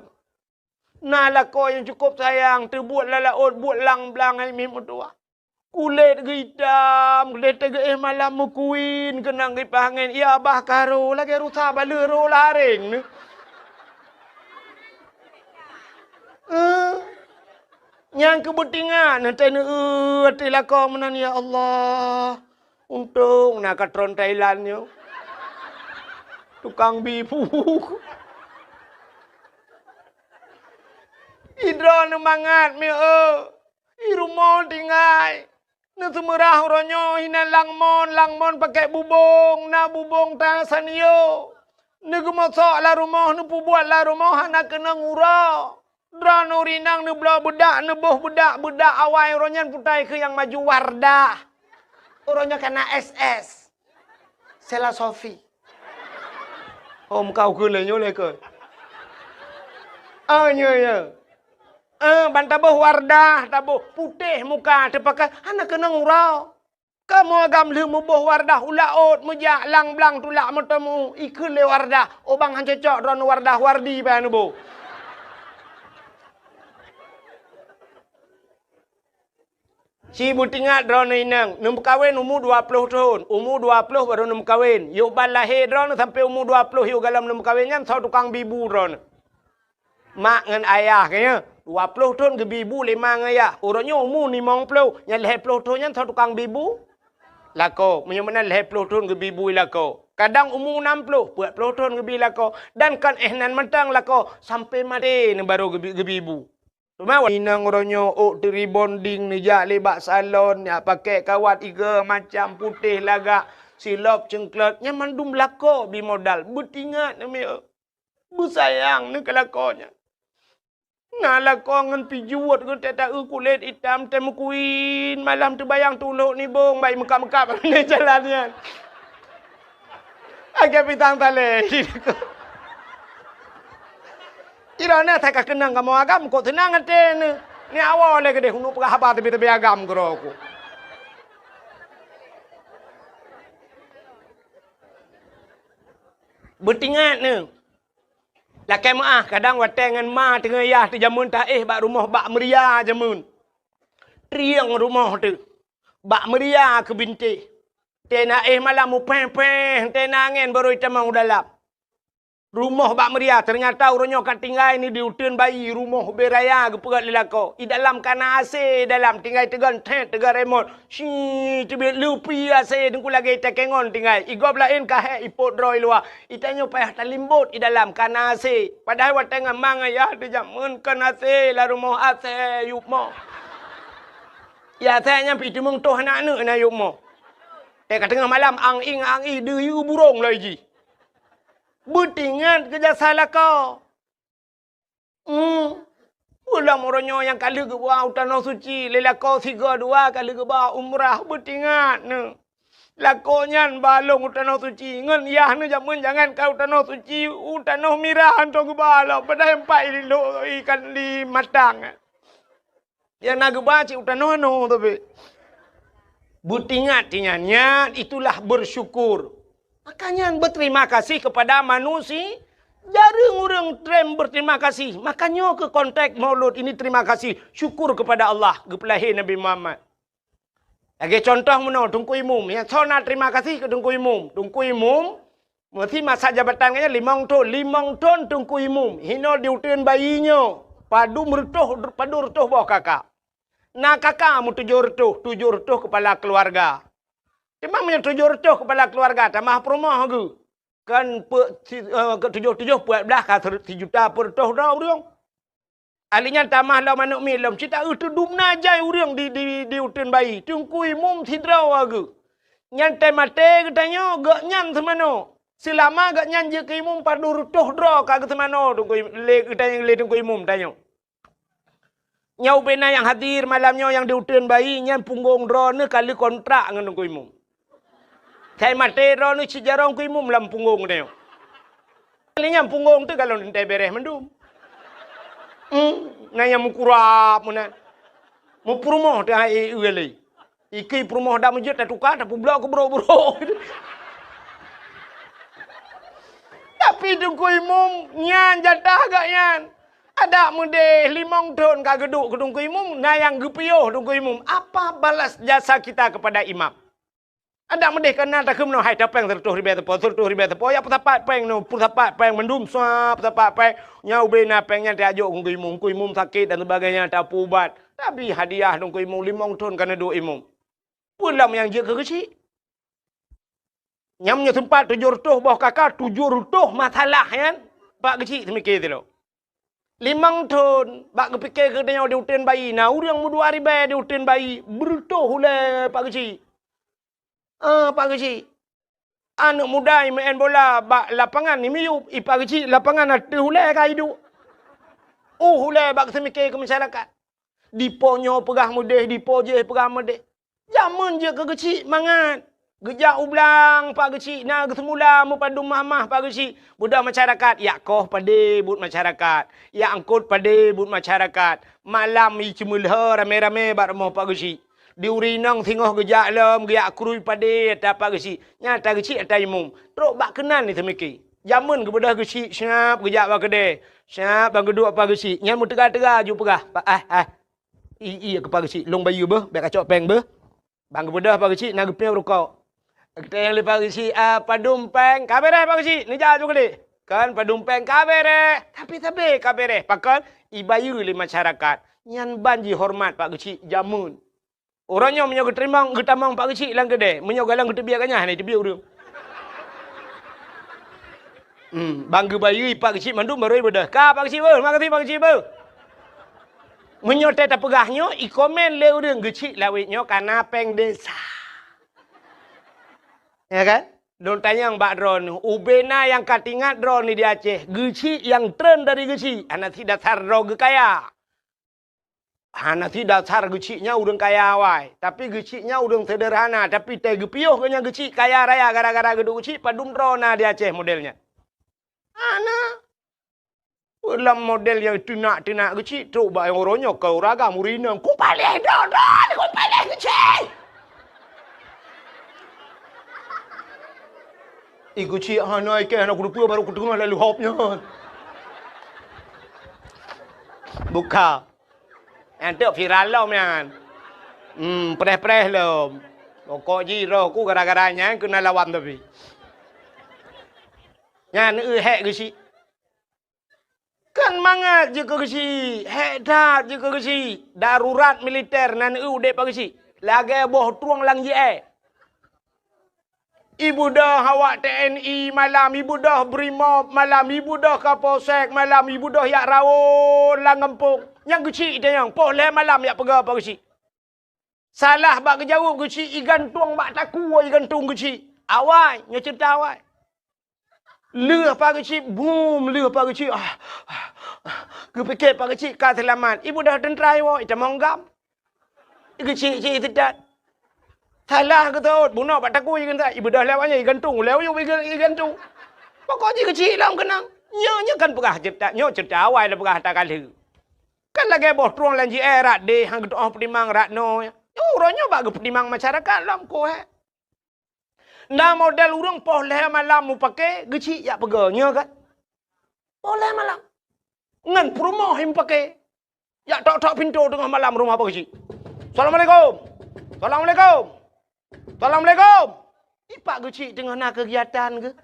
Na lakoe nyang cukôp sayang, teubuet lam laôt, buet lam-blang hai miet meutuwah. Kulét geuitam, kulét teugeuéh malam meukuin, keunong gipah angén, ya bah ka ro, lagée rusa baleueh ro lam aréng nyoe. Eh, nyang keu beutingat, neutai neueu ateueh lakoe meunan, ya Allah. Untông na katron Thailand nyoe. Tukang bi bu. Idroe neumangat mieu. I rumoh tinggai. Neuseumeurah uroe nyoe hinan langmon, langmon pakèk bubông, na bubông ta sanyo. Neugeumosok lam rumoh, neupeubuet lam rumoh hana keunong uroe. Droeneuh ureueng inong neubloe beudak, neuboh beudak, beudak awai uroe nyan putai keu nyang maju Wardah. Uroe nyoe ka na S S. Sela Sofi. Oh, meuka ukeue lé nyoe lé keu. Ah, nyoe, nyoe. Ah, ban taboh Wardah, taboh putéh muka, teupakai hana keunong uroe. Kamoe agam lheueh muboh Wardah u laôt, meujak lang-blang tulak meuteumu, ikheun lé Wardah, "Oh bang, han cocok droeneuh Wardah, Wardi payah neuboh." Ci beutingat droeneuh inong, neumeukawen umu dua ploh thon, umu dua ploh barô neumeukawen. Yôh ban lahé droeneuh sampoe umu dua ploh yôh galom neumeukawen nyan soe tukang bi bu droeneuh. Mak ngon ayah geuh nyoe, dua ploh thon geubi bu lé ma ngon yah. Uroe nyoe umu limong ploh, nyang lhèe ploh thon nyan soe tukang bi bu? Lakoe, meunyoe meunan lhèe ploh thon geubi bu lakoe. Kadang umu nam ploh, peuet ploh thon geubi lakoe. Dan kon éh nan mantong lakoe, sampoe maté neuh barô geubi, geubi bu. Teuma inong uroe nyoe ôk teu rebonding neujak lé bak salon, jak pakèk kawat igo macam putéh lagak, silop ceuklot, nyan mandum lakoe bi modal. Beutingat neuh mieu. Beusayang neuh keu lakoe nyan. Na lakoe ngon pijuet geuh teuh taeu kulét itam teuh meukuin, malam teubayang tulok nibong bak meukab-meukab lé jalan nyan. Lagèe pisang talé. Droeneuh asai ka keunong kamoe agam, kok seunang até neuh. Ni awai lé keudéh, uneuk peugah haba teubi-teubi agam keudroe ku. Beutingat neuh. Lakée meuáh, kadang watée ngon ma teungoh yah teuh jameun taéh bak rumoh bak meuria jameun. Trieng rumoh teuh. Bak meuria keu bintéh. Teuh na éh malam mupéh-péh, teuh na angén barô itamong u dalam. Rumoh bak meuria, teunyata uroe nyoe ka tinggai ni di uteuen bayi, rumoh ubé raya geupeugét lé lakoe. I dalam ka na A C dalam, tinggai teugon thet, teugon remote. Shi, teubiet leupi A C, teungku lagée itakée ngon tinggai. I gob laén ka hék ipot droe i luwa. I tanyoe payah talimbot i dalam ka na A C. Padahai watée ngon ma ngon yah teuh jameun kon A C, lam rumoh A C yup moh. Ya, A C nyan pih teumeung toh aneuk-aneuk na yup moh. Eh, ka teungoh malam, ang-ing, ang-i, deuh yue burông loi jih. Beutingat keu jasa lakoe. Hmm. Ulôn uroe nyoe nyang ka lheueh geuba u Tanoh Suci, lé lakoe sigoe dua ka lheueh geuba umrah, beutingat neuh. Lakoe nyan ba lôn u Tanoh Suci, ngon yah neuh jameun jangankan u Tanoh Suci, u tanoh mirah hantom geuba lom, padahai empat i lok ikan di matang. Nyang na geuba cit u tanoh-tanoh tapi. Beutingat-tingat nyan, itulah bersyukur. Maka nyan berterima kasih kepada manusia. Jareueng ureuëng treb berterima kasih. Maka nyoe keuh konteks Maulud ini, terima kasih, syukur kepada Allah, geupeulahé Nabi Muhammad. Lagée contoh meunoe, Teungku Imum. Nyang soe na terima kasih keu Teungku Imum. Teungku Imum, meusi masa jabatan geuh nyan limong thon, limong thon Teungku Imum. Hinoe di uteuen bayi nyoe, padum reutôh, padum reutôh boh kaka. Na kaka meutujoh reutôh, tujoh reutôh kepala keuluwarga. Teuma meunyoe tujoh reutôh kepala keuluwarga, tamah peurumoh geuh. Kan pe-, si-, eh, ke tujoh-tujoh peuet blaih ka ser-, sijuta peuet reutôh droe ureuëng. Ahli nyan tamah lom aneuk miet lom, cit taeu teudum na jai ureuëng di, di, di uteuen bayi. Teungku Imum sidroe geuh. Nyan teuh maté geutanyoe, gobnyan seumanoe. Seulama gobnyan jeuet keu imum padum reutôh droe ka geuseumanoe Teungku Im-, lé geutanyoe, lé Teungku Imum tanyoe. Nyoe ubé na nyang hadir malam nyoe nyang di uteuen bayi, nyan punggong droeneuh ka lheueh kontrak ngon Teungku Imum. Sai maté droeneuh cit jaroe Teungku Imum lam punggong tanyoe. Kali nyan punggong teuh galon teuntée bereh mandum. Hmm, na nyang meukurab meunan. Meupeurumoh teuh hai e lé. Ikei peurumoh dak meujeuet tatuka, tapeublok keu brok-brok. Tapi Teungku Imum nyan jatah gobnyan. Adak meudeh limong thon ka geuduek keu Teungku Imum, na nyang geupiôh Teungku Imum. Apa balas jasa kita kepada imam? Adak meudeh ka na takheun meunoe, hai tapéng seureutôh ribée sapo, seureutôh ribée sapo, ya peusapat péng nyoe, peusapat péng mandum, sa peusapat péng. Nyan ubé na péng nyan tajok keu Teungku Imum, Teungku Imum sakét dan sebagainya, tapeuubat. Tapi hadiah Teungku Imum limong thon ka neuduek Imum. Peue lom nyang jeuet keu geuchik? Nyang meunyoe seumpat tujoh reutôh boh kaka, tujoh reutôh masalah nyan, Pak Geuchik seumiké sidroe. Limong thon, bak geupike keu tanyoe di uteuen bayi, na ureuëng meudua ribée di uteuen bayi, beureutôh ulée Pak Geuchik. Ah, Pak Geuchik. Aneuk muda imeu'en bola bak lapangan imiyueb, i Pak Geuchik lapangan ateueh ulée ka iduek. Uh, ulée bak geuseumiké keu masyarakat. Dipo nyoe peugah meudeh, dipo jéh peugah meudeh. Jameun jeuet keu Geuchik mangat. Geujak u blang Pak Geuchik, na geuseumula meupadum mah-mah Pak Geuchik. Beudôh masyarakat, yak koh padé buet masyarakat, yak eungkot padé buet masyarakat. Malam i ceumeulhö ramé-ramé bak rumoh Pak Geuchik. Di ureuëng inong singoh geujak lom, geuyak krui padé ata Pak Geuchik. Nyan ata Geuchik ata imum. Trok bak keunan iseumiké. Jameun geubeudôh Geuchik, siap geujak bak keudée. Siap ban geuduek Pak Geuchik. Nyan meuteuga-teuga ju peugah, "Pak, ah, ah. I, i, keu Pak Geuchik, lôn bayeue beuh, bék kacok péng beuh." Ban geubeudôh Pak Geuchik na geupiôh rukok. Geutanyong lé Pak Geuchik, "Ah, padum péng?" "Ka bereh Pak Geuchik, neujak ju keudeh." "Kon padum péng?" "Ka bereh." Tapi sabe ka bereh, pakon? Ibayeue lé masyarakat. Nyan ban jihoreumat Pak Geuchik jameun. Uroe nyoe meunyoe geuteurimong, geutamong Pak Geuchik lam keudée, meunyoe galong geuteubiet ganyah, hana jiteubiet ureuëng. Hmm, ban geubayeue Pak Geuchik mandum barô ibeudôh. "Ka Pak Geuchik beuh, makasih Pak Geuchik beuh." Meunyoe tée tapeugah nyoe, ikomen lé ureuëng, "Geuchik lawét nyoe ka na péng desa." Ya kan? Lôn tanyong bak droeneuh, ubé na nyang ka teuingat droeneuh di Aceh, Geuchik nyang treun dari Geuchik, hana sit dasar droe geukaya. Hana sit dasar Geuchik nyan ureuëng kaya awai, tapi Geuchik nyan ureuëng seuderhana, tapi tée geupiôh geuh nyan Geuchik kaya raya gara-gara geuduek Geuchik, padum droe na di Aceh model nyan. Hana. Lam model nyang teunak-teunak Geuchik, trok bak nyang uroe nyoe keu ureuëng agam ureuëng inong, "Kupaléh droe, droe, kupaléh Geuchik!" "Ih, keuchik hana ikeh, hana kuteupeu, baru kuteungoh lalu hop nyan." Buka. Nyan teuk viral lom nyan. Hmm, preh-preh lom. Pokok jih roh ku gara-gara nyan keunan lawan tapi. Nyan eu hék keuchik. Kan mangat jih keu geuchik, hék that jih keu geuchik. Darurat militer nan eu udép bak geuchik. Lagèe boh trueng lam jiée. Ibeudôh awak T N I malam, ibeudôh Brimob malam, ibeudôh Kapolsek malam, ibeudôh jak rawon lam gampông. Nyang geuchik itanyong, poh lhèe malam jak peugah bak geuchik. Salah bak geujaweueb geuchik, igantung bak takue, igantung geuchik. Awai, nyoe ceurita awai. Lheueh pat geuchik, bum, lheueh pat geuchik. Ah, ah, ah. Geupike pat geuchik ka seulamat. Ibeudôh teuntra iwoe, itamong GAM. Geuchik-chik seudat. Salah geutot, bunoe bak takue igantung. Ibeudôh lewat nyan, igantung. Lewat nyan, igantung. Pokok jih geuchik lom keunong. Nyoe, nyoe kan peugah ceurita, nyoe ceurita awai lôn peugah ata ka lheueh. Kan lagèe boh trueng lam jiée, rot deh, han geutu'oh peutimang rot noe. Uroe nyoe bak geupeutimang masyarakat lom, koh, eh. Na model ureueng poh lhèe malam mupake, geuchik jak peugah, nyoe kan? Poh lhèe malam. Ngon peurumoh mupake. Jak tok-tok pintoe teungoh malam rumoh bak geuchik. "Assalamualaikum. Assalamualaikum. Assalamualaikum." Ipak geuchik teungoh na keugiatan geuh.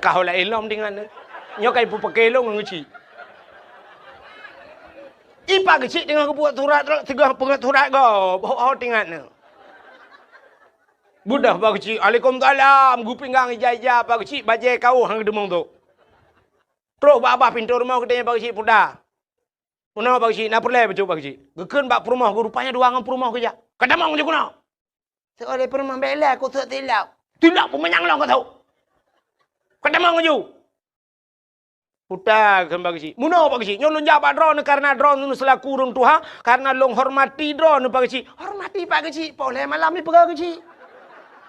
Ka ho laén lom tingat nyoe. Nyoe ka ipupake lôn ngon geuchik. Ipak geuchik teungoh geubuet surat, teungoh peungeut surat gob. Ho, ho tingat nyoe. Beudôh bak geuchik, "Alaikumsalam." Geupinggang ija-ija bak geuchik, bajèe kawöh han geudeungoe tu. Troh bak babah pintoe rumoh geutanyoe bak geuchik, "Puta, meunoe bak geuchik, na peureulèe bacut bak geuchik?" Geukheun bak peurumoh geuh, rupanya dua ngon peurumoh geujak. "Katamong jih keunoe." Seuleh peurumoh, "Bèk lé, keu sôk tilok." "Tilok peumanyang lôn keu sôk. Katamong laju." "Puta," kheun bak geuchik. "Meunoe bak geuchik. Nyoe lôn jak bak droeneuh kareuna droeneuh seulaku ureueng tuha, kareuna lôn hormati droeneuh bak geuchik." Hormati bak geuchik, poh lhèe malam ipeugah geuchik.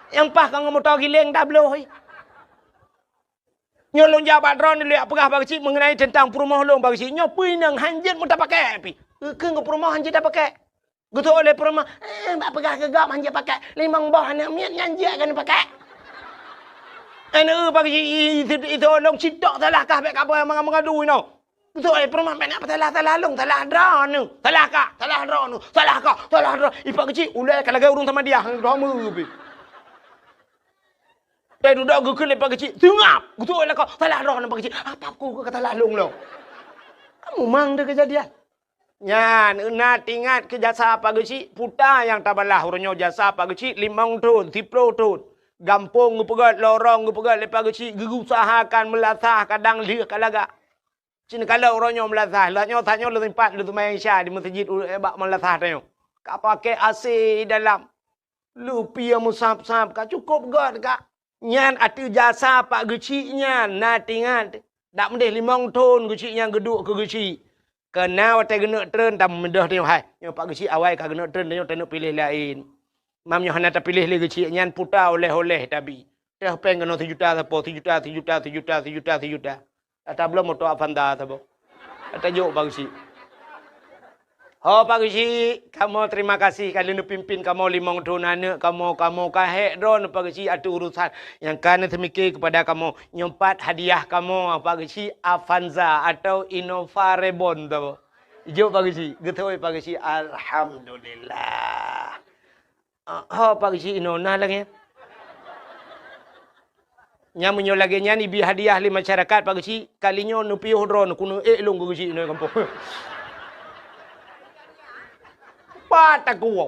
Nyang paih ka ngon moto giléng tabloe. "Nyoe lôn jak bak droeneuh, lôn jak peugah bak geuchik meungenai teuntang peurumoh lôn bak geuchik. Nyoe peue nyang han jeuet meutapakèk pih." Geukheun keu peurumoh han jeuet tapakèk. Geutôk lé peurumoh, "Eh, bak peugah keu gob han jeuet pakèk. Limong boh aneuk miet nyan jeuet keu neupakèk." Aneuk bak geuchik, "Ih, ih, ih, itôk lôn sitok salah kah, bèk kapeugah meuga-meuga dui nyoe." Geutôk lé peurumoh, "Bèk na peusalah-salah lôn, salah droeneuh. Salah kah, salah droeneuh. Salah kah, salah droe." Ipak geuchik, ulèe ka lagèe ureueng Samadiyah, droe meu pih. Teududoe geukheun lé pak geuchik, "Seungab!" Geutôk lakoe, "Salah droeneuh pak geuchik." "Apa ku ka salah lôn lom?" Kamu mang deh keujadian. Nyan, na teuingat keu jasa pak geuchik, puta nyang tabalah uroe nyoe jasa pak geuchik limong thon, siplôh thon. Gampông geupeugöt, lorong geupeugöt lé pak geuchik, geuusahakan meulasah kadang lheueh ka lagak. Cit neukalon uroe nyoe meulasah, lheueh nyoe, that nyoe lôn simpat lôn seumayang Isya di meuseujid u-, bak meulasah tanyoe. Ka pakai A C dalam. Lupie meusab-sab ka cukôp göt ka. Nyan ateueh jasa pak geuchik nyan, na teuingat. Dak meudeh limong thon geuchik nyan geuduek keu geuchik. Keu na watèe geuneuk treun, tameudeh tanyoe hai. Nyoe pak geuchik awai ka geuneuk treun, tanyoe taneuk piléh laén. Mam nyoe hana tapiléh lé geuchik nyan, puta oleh-oleh tabi. Teuh péng keunoe sijuta sapo, sijuta, sijuta, sijuta, sijuta, sijuta. Ata bloe moto Avanza saboh. Ata jok pak geuchik. Ho pak geuchik, kamoe terima kasih ka lheueh neupimpin kamoe limong thon aneuk kamoe, kamoe ka hék droeneuh pak geuchik ateueh urusan nyang ka neuseumike keupada kamoe. Nyoe pat hadiah kamoe pak geuchik Avanza atau Innova Reborn saboh. Jok pak geuchik, geutôi pak geuchik, alhamdulillah. Ah, ho pak geuchik inoe na lagèe nyan. Nyan meunyoe lagèe nyan ibi hadiah lé masyarakat pak geuchik, kali nyoe neupiôh droeneuh keuneuk ék lôn keu geuchik inoe gampông. Pat takue.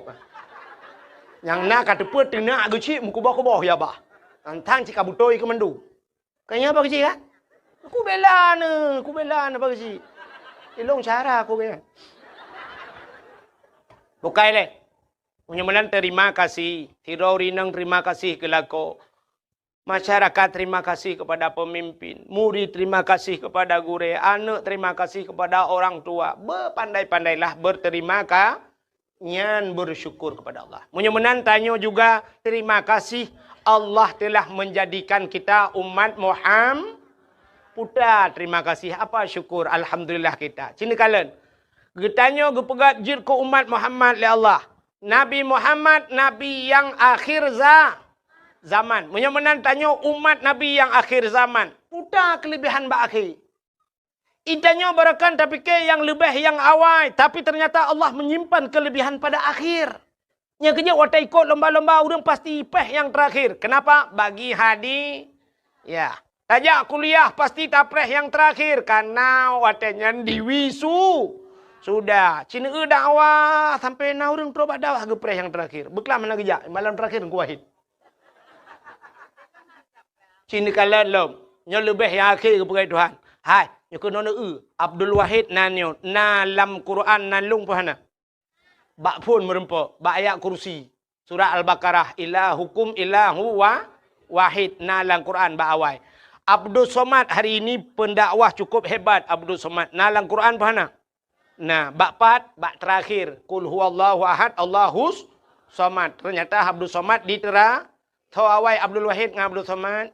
Nyang na ka teupeu teunak geuchik meukuboh-kuboh ya bah. Nyan tan cit ka beutôi keu mandum. Ka nyan pak geuchik kan? Kubela neuh, kubela neuh pak geuchik. Ilong cara ku kan. Bukai lé. Meunyoe meunan terima kasih, sidroe ureueng inong terima kasih keu lakoe. Masyarakat terima kasih kepada pemimpin, murid terima kasih kepada gurèe, aneuk terima kasih kepada orang tua. Berpandai-pandailah berterima ka-, nyan bersyukur kepada Allah. Meunyoe meunan tanyoe juga terima kasih Allah telah menjadikan kita umat Muham-, puta terima kasih, apa syukur, alhamdulillah kita. Cit neukalon. Geutanyoe geupeugöt jeuet keu umat Muhammad lé Allah. Nabi Muhammad, nabi nyang akhir za-, zaman. Meunyoe meunan tanyoe umat Nabi nyang akhé zaman, peue keulebihan bak akhé. Geutanyoe barangkapeue tapike nyang leubeh nyang awai, tapi teunyata Allah meunyimpan keulebihan pada akhé. Nyang keujeuet watée ikot lomba-lomba ureuëng pasti péh nyang teurakhé. Kenapa? Bagi hadi-, ya. Tajak kuliah pasti tapréh nyang teurakhé, karena watée nyan diwisu-, sudah. Cine dakwah sampai na ureuëng trok bak dakwah geupréh nyang teurakhé. Beuklam hana geujak, malam teurakhé Teungku Wahid. Cine kalon lom, nyoe leubeh nyang akhé geupeugah Tuhan. Hai, nyoe keunoe eu, Abdul Wahid na nyoe, na lam Quran na lôn peue hana? Bak phon meurumpok, bak ayat kursi. Surat Al-Baqarah, "Ilahukum ilahu wa-, wahid", na lam Quran bak awai. Abdus Somad hari ini pendakwah cukup hebat, Abdus Somad, na lam Quran peue hana? Na, bak pat, bak teurakhé, "Qul huwallahu ahad, Allahus somad." Teunyata Abdus Somad di teura-, Soe awai Abdul Wahid ngon Abdul Somad?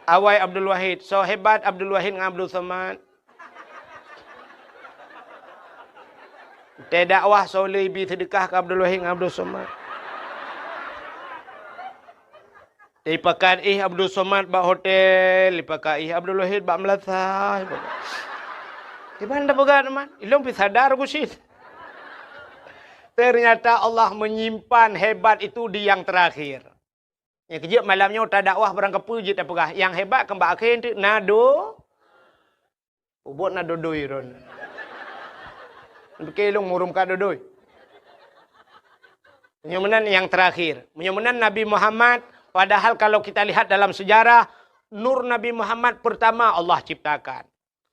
Awai Abdul Wahid. Soe hebat Abdul Wahid ngon Abdul Somad? Tée dakwah soe le ibi seudeukah keu Abdul Wahid ngon Abdul Somad? Ipakat ih Abdul Somad bak hotel, ipakat ih Abdul Wahid bak meulasah. Iban dah peugah teuma, ilong pi sadar ku sit. Ternyata Allah menyimpan hebat itu di yang terakhir. Nyang keujeuet malam nyoe tadakwah barangkapeue jeuet tapeugah, nyang hebat keu bak akhé teuk na do-, ubot na dodoi ron. Pike lôn murum ka dodoi. Meunyoe meunan nyang terakhir. Meunyoe meunan Nabi Muhammad, padahal kalau kita lihat dalam sejarah, nur Nabi Muhammad pertama Allah ciptakan.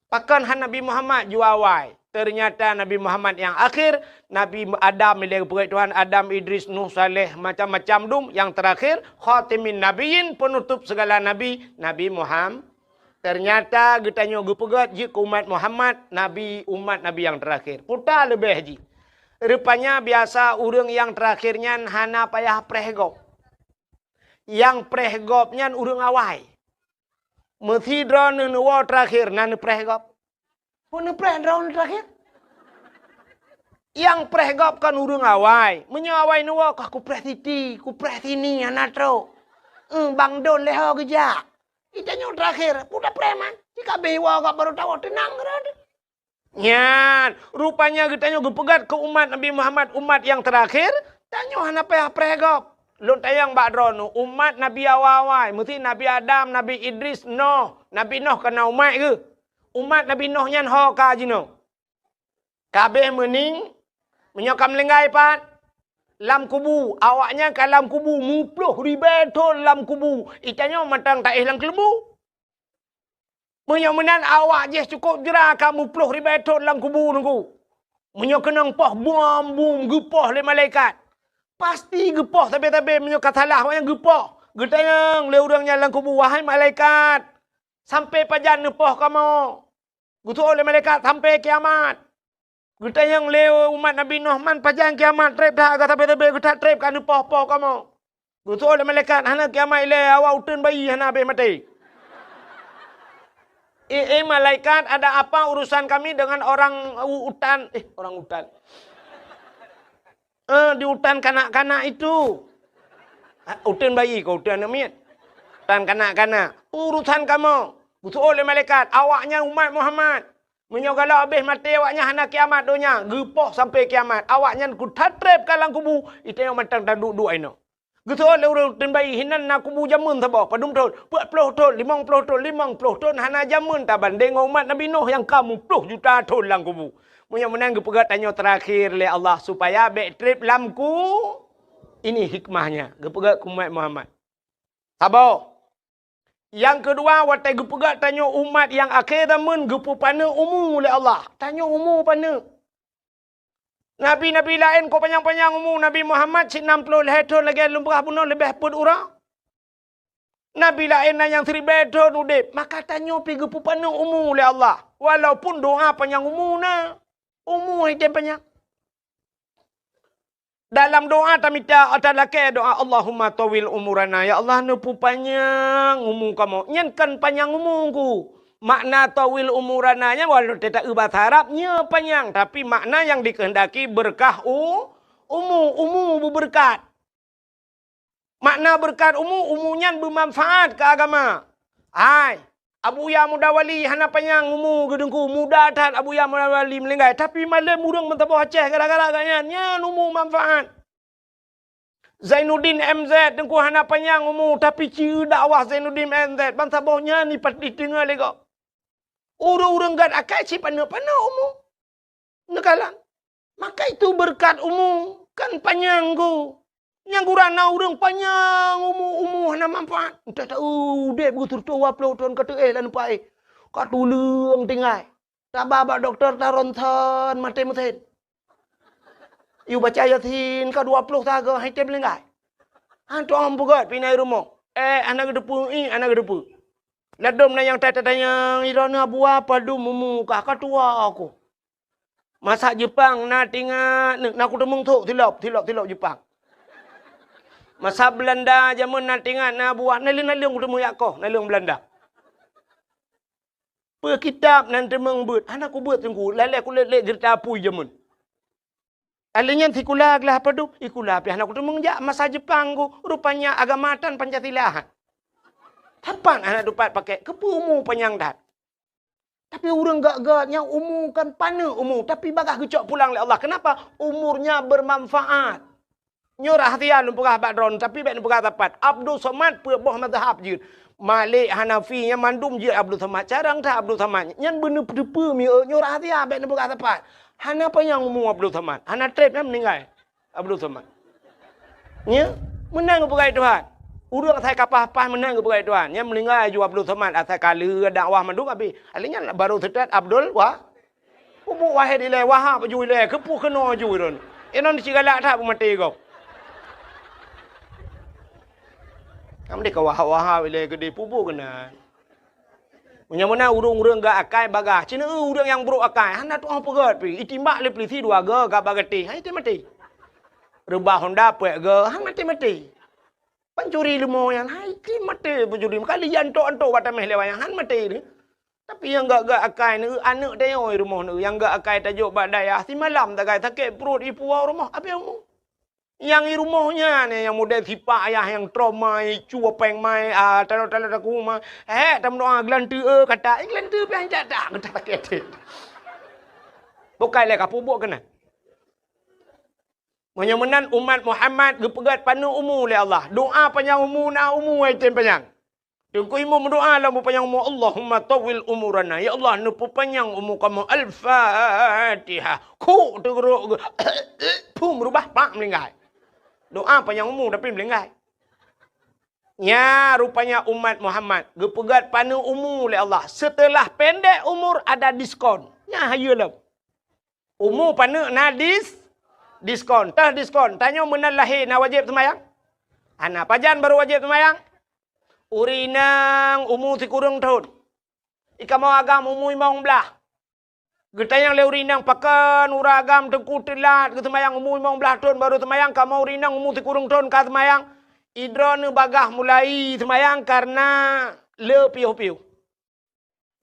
Pakon han Nabi Muhammad jua awai? Ternyata Nabi Muhammad nyang akhir, Nabi Adam ilée geupeugét Tuhan, Adam, Idris, Nuh, Saleh, macam-macam dum, nyang terakhir, khatimin nabiyyin, penutup segala nabi, Nabi Muham-, ternyata geutanyoe geupeugét jeuet keu umat Muhammad, nabi, umat Nabi nyang terakhir. Peue leubeh jih. Rupanya biasa ureuëng nyang terakhir nyan hana payah preh gob. Nyang preh gob nyan ureuëng awai. Meusidroe neuwoe terakhir na neupreh gob. Peue neupreh droe terakhir? Nyang preh gob kan ureuëng awai. Meunyoe awai neuwoe kah kupreh siti, kupreh sini, hana trok. Eung, bang don lé ho geujak. Geutanyoe terakhir, peue tapreh man. Jika beh woe gob baru tawoe teunang rot. Nyan, rupanya geutanyoe geupeugét keu umat Nabi Muhammad, umat nyang terakhir, tanyoe hana payah preh gob. Lôn tanyong bak droeneuh, umat Nabi awai-awai, meusti Nabi Adam, Nabi Idris, Noh. Nabi Noh kana umat geuh. Umat Nabi Noh nyan ho ka jinoe. Ka abéh meuning, meunyoe ka meulinggai pat, lam kubu, awaknyan ka lam kubu, muploh ribée thon lam kubu. Geutanyoe mantong taéh lam keuleumbu. Meunyoe meunan awak jih cukôp jra ka muploh ribée thon lam kubu nunggu. Meunyoe keunong poh bom-bom geupoh lé malaikat, pasti geupoh sabe-sabe meunyoe ka salah awaknyan geupoh. Geutanyong lé ureuëng nyan lam kubu, "Wahai malaikat, sampai pajan neupoh kamoe?" Geuseuôt lé malaikat, "Sampai kiamat." Geutanyong lé umat Nabi Noh, "Man pajan kiamat treb that, ka sabe-sabe geuthat treb ka neupoh-poh kamoe?" Geuseuôt lé malaikat, "Hana kiamat ilée, awak uteuen bayi hana abéh maté." "Eh, eh, malaikat, ada apa urusan kami dengan orang u-, utan?" Eh, orang utan. Eh, di utan kanak-kanak itu. Ha, uteuen bayi kah, uteuen aneuk miet? Utan kanak-kanak. Urusan kamoe. Geuseuôt lé malaikat, "Awaknyan umat Muhammad. Meunyoe galak abéh maté awaknyan hana kiamat donya, geupoh sampai kiamat. Awaknyan kuthat treb ka lam kubu, geutanyoe mantong taduek-duek inoe." Geuseuôt lé ureuëng uteuen bayi, "Hinan na kubu jameun saboh, padum thon?" "Peuet ploh thon, limong ploh thon." "Limong ploh thon hana jameun tabandéng ngon umat Nabi Noh nyang ka muploh juta thon lam kubu." Meunyoe meunan geupeugét tanyoe terakhir lé Allah supaya bék treb lam ku-, ini hikmahnya, geupeugét keu umat Muhammad. Saboh. Nyang keudua, watée geupeugét tanyoe umat nyang akhé zaman geupeupaneuk umu lé Allah. Tanyoe umu paneuk. Nabi-nabi laén kok panyang-panyang umu, Nabi Muhammad cit nam ploh lhée thon lagée lôn peugah bunoe leubeh peuet uroe. Nabi laén na nyang siribée thon udeb, maka tanyoe pih geupeupaneuk umu lé Allah. Walaupun doa panyang umu na, umu hana tem panyang. Dalam doa tamita, talakée doa, "Allahumma tawwil umurana." Ya Allah, neupeupanyang umu kamoe. Nyan kon panyang umu ku. Makna tawwil umurana nyan walau teuta eu bahasa Arab, nyoe panyang, tapi makna nyang dikehendaki berkah u-, umu, umu beubeureukat. Makna beureukat umu, umu nyan beumanfaat keu agama. Hai, Abuya Muda Wali hana panyang umu geuteungku, muda that Abuya Muda Wali meuninggai, tapi malem ureueng meusaboh Aceh gara-gara gobnyan, nyan umu manfaat. Zainuddin M Z teungku hana panyang umu, tapi ci dakwah Zainuddin M Z bansaboh nyan dipat-, diteungoh lé gob. Ureueng-ureueng gét akai cit paneuk-paneuk umu. Neukalon. Maka itu beureukat umu kan panyang geuh. Nyang gura na ureueng panyang umu, umu hana manfaat. Entah tahu udeb geuh sireutoh dua ploh thon ka teuéh lam paéh. Ka tuleueng tinggai. Taba bak dokto ta ronsen maté meusen. Yue baca Yasin ka dua ploh sagoe hai tem linggai. Han tuang peugét pih na i rumoh. Eh, hana geuteupeue, ih, hana geuteupeue. Ladom na nyang tai-tai tanyong, "Ira na buah padum umu kah ka tuha ko?" Masa Jepang na tingat, na kuteumeung thok silop, silop, silop Jepang. Masa Belanda jameun na tingat na buah, naleueng-naleueng kuteumeung yak koh, naleueng Belanda. Peue kitab nan teumeung beuet, hana kubeuet teungku, lalée kulét-lét jeurita apui jameun. Alé nyan sikula glah padum, sikula pih hana kuteumeung jak masa Jepang ku, rupanya agama tan Pancasila. Sapat hana tupat pakai, keupeue umu panyang that. Tapi ureueng gét-gét nyang umu kan paneuk umu, tapi bagaih geucok pulang lé Allah. Kenapa? Umurnya bermanfaat. Nyoe rahsia lôn peugah bak droeneuh, tapi bék neupeugah sapat. Abdul Somad peuet boh mazhab jeuet. Malik, Hanafi, nyan mandum jeuet Abdul Somad. Carông that Abdul Somad. Nyan beuneuh teupeue mieu, nyoe rahsia bék neupeugah sapat. Hana panyang umu Abdul Somad. Hana treb nyan meuninggai Abdul Somad. Nya, meunan geupeugah Tuhan. Ureueng asai ka paih-paih meunan geupeugah Tuhan. Nyan meuninggai aju Abdul Somad asai ka lheueh dakwah mandum abéh. Alé nyan baru seutôt Abdul Wa-, Peubuet Wahid ilée, Wahab ju ilée, keupeue keunoe ju droen. Inan sigalak that beumaté gob. Amdeh ka Wahab-Wahab ilée geudeh peubuet keunan. Meunyoe meunan ureueng-ureueng gét akai bagaih, ci na ureueng nyang brok akai, hana tu'oh peugét pih, itimbak lé peulisi dua goe gak bak gatéh, hai maté-maté. Reubah honda peuet goe, han maté-maté. Pancuri leumo nyan, hai, ci maté pancuri. Meuka liyan tok-tok bak tameh lé wayang, han maté ni. Tapi nyang gét-gét akai ni, aneuk tanyoe i rumoh ni, nyang gét akai tajok bak dayah, simalam tagai sakét pruet i puwoe rumoh, abéh umu. Nyang i rumoh nyan, nyang model sipak ayah nyang trauma, i cu péng mai, ah, talo-talo taku ma. Hék, tameudoa geulanteue, eh, kata, eh, geulanteue pian jak dak, geutak sakét até. Bukai lé ka peubuet keunan. Meunyoe meunan umat Muhammad geupeugét paneuk umu lé Allah. Doa panyang umu na umu ai tem panyang. Teungku Imum meudoa lam panyang umu, "Allahumma tawwil umurana." Ya Allah, neupeupanyang umu kamoe. Al-Fatihah. Khuk teugeurok geuh. Phum reubah pak meulinggai. Doa panyang umu tapi meulinggai. Nya rupanya umat Muhammad geupeugét paneuk umu lé Allah. Setelah pendek umur ada diskon. Nya hayeue lom. Umu paneuk na dis-, diskon. Teuh diskon. Tanyoe meunan lahé na wajéb seumayang? Hana. Pajan barô wajéb seumayang? Ureueng inong umu sikureueng thon. I kamoe agam umu limong blaih. Geutanyong lé ureueng inong, "Pakon ureueng agam teungku teulat geuseumayang umu limong blaih thon barô seumayang, kamoe ureueng inong umu sikureueng thon ka seumayang?" I droeneuh bagaih mulai seumayang kareuna le piôh-piôh.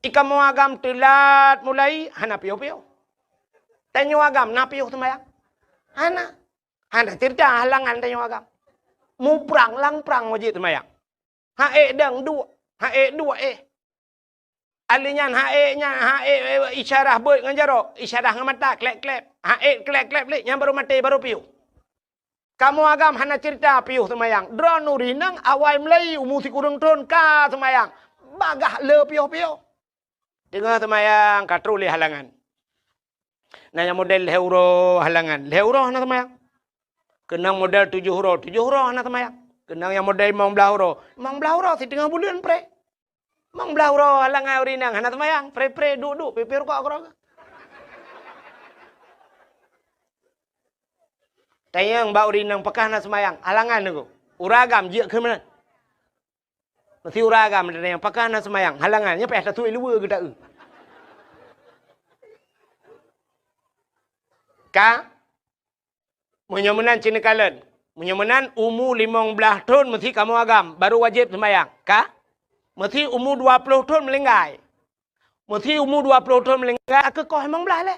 I kamoe agam teulat mulai, hana piôh-piôh. Tanyoe agam na piôh seumayang? Hana. Hana ceurita halangan tanyoe agam. Muprang lam prang wajéb seumayang. Ha ék dang duek, ha ék duek éh. Alé nyan ha ék nyan, ha ék, ék, isyarah beuet ngon jaroe, isyarah ngon mata, klép-klép. Ha ék klép-klép lé, nyan barô maté, barô piôh. Kamoe agam hana ceurita piôh seumayang. Droeneuh ureueng inong awai mulai umu sikureueng thon ka seumayang. Bagaih le piôh-piôh. Teungoh seumayang ka troh lé halangan. Na nyang model lhèe uroe halangan. Lhèe uroe hana seumayang. Keunong model tujoh uroe, tujoh uroe hana seumayang. Keunong nyang model limong blaih uroe, limong blaih uroe siteungoh buleuen pré. Limong blaih uroe halangan ureueng inong hana seumayang, pré-pré duek-duek piôh-piôh rukok keudroe. Tanyong bak ureueng inong pakon hana seumayang, halangan teungku. Ureueng agam jeuet keu meunan. Meusi ureueng agam tanyong pakon hana seumayang, halangan, nyan payah tatuek luweue geuta-eu. Ka? Meunyoe meunan ci neukalon. Meunyoe meunan umu limong blaih thon meusi kamoe agam, barô wajéb seumayang. Ka? Meusi umu dua ploh thon meulinggai. Meusi umu dua ploh thon meulinggai, ka koh limong blaih lé.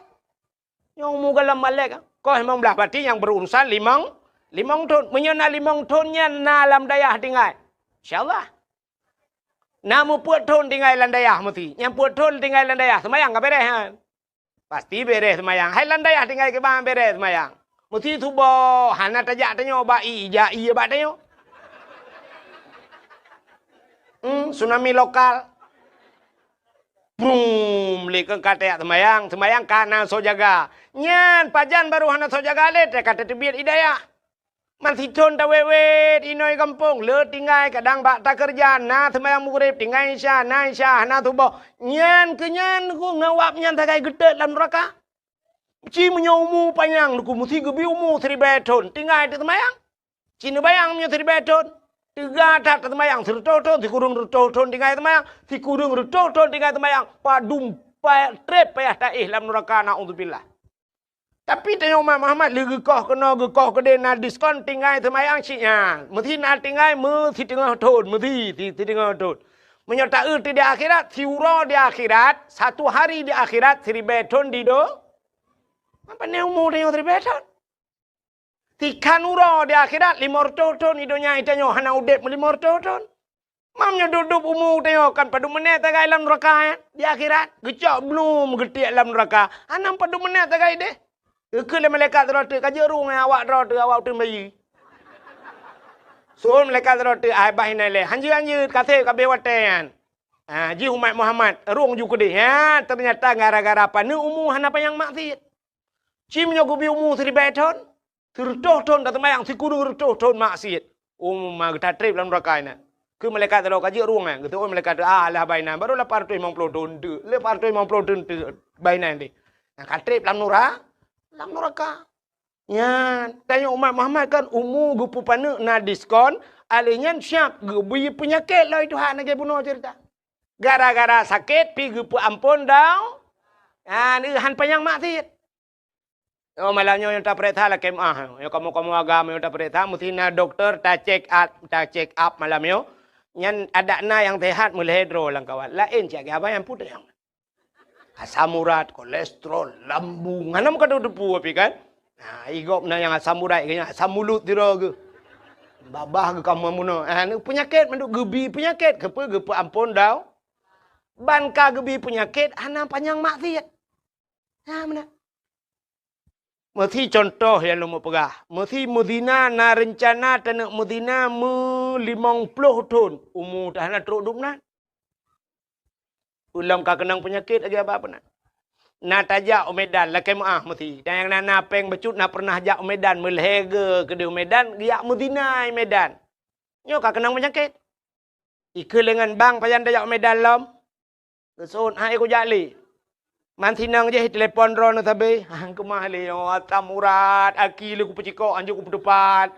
Nyoe umu gohlom balek, koh limong blaih, berarti nyang berurusan limong, Limong thon. Meunyoe na limong thon nyan na lam dayah tinggai, insya Allah. Na meupeuet thon tinggai lam dayah meuti. Nyang peuet thon tinggai lam dayah, seumayang ka beres nyan. Pasti beres seumayang. Hai lam dayah tinggai kiban beres seumayang. Meuti suboh, hana tajak tanyoe bak ie, jak ie bak tanyoe. Hmm, tsunami lokal. Brum, lé keu ka tajak seumayang, seumayang ka na soe jaga. Nyan pajan barô hana soe jaga lé, ka tateubiet ie dayah. Man sithon tawét-wét inoe gampông, le tinggai kadang bak takeureuja, na seumayang Maghrib, tinggai Isya, na Isya, hana suboh. Nyan keu nyan, na wab nyan sagai geutot lam nuraka. Ci meunyoe umu panyang, Teungku, meusti geubi umu siribèe thon, tinggai teuseumayang. Ci neubayang meunyoe siribèe thon, teuga that teuseumayang sireutôh thon, sikureueng reutôh thon tinggai seumayang, sikureueng reutôh thon tinggai seumayang, padum pa-, trép payah taéh lam nuraka, naudzubillah. Tapi tanyoe umat Muhammad lé geukoh keunoe, geukoh keudéh, na diskon tinggai seumayang cit nyan. Meusti na tinggai meusiteungoh thon, meusti si-, siteungoh thon. Meunyoe taeu di akhirat, siuroe di akhirat, satu hari di akhirat, siribèe thon di do-, apa ni umu tanyoe siribèe thon? Tikhan uroe di akhirat, limong reutôh thon di donya, tanyoe hana udép meulimong reutôh thon. Mam nyoe dub-dub umu tanyoe kan padum meuneuk tagai lam nuraka, eh? Di akhirat, geucok blum geutiek lam nuraka. Hana padum meuneuk tagai deh. Geukheun lé malaikat droe teuk, ka jeuet rueng, eh, awak droe teuk, awak uteuen bayeue. Seuôn malaikat droe teuk, ai bah inan lé. Hanjeuet-hanjeuet, ka sép ka abéh watèe nyan. Ha, jih umat Muhammad, rueng ju keudeh. Ha, teunyata gara-gara paneuk umu hana panyang maksiet. Ci meunyoe geubi umu siribèe thon, sireutôh thon taseumayang, sikureueng reutôh thon maksiet. Umu ma geutatrép lam nuraka inan. Keu malaikat droe ka jeuet rueng nyan, geuseuôn malaikat, ah, alah bah inan, barô lapan reutôh limong ploh thon teuk, lapan reutôh limong ploh thon teuk bah inan deh. Nah, ka trép lam nura-, lam nuraka. Nyan, tanyoe umat Muhammad kan umu geupeupaneuk na diskon, alèh nyan siap geubi peunyakét lom Tuhan lagèe bunoe ceurita. Gara-gara sakét pi geupeuamphon dau-, ah, han panyang maksiet. Oh, malam nyoe nyang tapeuriksa lakèe meu'ah. Nyoe kamoe-kamoe agam nyang tapeuriksa, meusti na dokto ta-check up, ta-check up malam nyoe. Nyan adak na nyang seuhat meulhèe droe lam kawan. Laén cit lagèe abang nyang putéh. Asam urat, kolesterol, lambung. Hana meukateupeu tapi kan? Nah, i gob na nyang asam urat, nyang asam mulut sidroe geuh. Babah geuh ka meunoe. Ah, ni peunyakét mandum geubi peunyakét. Keupeue geupeuamphon dau-, ban ka geubi peunyakét, hana panyang maksiet. Ha, meunan. Meusi contoh nyang lôn peugah, meusi meuzina na reuncana taneuk meuzina meulimong ploh thon, umu teuh hana trok dum nan. Ulôn ka keunong peunyakét lagèe abang peunan. Na tajak u Medan, lakèe meu'ah meusi. Dan nyang na, na péng bacut na pernah jak u Medan, meulhèe geuh keudeh u Medan, geujak meuzina i Medan. Nyoe ka keunong peunyakét. Ikheun lé ngon bang pajan tajak u Medan lom. Geuseuôt, "Hai, kujak lé." Man sinong jih telepon droeneuh sabe, "Han keumah lé, oh, asam urat, aki lé kupeucikok, hanjeuet kupeuteupat."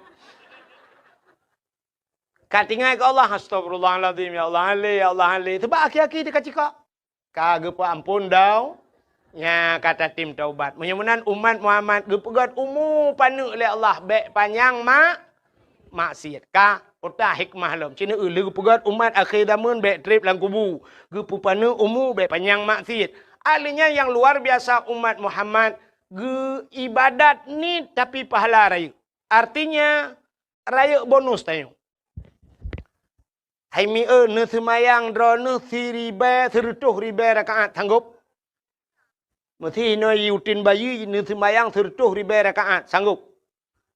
Ka tinggai keu Allah, "Astagfirullahalazim, ya Allah, han lé, ya Allah, han lé." Sabab aki-aki teuh ka cikok. Ka geupeuamphon dau-, nya ka tatem taubat. Meunyoe meunan umat Muhammad geupeugöt umu paneuk lé Allah, bèk panyang mak-, maksiet. Ka, peue hikmah lom. Ci neueu lé geupeugöt umat akhé zameun bèk trép lam kubu. Geupeupaneuk umu bèk panyang maksiet. Ahli nyan nyang luar biasa umat Muhammad geuibadat niet tapi pahala rayeuk. Artinya, rayeuk bonus tanyoe. Hai mieu neuseumayang droeneuh siribèe, sireutôh ribèe rakaat, sanggob? Meusi inoe yutin bayi neuseumayang sireutôh ribèe rakaat, sanggob?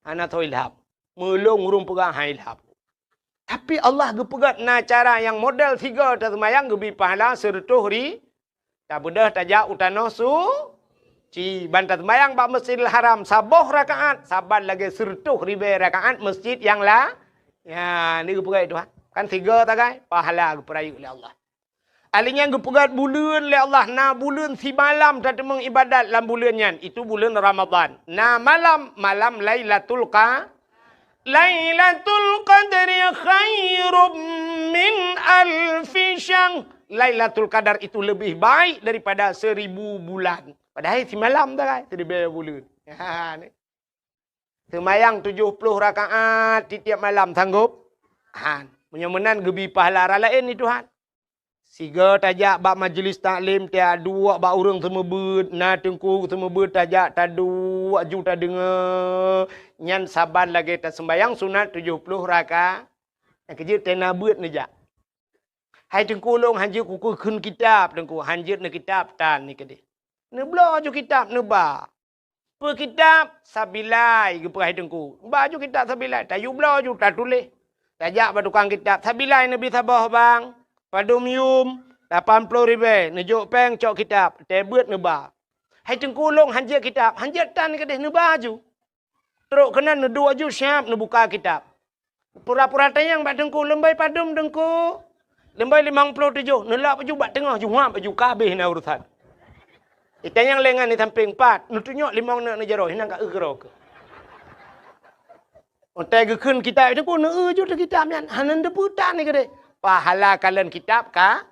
Hana soe ilham. Meulôn ureueng peugah han ilham. Tapi Allah geupeugöt na cara nyang model sigoe taseumayang geubi pahala sireutôh ri-, Tabeudôh tajak u tanoh suci, ban taseumayang bak Masjidil Haram saboh rakaat, saban lagèe sireutôh ribèe rakaat masjid nyang la-, nya, ni geupeugah Tuhan. Kan sigoe tagai, pahala geupeurayeuk lé Allah. Ahli nyan geupeugah buleuen lé Allah, na buleuen simalam tateumeung ibadat lam buleuen nyan, itu buleuen Ramadhan. Na malam, malam Lailatul Qa-, Lailatul Qadri khairum min alfi syahr. Lailatul Qadar itu lebih baik daripada seribu bulan. Padahai simalam tagai, siribèe buleuen. Ha, ni. Seumayang tujoh ploh rakaat tiep-tiep malam, sanggob? Han. Meunyoe meunan geubi pahala raya laén di Tuhan. Sigoe tajak bak majlis taklim, taduek bak ureueng seumeubeuet, na teungku seumeubeuet tajak taduek ju tadeungoe. Nyan saban lagée taseumbayang sunat tujoh ploh raka, nyang keujeuet tena beuet neujak. Hai Teungku, lôn hanjeuet kukheun kitab, Teungku, hanjeuet neukitab tan ni keudeh. Neubloe ju kitab neuba. Peue kitab? Sabilai, geupeugah Teungku. Ba ju kitab Sabilai, tayue bloe ju tatuléh. Tajak bak tukang kitab, "Sabilai neubi saboh bang, padum yum, lapan ploh ribée, neujok péng cok kitab, tée beuet neuba." Hai Teungku, lôn hanjeuet kitab, hanjeuet tan keudeh neuba ju. Trok keunan neuduek ju siab neubuka kitab. Pura-pura tanyong bak Teungku, "Leumboi padum Teungku?" "Leumboi limong ploh tujoh." Neulap ju bak teungoh, ju huab ju, ka habéh na urusan. Itanyong lé ngon di sampéng, "Pat?" Neutunyok limong neuk neujaroe, hinan ka eu keudroe keuh. Watée geukheun kitab Teungku, neueu ju teuh kitab nyan, hana neuteupeue tan ni keudeh. Pahala kalon kitab ka,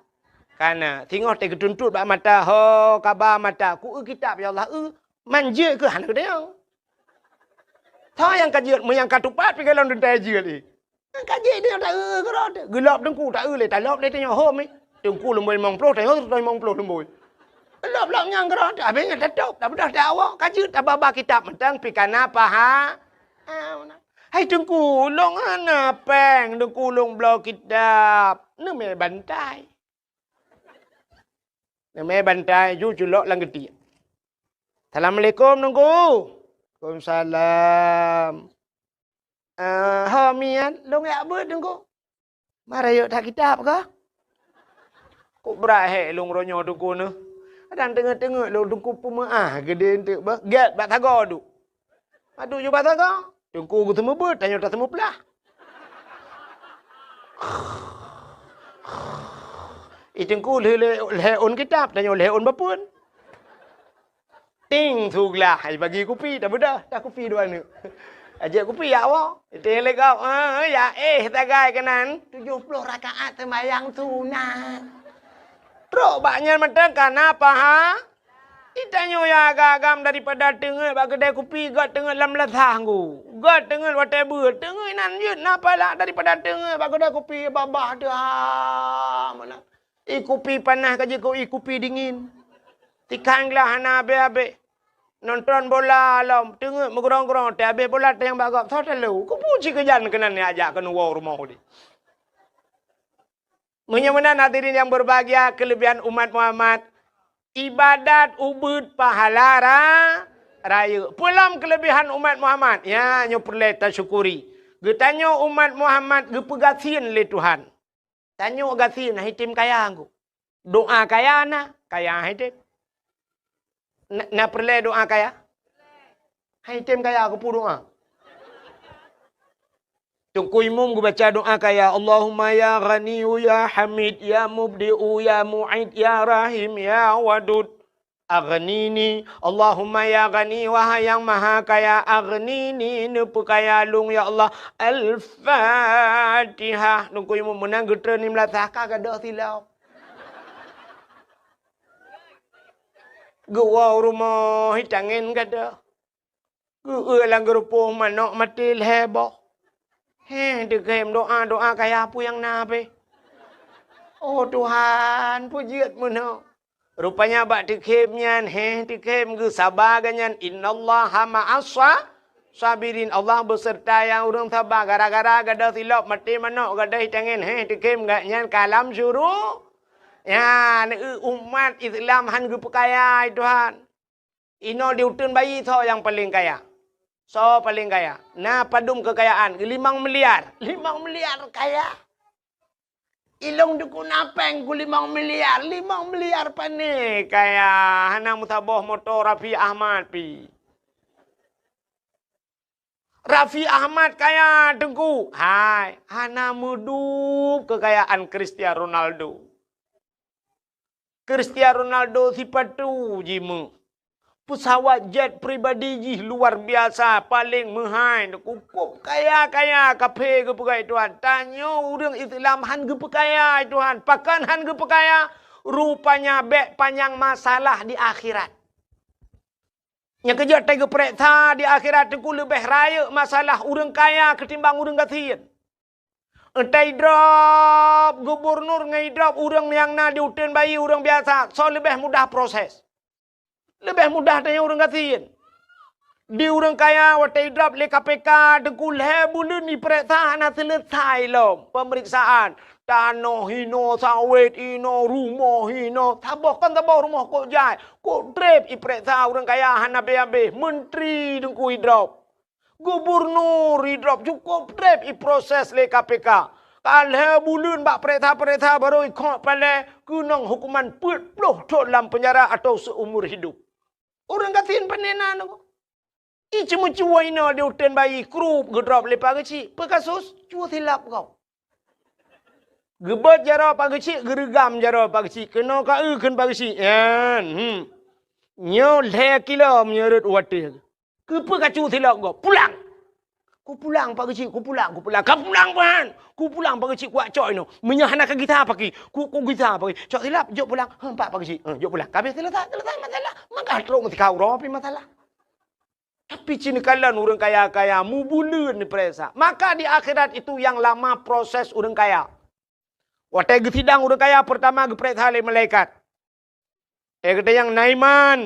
kana. Singoh tée geutuntot bak mata, ho, kaba mata, "Ku eu kitab, ya Allah, eu." Man jeuet keuh hana geutanyong. Tho nyang ka jeuet, meunyo nyang ka tupat pih golom teuntée jeuet lé. Nyang ka jeuet nyoe taeu keudroe teuh. Geulop Teungku taeu lé, talop lé tanyoe hom, eh. Teungku leumboi limong ploh, tanyoe limong ploh leumboi. Lop-lop nyang keudroe teuh, habéh nyan tatôb, tabeudôh, tawoe, ka jeuet tababa kitab mantong pih kana paha. Ah, hai Teungku, lôn hana péng, Teungku lôn bloe kitab. Neumé bantai. Neumé bantai ju culok lam geutiek. "Assalamualaikum, Teungku." "Waalaikumsalam." "Eh, ho miet, lôn jak beuet, Teungku." "Ma rayeuk that kitab kah?" "Kok brat hék lôn uroe nyoe, Teungku, neuh. Kadang teungeut-teungeut lôn, Teungku, peumeu'ah geudeh eunteuk beuh. Gét bak sagoe duek." Padub ju bak sagoe, Teungku geuseumeubeuet, tanyoe taseumeuplah. I Teungku lheueh lhée ôn kitab, tanyoe lhée ôn bapeuen. Ting su glah, ai bagi kupi, tabeudôh, dah kupi dua neuk. Ajak kupi jak woe. Iteng lé gob, eh, ya éh sagai keunan, tujoh ploh rakaat seumbahyang sunat. Trok bak nyan mantong kana paha. Itanyoe ya agam-agam daripada teungeut bak keudai kupi, göt teungeut lam lasah nggu. Göt teungeut watée beuet, teungeut inan jeuet na pahala daripada teungeut bak keudai kupi babah teuh ha meunan. I kupi panas ka jeuet keu i kupi dingin. Tikang glah hana abéh-abéh. Nonton bola lom, teungeut meugrong-grong, teuh abéh bola teuh nyang bak gob, soe talo. Kupu cit keujan keunan jak keunoe woe rumoh udeb. Meunyoe meunan hadirin yang berbahagia, kelebihan umat Muhammad, ibadat ubeuet pahala ra-, rayeuk. Peue lom kelebihan umat Muhammad? Ya, nyoe peureulée tasyukuri. Geutanyoe umat Muhammad geupeugasien lé Tuhan. Tanyoe gasien, hana item kaya nggu. Doa kaya na, kaya hana item. Na, na peureulée doa kaya? Hana item kaya keupeue doa. Teungku Imum geubaca doa kaya, "Allahumma ya Ghaniyyu ya Hamid ya Mubdi'u ya Mu'id ya Rahim ya Wadud." Aghnini, Allahumma ya Ghani, wahai Nyang Maha Kaya, aghnini, neupeukaya lôn, ya Allah. Al-Fatihah. Teungku Imum meunan geutreun di meulasah ka gadôh silop. Geuwoe u rumoh, itangen gadôh. Geueu lam geurupoh manok maté lhée boh. Heh, teukhém doa-doa kaya peue nyang na pih. Oh Tuhan, peue jeuet meunoe. Rupanya bak teukhém nyan, heh, teukhém geusaba geuh nyan, "Innallaha ma'as sa-, sabirin." Allah beuseurta nyang ureuëng saba. Gara-gara gadôh silop maté manok, gadôh itangen, heh, teukhém geuh nyan ka lam syuru-, nyan, eu, umat Islam han geupeukaya, hai Tuhan. Inoe di uteuen bayi soe nyang paleng kaya? Soe paleng kaya? Na padum keukayaan? Limong miliar. Limong miliar kaya. Ilong dukun apeng ku limong miliar. Limong miliar pane kaya? Hana meusaboh moto Raffi Ahmad pi. Raffi Ahmad kaya, Teungku. Hai, hana meudup keukayaan Cristiano Ronaldo. Cristiano Ronaldo sipatu jimeuet. Peusawat jet pribadi jih luar biasa, paleng meuhai, kukôb kaya-kaya, kaphé geupeugah Tuhan. Tanyoe ureuëng Islam han geupeukaya Tuhan. Pakon han geupeukaya? Rupanya bék panyang masalah di akhirat. Nyang keujeuet tai geupeureksa di akhirat teungku leubeh rayeuk masalah ureuëng kaya keutimbang ureuëng gasien. Entai drob gubunur ngon idrob ureuëng nyang na di uteuen bayi ureuëng biasa, soe leubeh mudah proses? Leubeh mudah tanyoe ureuëng gasien. Di ureuëng kaya watée idrop lé K P K, Teungku, lhée buleuen ipeuriksa hana seuleusai lom peumeriksaan. Tanoh hinoe, sawét hinoe, rumoh hinoe, saboh kon saboh rumoh kok jai, kok treb ipeuriksa ureuëng kaya hana habéh-habéh. Menteri Teungku idrop, gubernur idrop, cukôp treb iproses lé K P K. Ka lhée buleuen bak peuriksa-peuriksa barô ikhok palée keunong hukuman peuet ploh thon lam peunjara atau seumur hidup. Ureuëng gasien pane na nyoe. Iceumeucue inoe di uteuen bayi, krup geudrop lé Pak Geuchik. Peue kasus? Cue silap gob. Geubeuet jaroe Pak Geuchik, geureugam jaroe Pak Geuchik. Keunoe ka eu kheun Pak Geuchik. Nyan, hmm. Nyoe lhée kilo meunyoe rot watée. Keupeue kacue silap gob? Pulang! Kupulang Pak Geuchik, kupulang, kupulang. Ka pulang, Pak! Kupulang Pak Geuchik, kuwak cok inoe. Meunyoe hana kagisa paki, ku, kugisa paki. Cok silap, jok pulang. Heuh, Pak, Pak Geuchik. Heuh, jok pulang. Ka habéh seuleusai, seuleusai masalah. Maka trok meusikau uroe pih masalah. Tapi ci neukalon ureuëng kaya-kaya mubuleuen ipeuriksa. Maka di akhirat itu nyang lama proses ureuëng kaya. Watée geusidang ureuëng kaya, peurtama geupeuriksa lé malaikat. Watée geutanyong na iman,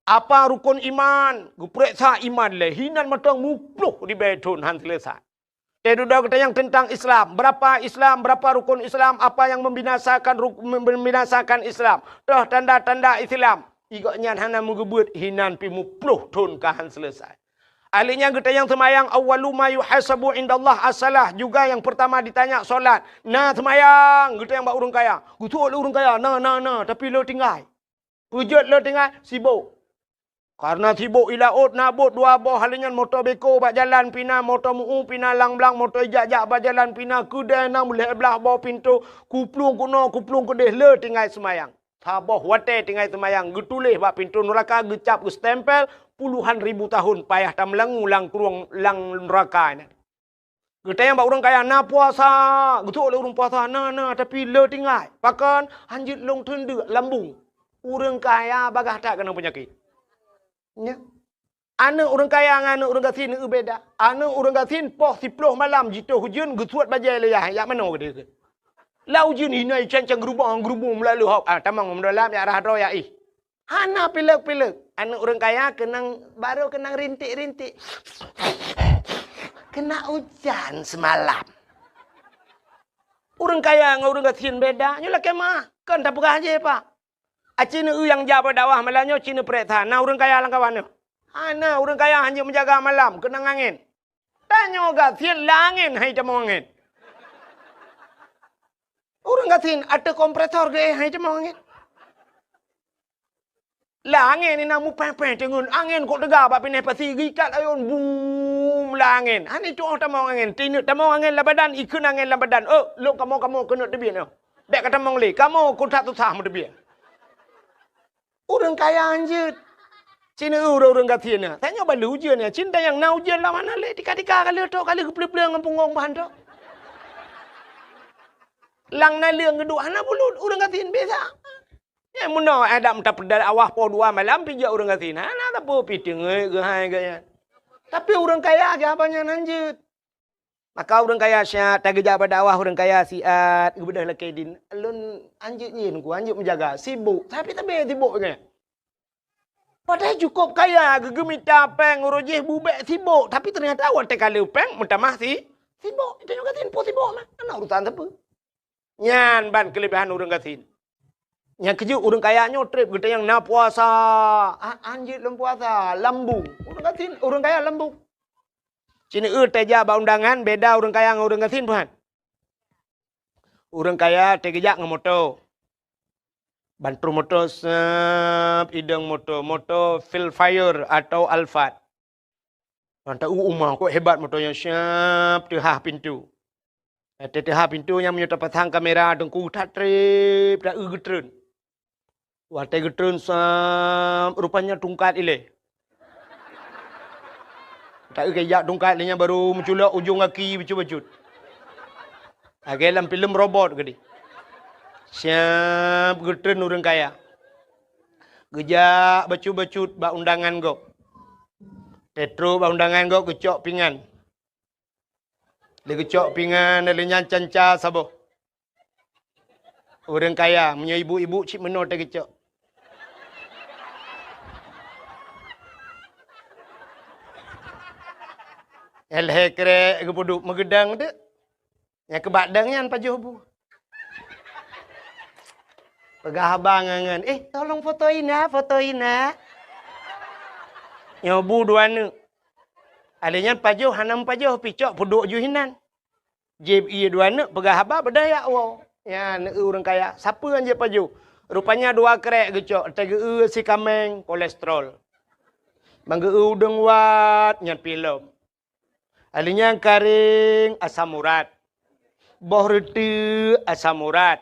apa rukon iman, geupeuriksa iman lé, hinan mantong muploh ribée thon han seuleusai. Teududoe geutanyong teuntang Islam. Berapa Islam, berapa rukun Islam, apa yang membinasakan ruk-, membinasakan Islam. Toh tanda-tanda Islam. Igok nyan hana meugeubeuet hinan pih muploh thon ka han seuleusai. Ahli nyan geutanyong seumayang, awwalu ma yuhasabu indallah as-salah. Juga yang pertama ditanya solat. Na seumayang, geutanyong bak ureuëng kaya. Geutuok lé ureuëng kaya, na, na, na, tapi le tinggai. Peujeuet le tinggai, sibok. Kareuna sibok i laôt na bot dua boh, hal nyan moto beko bak jalan pih na, moto meu pih na, lang blang moto ijak-jak bak jalan pih na, keudée na meulhée blaih boh pintoe, kuplueng keunoe, kuplueng keudeh, le tinggai seumayang. Saboh watée tinggai seumayang, geutuléh bak pintoe nuraka, geucap, geustempel, puluhan ribu tahun payah tameulangue lam krueng lam nuraka nyan. Geutanyong bak ureuëng kaya, na puasa? Geutuok lé ureuëng puasa, na, na, tapi le tinggai. Pakon? Hanjeuet lôn teundeuk lambung. Ureuëng kaya bagaih that keunong peunyakét. Nya. Aneuëk ureuëng kaya ngon aneuëk ureuëng gasien eu beda. Aneuëk ureuëng gasien poh siploh malam jitoh ujeuen, geusuet bajée lé yah, jak manoe geude. Lam ujeuen inan cancang geurubong-geurubong meulalu hok. Ah, tamong meudôlam jak rhah droe jak ih. Hana pilek-pilek. Aneuëk ureuëng kaya keunong, barô keunong rintik-rintik. Kena ujan semalam. Ureuëng kaya ngon ureuëng gasien beda. Nyoe lakée meuah. Kon tapeugah jih, Pak. Aci neueu nyang jak bak dakwah malam nyoe, ci neupeuriksa na ureuëng kaya lam kawan nyoe. Hana, ureuëng kaya hanjeuet meujaga malam, keunong angén. Tanyoe gasien lam angén hai tamong angén. Ureuëng gasien ateueh kompresor geuéh hai tamong angén. Lam angén inan mupéh-péh teungeun, angén kok teuga bak binéh pasi geuikat ayôn bum lam angén. Hana itu'oh tamong angén, tineuk tamong angén lam badan, ikheun angén lam badan. Oh, lôn kamoe-kamoe keuneuk teubiet nyoe. Bék ka tamong lé, kamoe kok that susah meuteubiet. Ureuëng kaya hanjeuet. Ci neueu ureuëng-ureuëng gasien nyan. Tanyoe ban lheueh ujeuen nyan. Ci neutanyong na ujeuen lam hana lé, tika-tika ka lheueh trok, ka lheueh geupleueng-pleueng ngon punggong bahan trok. Lam naleueng geuduek hana bulut, ureuëng gasien biasa. Nyan meunoe adak meuta peudal awah poh dua malam pih jak ureuëng gasien. Hana sapeue pih teungeut geuhai geuh nyan. Tapi ureuëng kaya geuh haba nyan hanjeuet. Maka ureuëng kaya siat, tageujak bak dakwah ureuëng kaya siat, geubeudôh lakée dien. Lôn hanjeuet nyan ku, hanjeuet meujaga, sibok. Tapi tabé sibok nyan. Padahai cukôp kaya, geugeumita péng uroe jih bubek sibok. Tapi teunyata watée ka lheueh péng, meutamah si, sibok. Tanyoe gasien po sibok mah. Hana urusan sapeue. Nyan ban keuleubaihan ureuëng gasien. Nyang keujeuet ureuëng kaya nyoe treb geutanyong na puasa. A-, hanjeuet lom puasa, lambung. Ureuëng gasien, ureuëng kaya lambung. Ci neueu tajak bak undangan, beda ureuëng kaya ngon ureuëng gasien, Tuhan. Ureuëng kaya tageujak ngon moto. Ban troh moto, sep, idong moto, moto Vellfire atau Alphard. Ban taeu uma, kok hebat moto nyan, siap teuhah pintoe. Watée teuhah pintoe nyan meunyoe tapasang kamera teungku that treb, taeu geutreun. Watée geutreun, sep, rupanya tungkat ilée. Taeu keu jak tungkat lé nyan baru meuculok ujong gaki bacut-bacut. Lagée lam filem robot keudeh. Siap geutreun ureuëng kaya. Geujak bacut-bacut bak undangan gob. Teutrok bak undangan gob geucok pingan. Lé geucok pingan, lé nyan canca saboh. Ureuëng kaya, meunyoe ibu-ibu cit meunoe teuh geucok. Nyang lhèe krek geupeuduek meugeudong teuk. Nyang keubak dong nyan pajoh bu. Peugah haba ngon, "Eh, tolong foto Ina, foto Ina." Nyoe bu dua neuk. Alèh nyan pajoh hana meupajoh pih cok peuduek ju hinan. Jieb ie dua neuk peugah haba beudaya woe. Nyan ureueng kaya, sapeue nyang jieb pajoh? Rupanya dua krek geucok, teugeue sikameng kolesterol. Ban geue udeueng wat nyan pih lom. Alèh nyan karéng asam urat. Boh reuteuek asam urat.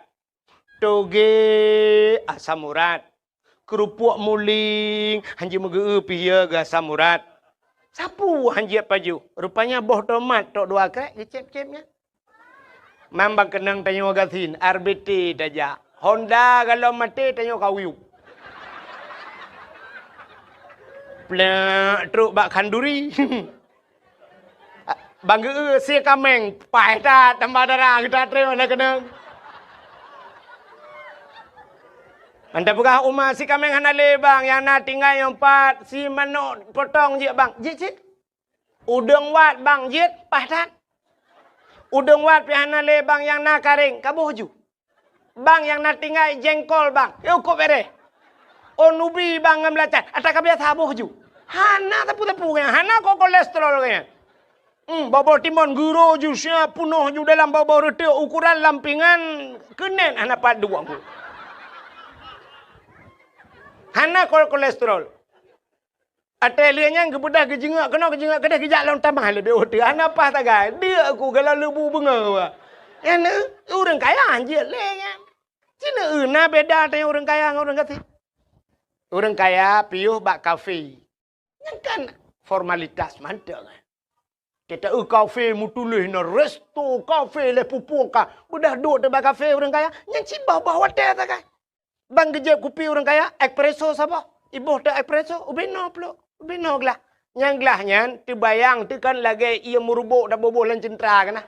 Toge asam urat. Keurupuk muling hanjeuet meugeue pih ya geuasam urat. Sapeue hanjeuet pajoh? Rupanya boh tomat tok dua krek geucép-cép nyan. Mambang keunong tanyoe gasien, R B T tajak. Honda galom maté tanyoe kawiyup. Plek trok bak khanduri. Ban geue sikameng, paih that tambah dara geuta treun na keunong. Anda peugah uma sikameng hana lé bang, nyang na tinggai nyoe pat, si manok potong jeuet bang, jeuet cit. Udeueng wat bang jeuet, paih that. Udeueng wat pih hana lé bang, nyang na karéng, kaboh ju. Bang nyang na tinggai jengkol bang. Yo kop ere. Oh nubi bang ngon belacan. Ata ka biasa boh ju. Hana tepu-tepu nyan. Hana ko kolesterol nyan. Hmm, bobo timon guro ju sia punoh ju dalam bobo reuteuek ukuran lampingan keunen hana pat dua. Hana ko kolesterol. Até lheueh nyan geubeudôh geujeungok keunoe geujeungok keudeh geujak lom tamah leubeh ueh teuh hana paih tagai. Deuk ku gala leubu beungoh. Nyan ureueng kaya jeuet lé nyan. Cina na beda teuh ureueng kaya ngon ureueng gasien. Ureueng kaya piôh bak kafe. Nyan kan formalitas mantong. Kita eu kafe meutuléh na resto kafe lé pupuk ka. Beudôh duek teuh bak kafe ureueng kaya. Nyan cit boh-boh watèe tagai. Ban geujép kupi ureueng kaya, espresso saboh. Iboh teuh espresso, ubé noe pluek, ubé noe glah. Nyang glah nyan teubayang teuh kan lagèe ié meurubok taboh-boh lam ceuntra keunan.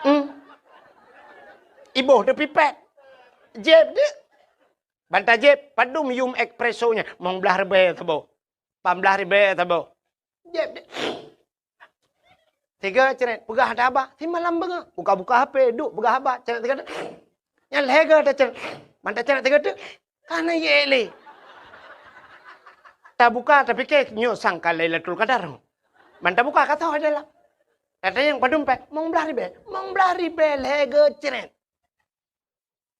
Hmm. Iboh teuh pipet. Jép deuh. Ban tajép, padum yum espresso nyan, mong blaih ribèe saboh. Pamblaih ribèe saboh. Jép deuh. Tiga ceret, peugah ata haba, simalam beungoh. Buka-buka H P, duek peugah haba, ceret tiga teuk. Nyan lhèe geuh taceret. Man taceret tiga teuk, ka na yek lé. Tabuka, tapike nyoe sangka Lailatul Qadar. Man tabuka ka soe dalam. Tatanyong padum pèng, mong blaih ribèe. Mong blaih ribèe lhèe geuh ceret.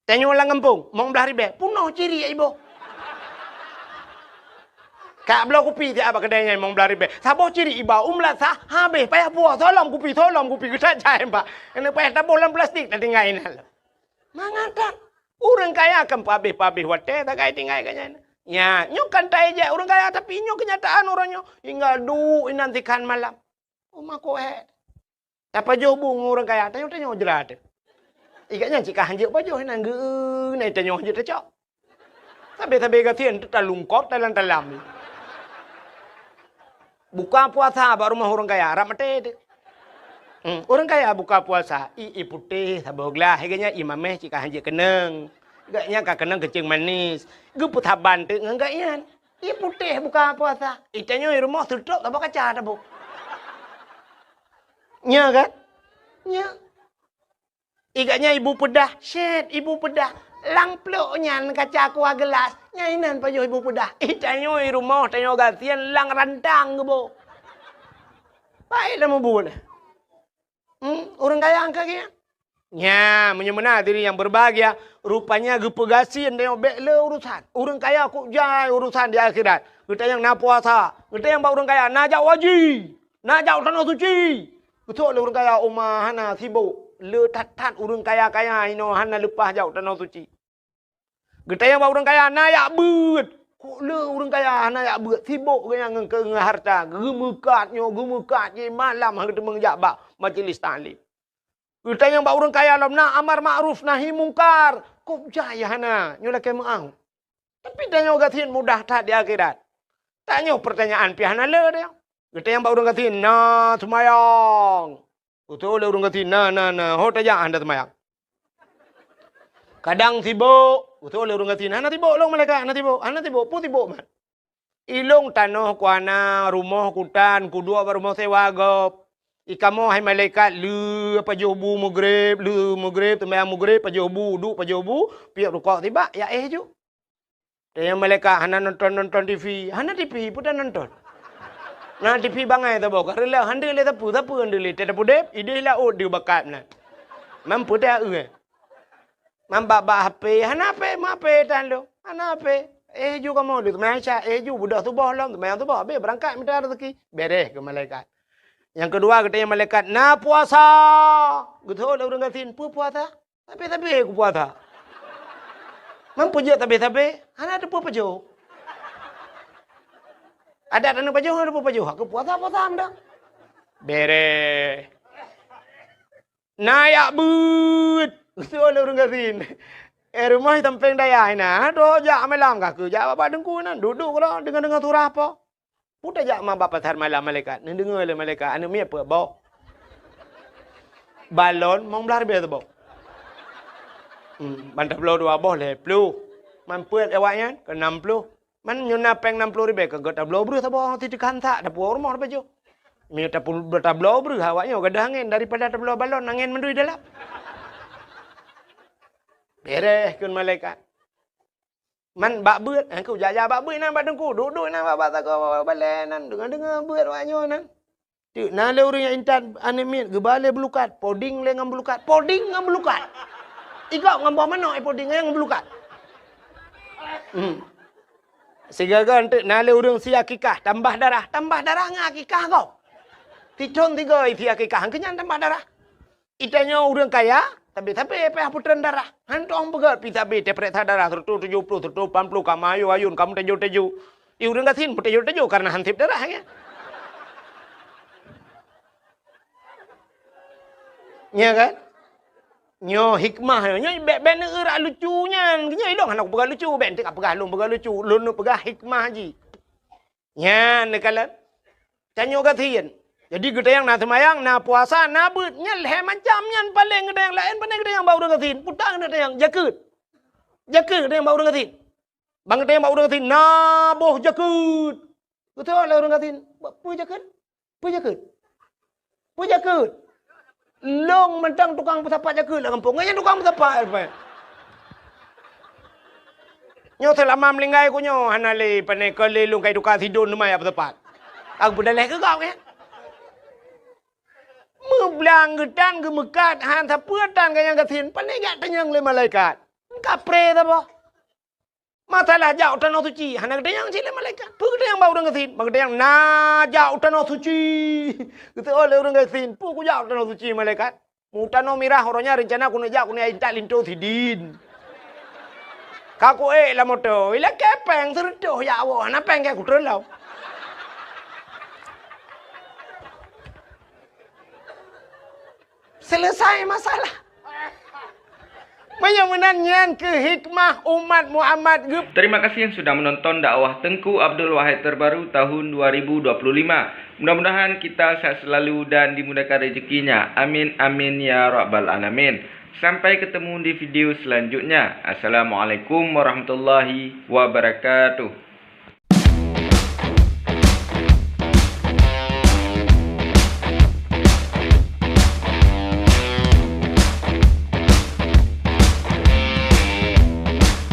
Tanyoe lam gampông, mong blaih ribèe, punoh ciri iboh. Ka bloe kupi siat bak keudè nyan mong blaih ribèe. Saboh ciri iba u meulasah, habéh payah puwoe, soe lom kupi, soe lom kupi, geutat jai bak. Keuneuk payah taboh lam plastik, tatinggai inan lom. Mangat that, ureueng kaya kan peuhabéh-peuhabéh watèe tagai tinggai geuh nyan. Nya, nyoe kan taéjek ureueng kaya, tapi nyoe keunyataan uroe nyoe. Hingga duek inan sikhan malam. Uma koh hèk. Tapajoh bu ngon ureueng kaya, tanyoe-tanyoe jra teuh. Ikat nyan cit ka hanjeuet pajoh inan geu-, na tanyoe hanjeuet tacok. Sabe-sabe gasien teuh talungkop talam-talam. Buka puasa bak rumoh ureueng kaya, rab maté teuh. Hmm, ureueng kaya buka puasa, ie putéh saboh glah, ikat nyan ie mamèh cit ka hanjeuet keunong. Ikat nyan ka keunong keuceung manis. Geupeusaban teuh ngon ikat nyan. Ie putéh buka puasa. Itanyoe rumoh seutôt saboh kaca taboh. Nya kan? Nya. Ikat nyan ibu peudah, syèt ibu peudah. Lam plôk nyan kaca kuah geulas, nyan inan pajoh ibu peudah. Itanyoe rumoh tanyoe gasien lam rantang geuboh. Baik dah mubuet. Hmm, ureueng kaya angka geuh. Nya, meunyoe meunan hadirin yang berbahagia, rupanya geupeugasien tanyoe bèk le urusan. Ureueng kaya kok jai urusan di akhirat. Geutanyong na puasa, geutanyong bak ureueng kaya na jak haji, na jak tanoh suci. Geusok lé ureueng kaya uma hana sibok, le that-that ureueng kaya-kaya inoe hana leupah jak tanoh suci. Geutanyong bak ureueng kaya na jak beuet. Kok le ureueng kaya hana jak beuet, sibok geuh nyan ngon keu-, ngon hareuta, geumeukat nyoe, geumeukat jih malam han geuteumeung jak bak majlis taklim. Geutanyong bak ureueng kaya lom na amar makruf nahi mungkar, kok jai hana, nyoe lakèe meu'ah. Tapi tanyoe gasien mudah that di akhirat. Tanyoe peurtanyaan pih hana le tanyoe. Geutanyong bak ureueng gasien na seumayang. Geutanyong lé ureueng gasien na, na, na, ho tajak hana seumayang. Kadang sibok, geutanyong lé ureueng gasien hana sibok lôn malaikat, hana sibok, hana sibok, peue sibok mat. Ilông tanoh ku hana, rumoh ku tan, kuduek bak rumoh sewa gob. Ikamoe hai malaikat, lheueh pajoh bu meugreb, lheueh meugreb, seumayang meugreb, pajoh bu, duek pajoh bu, piep rukok sibak, jak éh ju. Tanyong malaikat, hana nonton-nonton T V. Hana T V, peue tanonton? Na T V bangai saboh, ka reuloh, hana lé sapeue, sapeue hana lé. Teuh tapeudeb, idéh laôt deuh bakat meunan. Mampu teuh, eh. Mambak-bak H P, hana H P, ma H P tan lôn. Hana H P. Éh ju kamoe deuh, meunan Aisyah, éh ju, beudôh suboh lom, seumayang suboh, abéh beurangkat mita raseuki. Beres keu malaikat. Nyang keudua, geutanyong malaikat, na puasa. Geutanyong lé ureuëng gasien, peue puasa? Sabé-sabé ku puasa. Mampu jeuet sabé-sabé, hana teupeu pajoh. Adat aneuk pajoh, hana teupeu pajoh. Aku puasa, puasa meunan. Beres. Na jak beuet. Usul ureuëng gasien. Eh, rumoh sampéng dayah inan. Droe jak malam ka keu jak bak teungku inan. Duek-duek keudroe deungoe-deungoe surah po. Peue tajak ma bak pasar malam malaikat. Neudeungoe lé malaikat. Aneuk miet peuet boh. Balon limong blaih ribèe saboh. Hmm, ban tabloe dua boh lhèe ploh. Man peuet awaknyan keu nam ploh. Man nyoe na péng nam ploh ribèe ka geutabloe breuh saboh, titeukan sak, tapuwoe rumoh tapajoh. Meunyoe tapu-, tabloe breuh awaknyoe gadôh angén daripada tabloe balon angén mandum dalam. Beres kheun malaikat. Man bak beuet, eh, ku jak-jak bak beuet inan bak teungku, duek-duek inan bak, bak sagoe balèe inan, deungoe-deungoe beuet awaknyoe inan. Teuk na lé ureuëng nyang intat aneuk miet geuba lé beulukat, poding lé ngon beulukat, poding ngon beulukat. Igop ngon boh manok, eh, poding ngon beulukat. Hmm. Sigaga teuk na lé ureuëng sie akikah, tambah darah, tambah darah ngon akikah gob. Sithon sigoe sie akikah, keu nyan tambah darah. Itanyoe ureuëng kaya, tapi-tapi payah putreun darah. Hana tueng peugét pih sabe teupeuriksa darah seratus tujuh puluh, seratus lapan puluh, ka meuayun-ayun, ka meuteujô-teujô. I ureuëng gasien meuteujô-teujô kareuna han sép darah, ya. Nya kan? Nyoe hikmah nyoe, nyoe bèk, bèk neueu rak lucu nyan. Nyoe ilông hana kupeugah lucu, bèk enteuk kapeugah lôn peugah lucu. Lôn neupeugah hikmah jih. Nyan neukalon. Tanyoe gasien. Jadi geutanyoe na seumayang, na puasa, na beuet. Nyan lhèe macam nyan paleng geutanyoe laén, pane geutanyoe bak ureuëng gasien. Peue tan geutanyoe jakeuet. Jakeuet geutanyoe bak ureuëng gasien. Ban geutanyoe bak ureuëng gasien, na boh jakeuet. Geutanyoe lé ureuëng gasien, peue jakeuet? Peue jakeuet? Peue jakeuet? Lôn mantong tukang peusapat jakeuet lam gampông. Nyan tukang peusapat, Pak. Nyoe seulama meuninggai ku nyoe hana lé pane keu lé lôn kai tukang sidon teuma jak peusapat. Aku peudaléh keu gob, ya. Meublang geutan geumeukat han sapeue tan ganyang gasien, pane jak tanyong lé malaikat. Kapré saboh. Masalah jak u tanoh suci, hana geutanyong cit lé malaikat. Peue geutanyong bak ureuëng gasien? Ban geutanyong na jak u tanoh suci. Geuseuôt lé ureuëng gasien, peue kujak u tanoh suci malaikat? Mu tanoh mirah uroe nyan reuncana keuneuk jak keuneuk intat linto sidin. Ka kuék lam moto, ilakèe péng seureutôh jak woe, hana péng keu kutreun lom. Selesai masalah. Meunyoe meunan nyan keuh hikmah umat Muhammad geup. Terima kasih yang sudah menonton dakwah Tengku Abdul Wahid terbaru tahun dua ribu dua puluh lima. Mudah-mudahan kita sehat selalu dan dimudahkan rezekinya. Amin, amin, ya rabbal alamin. Sampai ketemu di video selanjutnya. Assalamualaikum warahmatullahi wabarakatuh.